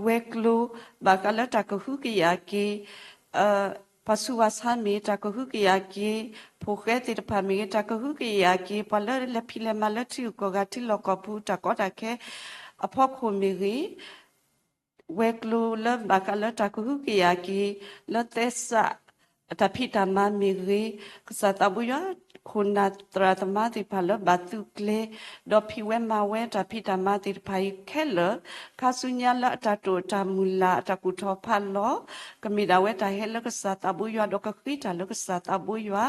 ဝဲၤကျိၤ ဘၣ်ဃးလၢတၢ်ကဟုကယာ်က့ၤ ပှၤဆူးပှၤဆါမ့ၢ်ဂ့ၤ, တၢ်ကဟုကယာ်က့ၤ ဖိၣ်ဃဲသ့ၣ်တဖၣ်မ့ၢ်ဂ့ၤ, တၢ်ကဟုကယာ်က့ၤ ပှၤလၢလဲၤဖံးလဲၤမၤလၢထံဂုၤကီၢ်ဂၤ ထံလီၢ်ကီၢ်ပူၤ တၢ်ကီတၢ်ခဲအဖီခိၣ်မ့ၢ်ဂ့ၤ, ဝဲၤကျိၤလၢဘၣ်ဃးလၢတၢ်ကဟုကယာ်က့ၤ လၢသဲစး အတၢ်ဖံးတၢ်မၤမ့ၢ်ဂ့ၤ, ကစၢ်သးဘိယွၤ ခိၣ်နၢ်သရၣ်သမါသ့ၣ်တဖၣ်လၢဘၣ်သုးကျဲၤ ဒီးဖံးဝဲမၤဝဲတၢ်ဖံးတၢ်မၤသ့ၣ်တဖၣ်အံၤခဲလၢာ်, ခါဆူညါလၢအတၢ်တိာ်တၢ်မုၢ်လၢ် အတၢ်ကူၣ်ထီၣ်ဖးလီၤ ကမ့ၢ်ဒၣ်ဝဲတၢ်ဟဲလၢကစၢ်သးဘိယွၤ ဒီးကဃ့တၢ်လၢကစၢ်သးဘိယွၤ,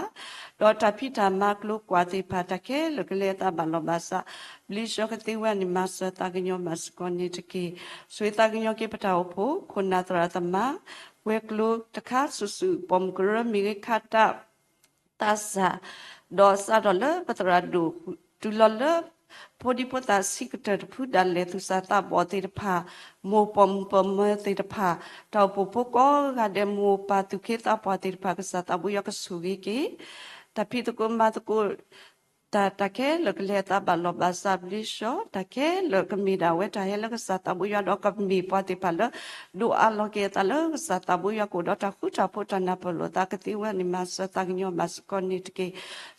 ဒီးတၢ်ဖံးတၢ်မၤကျိၤကွာ်သ့ၣ်တဖၣ် တၢ်ခဲလၢာ်ကလဲၤအသးဘၣ်လီၢ်ဘၣ်စး ဘျ့ဆှၢကသ့ဝဲန့ၣ် မၤစၢၤသးကညီၤဘၣ်စ့ၢ်ကီးန့ၣ်တက့ၢ်. ဆိၣ်ဂ့ၤသးကညီၤက့ၤပတၢ်အိၣ်ဖှိၣ် ခိၣ်နၢ်သရၣ်သမါ, ဝဲၤကျိၤတခါစုာ်စုာ် ပိာ်မုၣ်ကရၢမ့ၢ်ဂ့ၤ ခးတၢ် သးစၢ်, ဒီးစးထီၣ်လၢပသရၣ်ဒိၣ် တုၤလီၤလၢ ဖိဒံဖိသၣ်ဆံးကတၢၢ်တဖုဒၣ်လဲာ် သူၣ်စၢ်သးဘီၣ်သ့ၣ်တဖၣ်, မိၢ်ပိာ်မုၣ်ပိာ်မၢၤသ့ၣ်တဖၣ်, တၢ်အိၣ်ဖှိၣ်ဖိကိးဂၤဒဲး မိၢ်ပၢ်သူၣ်က့သးပှၢ်သ့ၣ်တဖၣ် ကစၢ်သးဘိယွၤကဆိၣ်ဂ့ၤက့ၤ, တၢ်ဖံးသကိးမၤသကိး တၢ် တၢ်ခဲလၢာ်ကလဲၤအသးဘၣ်လီၢ်ဘၣ်စးဘျ့ဆှီ, တၢ်ခဲလၢာ်ကမ့ၢ်ဒၣ်ဝဲတၢ်ဟဲလၢကစၢ်သးဘိယွၤဒီးကမ့ၢ်ပှၤသ့ၣ်တဖၣ်လၢ ဒိးအးလီၤက့ၤအသးလၢကစၢ်သးဘိယွၤကအိၣ်ဒီးတၢ်ဃူတၢ်ဖိးတၢ်နၢ်ပၢၢ်လိာ်သးကသ့ဝဲန့ၣ် မၤစၢၤသးကညီၤဘၣ်စ့ၢ်ကီးန့ၣ်တက့ၢ်.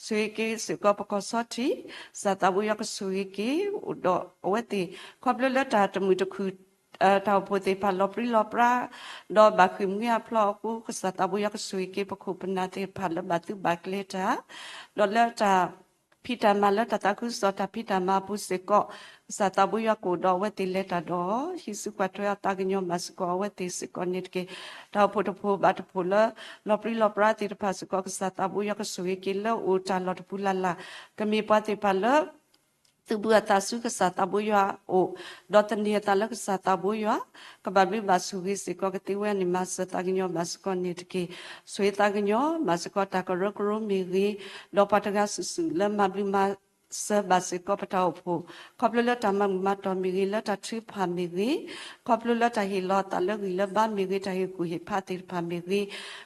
ဆိၣ်ဂ့ၤက့ၤစ့ၢ်ကီးပကီၢ်ဆီထံး, ကစၢ်သးဘိယွၤကဆိၣ်ဂ့ၤက့ၤအိၣ်ဒီးအဝဲသ့ၣ် ခီဖျိလၢတၢ်တမုာ်တခုၣ် တၢ်အိၣ်ဖှိၣ်သ့ၣ်တဖၣ်လီၤပြံလီၤပြါ ဒီးဘၣ်ဃ့ၢ်မှံဟးဖျိးအဃိ ကစၢ်သးဘိယွၤကဆိၣ်ဂ့ၤက့ၤပခိၣ်ပနၢ်သ့ၣ်တဖၣ်လၢဘၣ်သုးဘၣ်ကျဲၤတၢ် ဒီးလၢတၢ် ဖံးတၢ်မၤလၢတၢ်သးခုကစီၣ်တၢ်ဖံးတၢ်မၤအပူၤစ့ၢ်ကီး ကစၢ်သးဘိယွၤကအိၣ်ဒီးအဝဲသ့ၣ်လဲၤတၢ်ဒီး ဟံးစုကွၢ်ထွဲအသးကညီၤဘၣ်စ့ၢ်ကီးအဝဲသ့ၣ်စ့ၢ်ကီးန့ၣ်တက့ၢ်. တၢ်အိၣ်ဖှိၣ်တဖှိၣ်ဘၣ်တဖှိၣ်လၢ လီၤပြံလီၤပြါသ့ၣ်တဖၣ်စ့ၢ်ကီး ကစၢ်သးဘိယွၤကဆိၣ်ဂ့ၤက့ၤလၢအိၣ်တၢ်လီၢ်တပူၤလၢ်လၢ် ကမ့ၢ်ပှၤသ့ၣ်တဖၣ်လၢ သုးဘူးအသးဆူကစၢ်သးဘိယွၤအအိၣ်, ဒီးသန့ၤအသးလၢကစၢ်သးဘိယွၤ ကဘၣ်ဘျုးဘၣ်ဆိၣ်ဂ့ၤစ့ၢ်ကီးကသ့ဝဲန့ၣ် မၤစၢၤသးကညီၤဘၣ်စ့ၢ်ကီးန့ၣ်တက့ၢ်. ဆိၣ်ဂ့ၤသးကညီၤဘၣ်စ့ၢ်ကီးတၢ်ကရၢကရိမ့ၢ်ဂ့ၤ, ဒီးပှၤတဂၤစုာ်စုာ်လၢမၤဘျုးမၤစၢၤဘၣ်စ့ၢ်ကီးပတၢ်အိၣ်ဖှိၣ်, ခီဖျိလၢတၢ်မၤမုာ်မၤတီၢ်မ့ၢ်ဂ့ၤ, လၢတၢ်ထုကဖၣ်မ့ၢ်ဂ့ၤ, ခီဖျိလၢတၢ်ဟ့ၣ်လီၤအသးလၢဂံၢ်လၢဘါမ့ၢ်ဂ့ၤ, တၢ်ဟ့ၣ်ကူၣ်ဟ့ၣ်ဖးသ့ၣ်တဖၣ်မ့ၢ်ဂ့ၤ,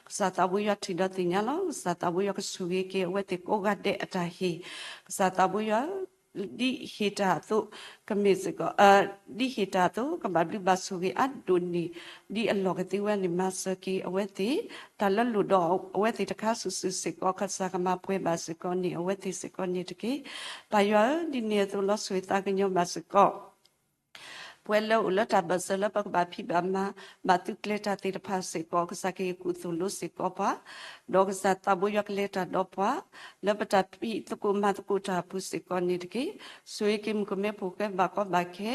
ကစၢ်သးဘိယွၤထံၣ်ဒီးသ့ၣ်ညါလီၤ. ကစၢ်သးဘိယွၤကဆိၣ်ဂ့ၤက့ၤအဝဲသ့ၣ်ကိးဂၤဒဲးအတၢ်ဟ့ၣ်, ကစၢ်သးဘိယွၤ ဒ်ဟ့ၣ်တၢ်အသိး ကမ့ၢ်စ့ၢ်ကီး ဒ်ဟ့ၣ်တၢ်အသိး ကဘၣ်ဘျုးဘၣ်ဆိၣ်ဂ့ၤအါဒိၣ်န့ၢ် ဒ်အလီၢ်ကသ့ဝဲန့ၣ် မၤစၢၤက့ၤအဝဲသ့ၣ် တၢ်လၢလိၣ်ဒီးအဝဲသ့ၣ်တခါစုာ်စုာ်စ့ၢ်ကီး ကစၢ်ကမၤပှဲၤဘၣ်စ့ၢ်ကီးန့ၣ် အဝဲသ့ၣ်စ့ၢ်ကီးန့ၣ်တက့ၢ်. ပၢ်ယွၤဧၢ, ဒ်န့ၣ်အသိးလီၤ ဆိၣ်ဂ့ၤသးကညီၤဘၣ်စ့ၢ်ကီး ပဝဲလၢအိၣ်လၢတၢ်ဘၢၣ်စၢၤလၢပကဘၣ်ဖံးဘၣ်မၤ ဘၣ်သုးကျဲၤတၢ်သ့ၣ်တဖၣ်စ့ၢ်ကီး ကစၢ်ကဟ့ၣ်ကူၣ်သိၣ်လိစ့ၢ်ကီးပှၤ, ဒီးကစၢ်သးဘိယွၤကလဲၤတၢ်ဒီးပှၤ လၢပတၢ်ဖံးသကိးမၤသကိးတၢ်အပူၤစ့ၢ်ကီးန့ၣ်တက့ၢ်. ဆိၣ်ဂ့ၤက့ၤမုၣ်ကမဲဖိဃဲဘၣ်ကီဘၣ်ခဲ,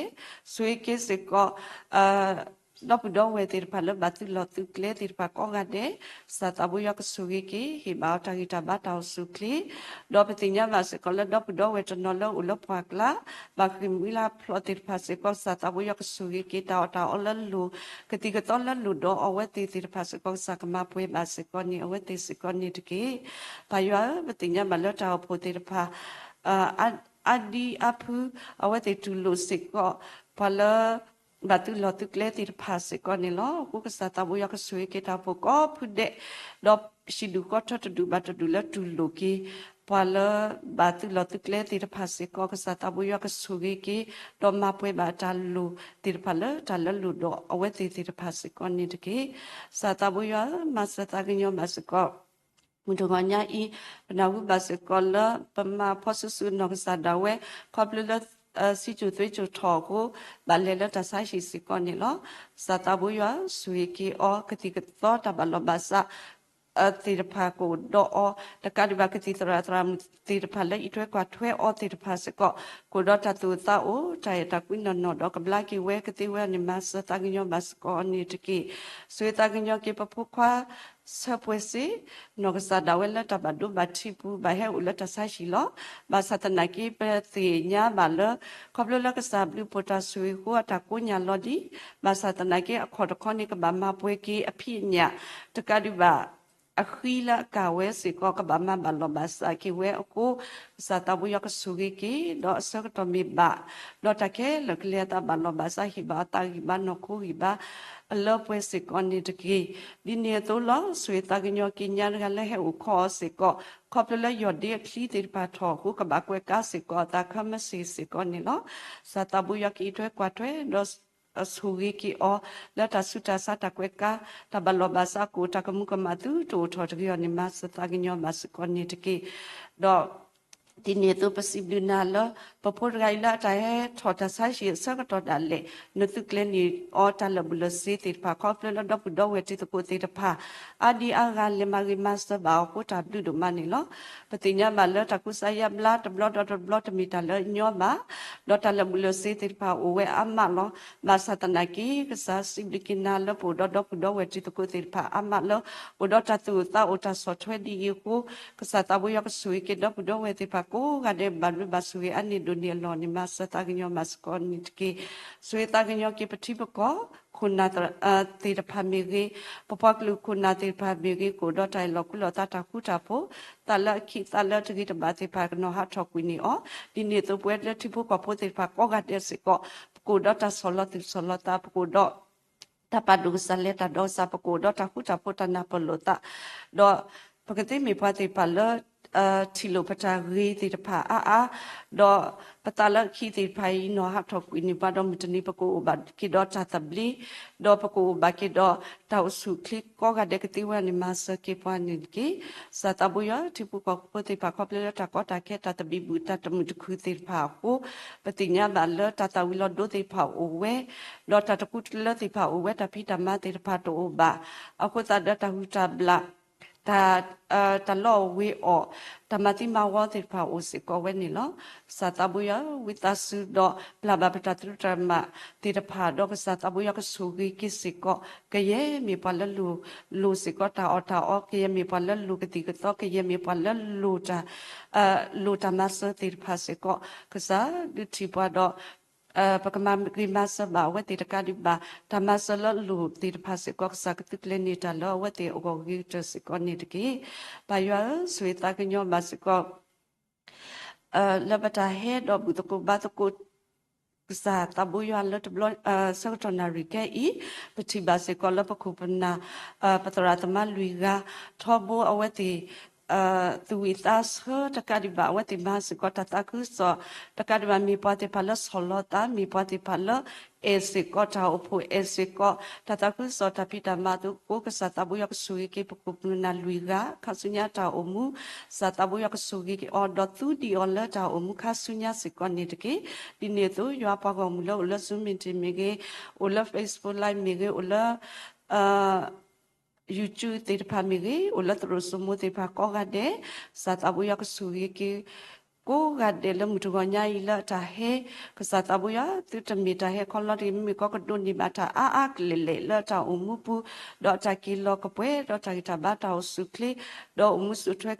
ဆိၣ်ဂ့ၤက့ၤစ့ၢ်ကီး ဒီပုၢ်ဒီဝဲၢ်သ့ၣ်တဖၣ်လၢဘၣ်သုးလီၢ်သုးကျဲသ့ၣ်တဖၣ်ကိးဂၤဒဲး, ကစၢ်သးဘိယွၤကဆိၣ်ဂ့ၤက့ၤ ဟ့ၣ်ဘၣ်အီၤတၢ်ဂံၢ်တၢ်ဘါတၢ်အိၣ်ဆူၣ်အိၣ်ချ့, ဒီးပသ့ၣ်ညါဘၣ်စ့ၢ်ကီးလၢဒီပုၢ်ဒီဝဲၢ်တနီၤလၢအိၣ်လၢပှၢ်ကျါ ဘၣ်ဃ့ၢ်မှံဟးဖျိးသ့ၣ်တဖၣ်စ့ၢ်ကီး ကစၢ်သးဘိယွၤကဆိၣ်ဂ့ၤက့ၤတၢ်အီၣ်တၢ်အီလၢလိၣ် ကသံၣ်ကသီလၢလိၣ်ဒီးအဝဲသ့ၣ်သ့ၣ်တဖၣ်စ့ၢ်ကီး ကစၢ်ကမၤပှဲၤဘၣ်စ့ၢ်ကီးန့ၣ် အဝဲသ့ၣ်စ့ၢ်ကီးန့ၣ်တက့ၢ်. ပၢ်ယွၤဧၢ, ပသ့ၣ်ညါဘၣ်လၢတၢ်အိၣ်ဖှိၣ်သ့ၣ်တဖၣ် အါဒံအါဖု အဝဲသ့ၣ်တူၢ်လိာ်စ့ၢ်ကီး ပှၤလၢ ဘၣ်သုးလီၢ်သုးကျဲသ့ၣ်တဖၣ်စ့ၢ်ကီးန့ၣ်လီၤ. အဃိကစၢ်သးဘိယွၤကဆိၣ်ဂ့ၤက့ၤတၢ်အိၣ်ဖှိၣ်ကိးဖုဒဲး, ဒီးဟံၣ်ဒူၣ်ဃီထၢတဒူၣ်ဘၣ်တဒူၣ်လၢတူၢ်လိာ်က့ၤ ပှၤလၢဘၣ်သုးလီၢ်သုးကျဲသ့ၣ်တဖၣ်စ့ၢ်ကီး ကစၢ်သးဘိယွၤကဆိၣ်ဂ့ၤက့ၤ ဒီးမၤပှဲၤဘၣ်တၢ်လိၣ်သ့ၣ်တဖၣ်လၢတၢ်လၢလိၣ်ဒီးအဝဲသ့ၣ်သ့ၣ်တဖၣ်စ့ၢ်ကီးန့ၣ်တက့ၢ်. ကစၢ်သးဘိယွၤဧၢ, မၤစၢၤသးကညီၤဘၣ်စ့ၢ်ကီး မုၢ်တဂီၤညါအံၤ ပနၢ်ဟူဘၣ်စ့ၢ်ကီးလၢ ပမၤဖီစုစုအနီၢ်ကစၢ်ဒၣ်ဝဲ ခီဖျိလၢ စံၣ်စိၤသွ့စိၤထီၣ်အဃိ ဘၣ်လဲၤလၢတၢ်ဆါဟံၣ်စ့ၢ်ကီးန့ၣ်လီၤ. ကစၢ်သးဘိယွၤဆိၣ်ဂ့ၤက့ၤအီၤ ကသံၣ်ကသီတၢ်ဘၣ်လီၢ်ဘၣ်စး သ့ၣ်တဖၣ်ကအိၣ်ဒီးအီၤ တကးဒံးဘၣ်ကသံၣ်သရၣ်သရၣ်မုၣ်သ့ၣ်တဖၣ်လၢအံးထွဲကွၢ်ထွဲအီၤသ့ၣ်တဖၣ်စ့ၢ်ကီး ကအိၣ်ဒီးတၢ်သူၣ်အုးသးအုး တၢ်အဲၣ်တၢ်ကွံနီၢ်နီၢ်ဒီးကဘျါက့ၤဝဲကသ့ဝဲန့ၣ် မၤစၢၤသးကညီၤဘၣ်စ့ၢ်ကီးအီၤန့ၣ်တက့ၢ်. ဆိၣ်ဂ့ၤသးကညီၤက့ၤပဖိခွါ ဆၢပှဲၤစ့ၢ် နီၢ်ကစၢ်ဒၣ်ဝဲလၢတၢ်ဘၣ်ဒိဘၣ်ထံးပူၤ ဘၣ်ဟဲအိၣ်လၢတၢ်ဆါဟံၣ်လီၤ. ဘၣ်ဆၣ်သနာ်က့ ပသ့ၣ်ညါဘၣ်လၢ ခီဖျိလၢကစၢ်ဘျုးဖှိၣ်တၢ်ဆိၣ်ဂ့ၤအဃိ အတၢ်ကိးညၣ်လီၤဒံး, ဘၣ်ဆၣ်သနာ်က့ အခီၣ်တခီန့ၣ် ကဘၣ်မၤပှဲၤက့ၤအဖံးအညၣ် တကးဒံးဘၣ် အဃံလၢအကၢ်ဝဲစ့ၢ်ကီး ကဘၣ်မၤဘၣ်လီၢ်ဘၣ်စးက့ၤဝဲအဃိ ကစၢ်သးဘိယွၤကဆိၣ်ဂ့ၤက့ၤ ဒီးအဆၢကတီၢ်မ့ၢ်ဘၣ် ဒီးတၢ်ခဲလၢာ်ကလဲၤအသးဘၣ်လီၢ်ဘၣ်စး ဟ့ၣ်ဘၣ်အီၤသးဂံၢ်ဘါနီၢ်ခိဂံၢ်ဘါ အလၢပှဲၤစ့ၢ်ကီးန့ၣ်တက့ၢ်. ဒ်န့ၣ်အသိးလီၤ ဆိၣ်ဂ့ၤသးကညီၤက့ၤညါတဂၤလၢဟဲအိၣ်ခိးအီၤစ့ၢ်ကီး ခီဖျိလၢယီၢ်ဒ့အချံသ့ၣ်တဖၣ်ထီၣ်အဃိ ကဘၣ်ကွဲးကါစ့ၢ်ကီးအသးခီမ့ၢ်စ့ၢ်စ့ၢ်ကီးန့ၣ်လီၤ. ကစၢ်သးဘိယွၤကအံးထွဲကွၢ်ထွဲ ဒီး ဆိၣ်ဂ့ၤက့ၤအီၤ လၢတၢ်ဆူးတၢ်ဆါတၢ်ကွဲးကါ တၢ်ဘၣ်လီၢ်ဘၣ်စးကအိၣ် တၢ်ကမူၤကမၣ်သုတအိၣ်ထီၣ်တဂ့ၤအီၤန့ၣ် မၤစၢၤသးကညီၤဘၣ်စ့ၢ်ကီးန့ၣ်တက့ၢ်. ဒီး ဒ်န့ၣ်အသိးပစံးဘျုးနၤလၢ ပဖိတဂၤအံၤလၢအတၢ်ဟဲထီၣ်တၢ်ဆါဟံၣ်အဆၢကတီၢ်ဒၣ်လဲာ် နသုးကျဲၤန့ၢ်အီၤတၢ်လၢာ်ဘူၣ်လၢာ်စ့သ့ၣ်တဖၣ် ခီဖျိလၢဒီပုၢ်ဒီဝဲၢ်တံၤသကိးသ့ၣ်တဖၣ် အါဒံအါဂၤလဲၤမၤဂ့ၤမၤစၢၤဘၣ်အီၤအဃိ တၢ်ဘျုးဒိၣ်မးန့ၣ်လီၤ. ပသ့ၣ်ညါဘၣ်လၢတၢ်ကူစါယါဘျါတဘျီဒီးတဘျီတမ့ၢ်တၢ်လၢအညီဘၣ်, ဒီးတၢ်လၢာ်ဘူၣ်လၢာ်စ့သ့ၣ်တဖၣ်အိၣ်ဝဲအါမးလီၤ. ဘၣ်ဆၣ်သနာ်က့ ကစၢ်စံးဘျုးက့ၤနၤလၢပအိၣ်ဒီးဒီပုၢ်ဒီဝဲၢ်တံၤသကိးသ့ၣ်တဖၣ်အါမးလၢ အိၣ်ဒီးတၢ်သူၣ်အိၣ်သးအိၣ်တၢ်ဆီၣ်ထွဲဒ်အံၤအဃိ ကစၢ်သးဘိယွၤကဆိၣ်ဂ့ၤက့ၤဒီပုၢ်ဒီဝဲၢ်သ့ၣ်တဖၣ်ကိးဂၤဒဲး ဘၣ်ဘျုးဘၣ်ဆိၣ်ဂ့ၤအါန့ၢ်ဒိၣ်န့ၢ်အလီၢ်န့ၣ် မၤစၢၤသးကညီၤမၤစ့ၢ်ကီးန့ၣ်တက့ၢ်. ဆိၣ်ဂ့ၤသးကညီၤက့ၤပထံပကီၢ် ခိၣ်နၢ်သ့ၣ်တဖၣ်မ့ၢ်ဂ့ၤ, ပပှၤကလုာ်ခိၣ်နၢ်သ့ၣ်တဖၣ်မ့ၢ်ဂ့ၤ ကအိၣ်ဒီးတၢ်အဲၣ်လီၤကွံလီၤသးတၢ်ဃူတၢ်ဖိး, သးလၢအခံးသးလၢတဂ့ၤတဘၣ်သ့ၣ်တဖၣ်ကနီၤဟးထီၣ်ကွံာ်န့ၢ်အီၤ, ဒ်န့ၣ်အသိးပဝဲလၢထံဖိကီၢ်ဖိသ့ၣ်တဖၣ်ကိးဂၤဒဲးစ့ၢ်ကီး ပကအိၣ်ဒီးတၢ်ဆီၣ်လီၤသူၣ်ဆီၣ်လီၤသး ပကအိၣ်ဒီး တၢ်ပာ်ဒိၣ်ကစၢ်လဲၤတၢ်ဒီးကစၢ် ပကအိၣ်ဒီးတၢ်ဃူတၢ်ဖိးတၢ်နၢ်ပၢၢ်လိာ်သး, ဒီးပကသ့မ့ၢ်ပှၤသ့ၣ်တဖၣ်လၢ ထံၣ်လိာ်ပတၢ်ဂ့ၤသ့ၣ်တဖၣ်အါအါ, ဒီးပသးလၢအခံသ့ၣ်တဖၣ်အံၤ နီၢ်ဟးထီၣ်ကွံာ်န့ၢ်ပှၤဒီး မုၢ်တနံၤပကအိၣ်ဘၣ်က့ၤဒီးတၢ်သဘျ့, ဒီးပကအိၣ်ဘၣ်က့ၤဒီးတၢ်အိၣ်ဆူၣ်အိၣ်ချ့ကိးဂၤဒဲးကသ့ဝဲန့ၣ် မၤစၢၤက့ၤပှၤန့ၣ်တက့ၢ်. ကစၢ်သးဘိယွၤ ထံဖိကီၢ်ဖိသ့ၣ်တဖၣ် ခီဖျိလၢတၢ်ကီတၢ်ခဲ တၢ်သဘံၣ်ဘုၣ် တၢ်တမုာ်တခုၣ်သ့ၣ်တဖၣ်အဃိ, ပသ့ၣ်ညါဘၣ်လၢတၢ်သၣ်ဝံၤလီၤဒိသ့ၣ်တဖၣ်အိၣ်ဝဲ, ဒီးတၢ်တကူတလၢသ့ၣ်တဖၣ်အိၣ်ဝဲ, တၢ်ဖံးတၢ်မၤသ့ၣ်တဖၣ်တအိၣ်ဘၣ်. အဃိသတးဒီးတၢ်ဟုၣ်တၢ်ဘျၣ် တၢ် တၢ်လီၢ်အဝ့ၤအီၤ, တၢ်မၤသံမၤဝီသ့ၣ်တဖၣ်အိၣ်စ့ၢ်ကီးဝဲန့ၣ်လီၤ. ကစၢ်သးဘိယွၤ ဝံသးစူၤဒီးပျၢ်ဘၣ်ပတၢ်သရူးတၢ်မၤသ့ၣ်တဖၣ်ဒီး ကစၢ်သးဘိယွၤကဆိၣ်ဂ့ၤက့ၤစ့ၢ်ကီး, ကယဲၢ်မ့ၢ်ပှၤလၢလိၤ လိၤစ့ၢ်ကီးတၢ်အီၣ်တၢ်အီ, ကယဲၢ်မ့ၢ်ပှၤလၢလိၤကသံၣ်ကသီ, ကယဲၢ်မ့ၢ်ပှၤလၢလိၤတၢ် လိၤတၢ်မၤစၢၤသ့ၣ်တဖၣ်စ့ၢ်ကီး, ကစၢ်ဒုးထံၣ်ပှၤဒီး ပကမၤဂ့ၤမၤစၢၤဘၣ်အဝဲသ့ၣ်တကးဒံးဘၣ်, တၢ်မၤစၢၤလၢအလိၤသ့ၣ်တဖၣ်စ့ၢ်ကီး ကစၢ်ကသုးကျဲၤန့ၢ်တၢ်လၢအဝဲသ့ၣ်အဂီၢ်ဂ့ၤကတၢၢ်စ့ၢ်ကီးန့ၣ်တက့ၢ်. ပၢ်ယွၤဧၢ, ဆိၣ်ဂ့ၤသးကညီၤဘၣ်စ့ၢ်ကီး လၢပတၢ်ဟဲဒီးဘူၣ်သကိးဘါသကိး ကစၢ်သးဘိယွၤလၢတဘျီ ဆၢကတီၢ်နၣ်ရံၣ်ခဲအံၤ, ပထံၣ်ဘၣ်စ့ၢ်ကီးလၢပခိၣ်ပနၢ် ပသရၣ်သမါလွံၢ်ဂၤ ထီဘိအဝဲသ့ၣ် သူၣ်ဝံၣ်သးဆၢတကးဒံးဘၣ် အဝဲသ့ၣ်မၤစ့ၢ်ကီးတၢ်သးခုကစီၣ် တကးဒံးဘၣ် မ့ၢ်ပှၤသ့ၣ်တဖၣ်လၢဆီၣ်လီၤသး မ့ၢ်ပှၤသ့ၣ်တဖၣ်လၢ အဲၣ်စ့ၢ်ကီးတၢ်အိၣ်ဖှိၣ် အဲၣ်စ့ၢ်ကီး တၢ်သးခုကစီၣ် တၢ်ဖံးတၢ်မၤအသိးအဃိ ကစၢ်သးဘိယွၤကဆိၣ်ဂ့ၤက့ၤပခိၣ်ပနၢ်လွံၢ်ဂၤ ခါဆူညါတၢ်အိၣ်မူ ကစၢ်သးဘိယွၤကဆိၣ်ဂ့ၤက့ၤအီၤ ဒီးသူဒံးအီၤလၢတၢ်အိၣ်မူခါဆူညါစ့ၢ်ကီးန့ၣ်တက့ၢ်. ဒ်န့ၣ်အသိး ယွၤပှၤဂီၢ်မုၢ်လၢအိၣ်လၢ Zoom meeting မ့ၢ်ဂ့ၤ, အိၣ်လၢ Facebook Live မ့ၢ်ဂ့ၤ, အိၣ်လၢ YouTube သ့ၣ်တဖၣ်မ့ၢ်ဂ့ၤ, အိၣ်လၢသရိာ်စိမိၤသ့ၣ်တဖၣ်ကိးဂၤဒဲး, ကစၢ်သးဘိယွၤကဆိၣ်ဂ့ၤက့ၤ ကိးဂၤဒဲးလၢမုၢ်တဂီၤညါအံၤလၢအတၢ်ဟဲ, ကစၢ်သးဘိယွၤ သုတမ့ၢ်တၢ်ဟဲခီလီၤတဂ့ၤ, မ့မ့ၢ်ကီကဒိးန့ၢ်ဘၣ်တၢ်အါအါကလဲာ်လဲာ်လၢအတၢ်အိၣ်မူပူၤ, ဒီးအတၢ်က့ၤလီၤကပှဲၤ, ဒီးတၢ်ဂံၢ်တၢ်ဘါတၢ်အိၣ်ဆူၣ်ချ့, ဒီးအိၣ်မူဆူၣ်ထွဲ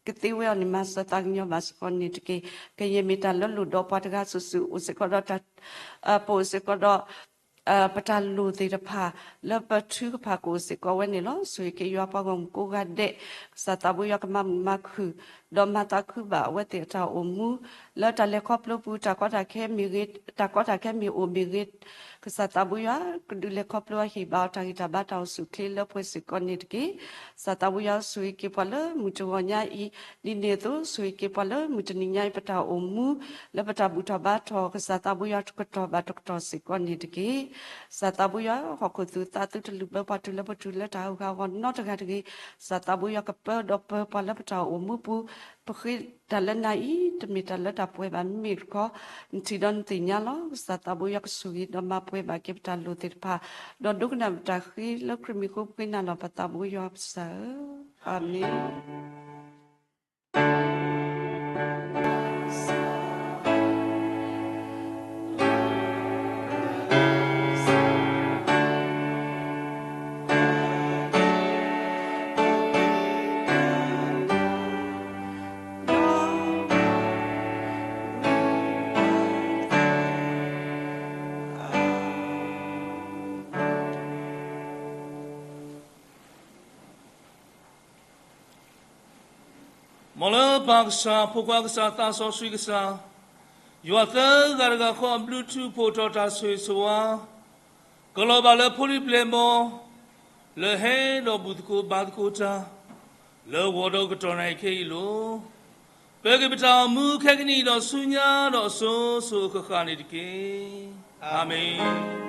ကသ့ဝဲအီၤန့ၣ် မၤစၢၤသးကညီၤဘၣ်စ့ၢ်ကီးန့ၣ်တက့ၢ်. ကယဲၢ်မ့ၢ်တၢ်လၢလိၣ်ဒီးပှၤတဂၤစုာ်စုာ် အိၣ်စ့ၢ်ကီးဒီးတၢ် ပအိၣ်စ့ၢ်ကီးဒီး ပတၢ်လိၣ်သ့ၣ်တဖၣ် လၢပထုကဖၣ်ကအိၣ်စ့ၢ်ကီးဝဲန့ၣ်လီၤ. ဆိၣ်ဂ့ၤက့ၤယွၤပှၤဂီၢ်မုၢ်ကိးဂၤဒဲး, ကစၢ်သးဘိယွၤကမၤမုာ်မၤခုၣ်, ဒီးမၤသးခုဘၣ်အဝဲသ့ၣ်အတၢ်အိၣ်မူ, လၢတၢ်လဲၤခီဖျိပူၤ တၢ်ကီတၢ်ခဲမ့ၢ်ဂ့ၤ, တၢ်ကီတၢ်ခဲမ့ၢ်အိၣ်မ့ၢ်ဂ့ၤ, ကစၢ်သးဘိယွၤ ကဒုးလဲၤခီဖျိအဟ့ၣ်ဘၣ်အီၤတၢ်ဂံၢ်တၢ်ဘါတၢ်အိၣ်ဆူၣ်ချ့လၢပှဲၤစ့ၢ်ကီးန့ၣ်တက့ၢ်. ကစၢ်သးဘိယွၤဆိၣ်ဂ့ၤက့ၤပှၤလၢမုၢ်တဂီၤညါအံၤ, ဒ်န့ၣ်အသိး ဆိၣ်ဂ့ၤက့ၤပှၤလၢမုၢ်တနံၤညါအံၤ ပတၢ်အိၣ်မူ, လၢပတၢ်ဘူၣ်ထီၣ်ဘါထီၣ် ကစၢ်သးဘိယွၤတကတီၢ်ဘၣ်တကတီၢ်စ့ၢ်ကီးန့ၣ်တက့ၢ်. ကစၢ်သးဘိယွၤ ဟီၣ်ခိၣ်သူၣ်သးသုတလူၤဘၢပှၤတုၤလၢပတုၤလၢတၢ်ဟးဂီၤနီတဂၤတဂ့ၤ, ကစၢ်သးဘိယွၤကပၢဒီးပၢပှၤလၢပတၢ်အိၣ်မူပူၤ, ပဃ့တၢ်လၢနၤအံၤ တမ့ၢ်တၢ်လၢတၢ်ပှဲၤဘၣ် မ့မ့ၢ်တခီ, နထံၣ်ဒီးနသ့ၣ်ညါလီၤ. ကစၢ်သးဘိယွၤကဆိၣ်ဂ့ၤဒီးမၤပှဲၤဘၣ်က့ၤပတၢ်လိၣ်သ့ၣ်တဖၣ်, ဒီးဒိကနၣ်ပတၢ်ဃ့လၢခရံာ်မံၤဃိ ပဃ့နၤလီၤပသးဘိယွၤပကစၢ်ဧၢ, အၤမ့ၣ်. မ်လၢပၢ်ကစၢ်, ဖိခွါကစၢ်, သးစီဆှံကစၢ်, ယွၤသၢဂၤတဂၤဃီအဘျုးထူး ဖှိၣ်ထီၣ်တၢ်ဆိၣ်ဂ့ၤဆိၣ်ဝါ ကလီၤဘၣ်လၢဖိလံၤပျဲၢ်ဘီ, လၢဟဲဒီးဘူၣ်သကိးဘါသကိးတၢ် လၢဂီၤဒီးကတီၢ်နၣ်ရံၣ်ခဲအံၤလီၤ. ပၢၤက့ၤပတၢ်အိၣ်မူခဲကနံၣ်အံၤဒီးဆူညါဒီးအစိၤစိၤအဃၣ်ဃၣ်န့ၣ်တက့ၢ်. အၤမ့ၣ်.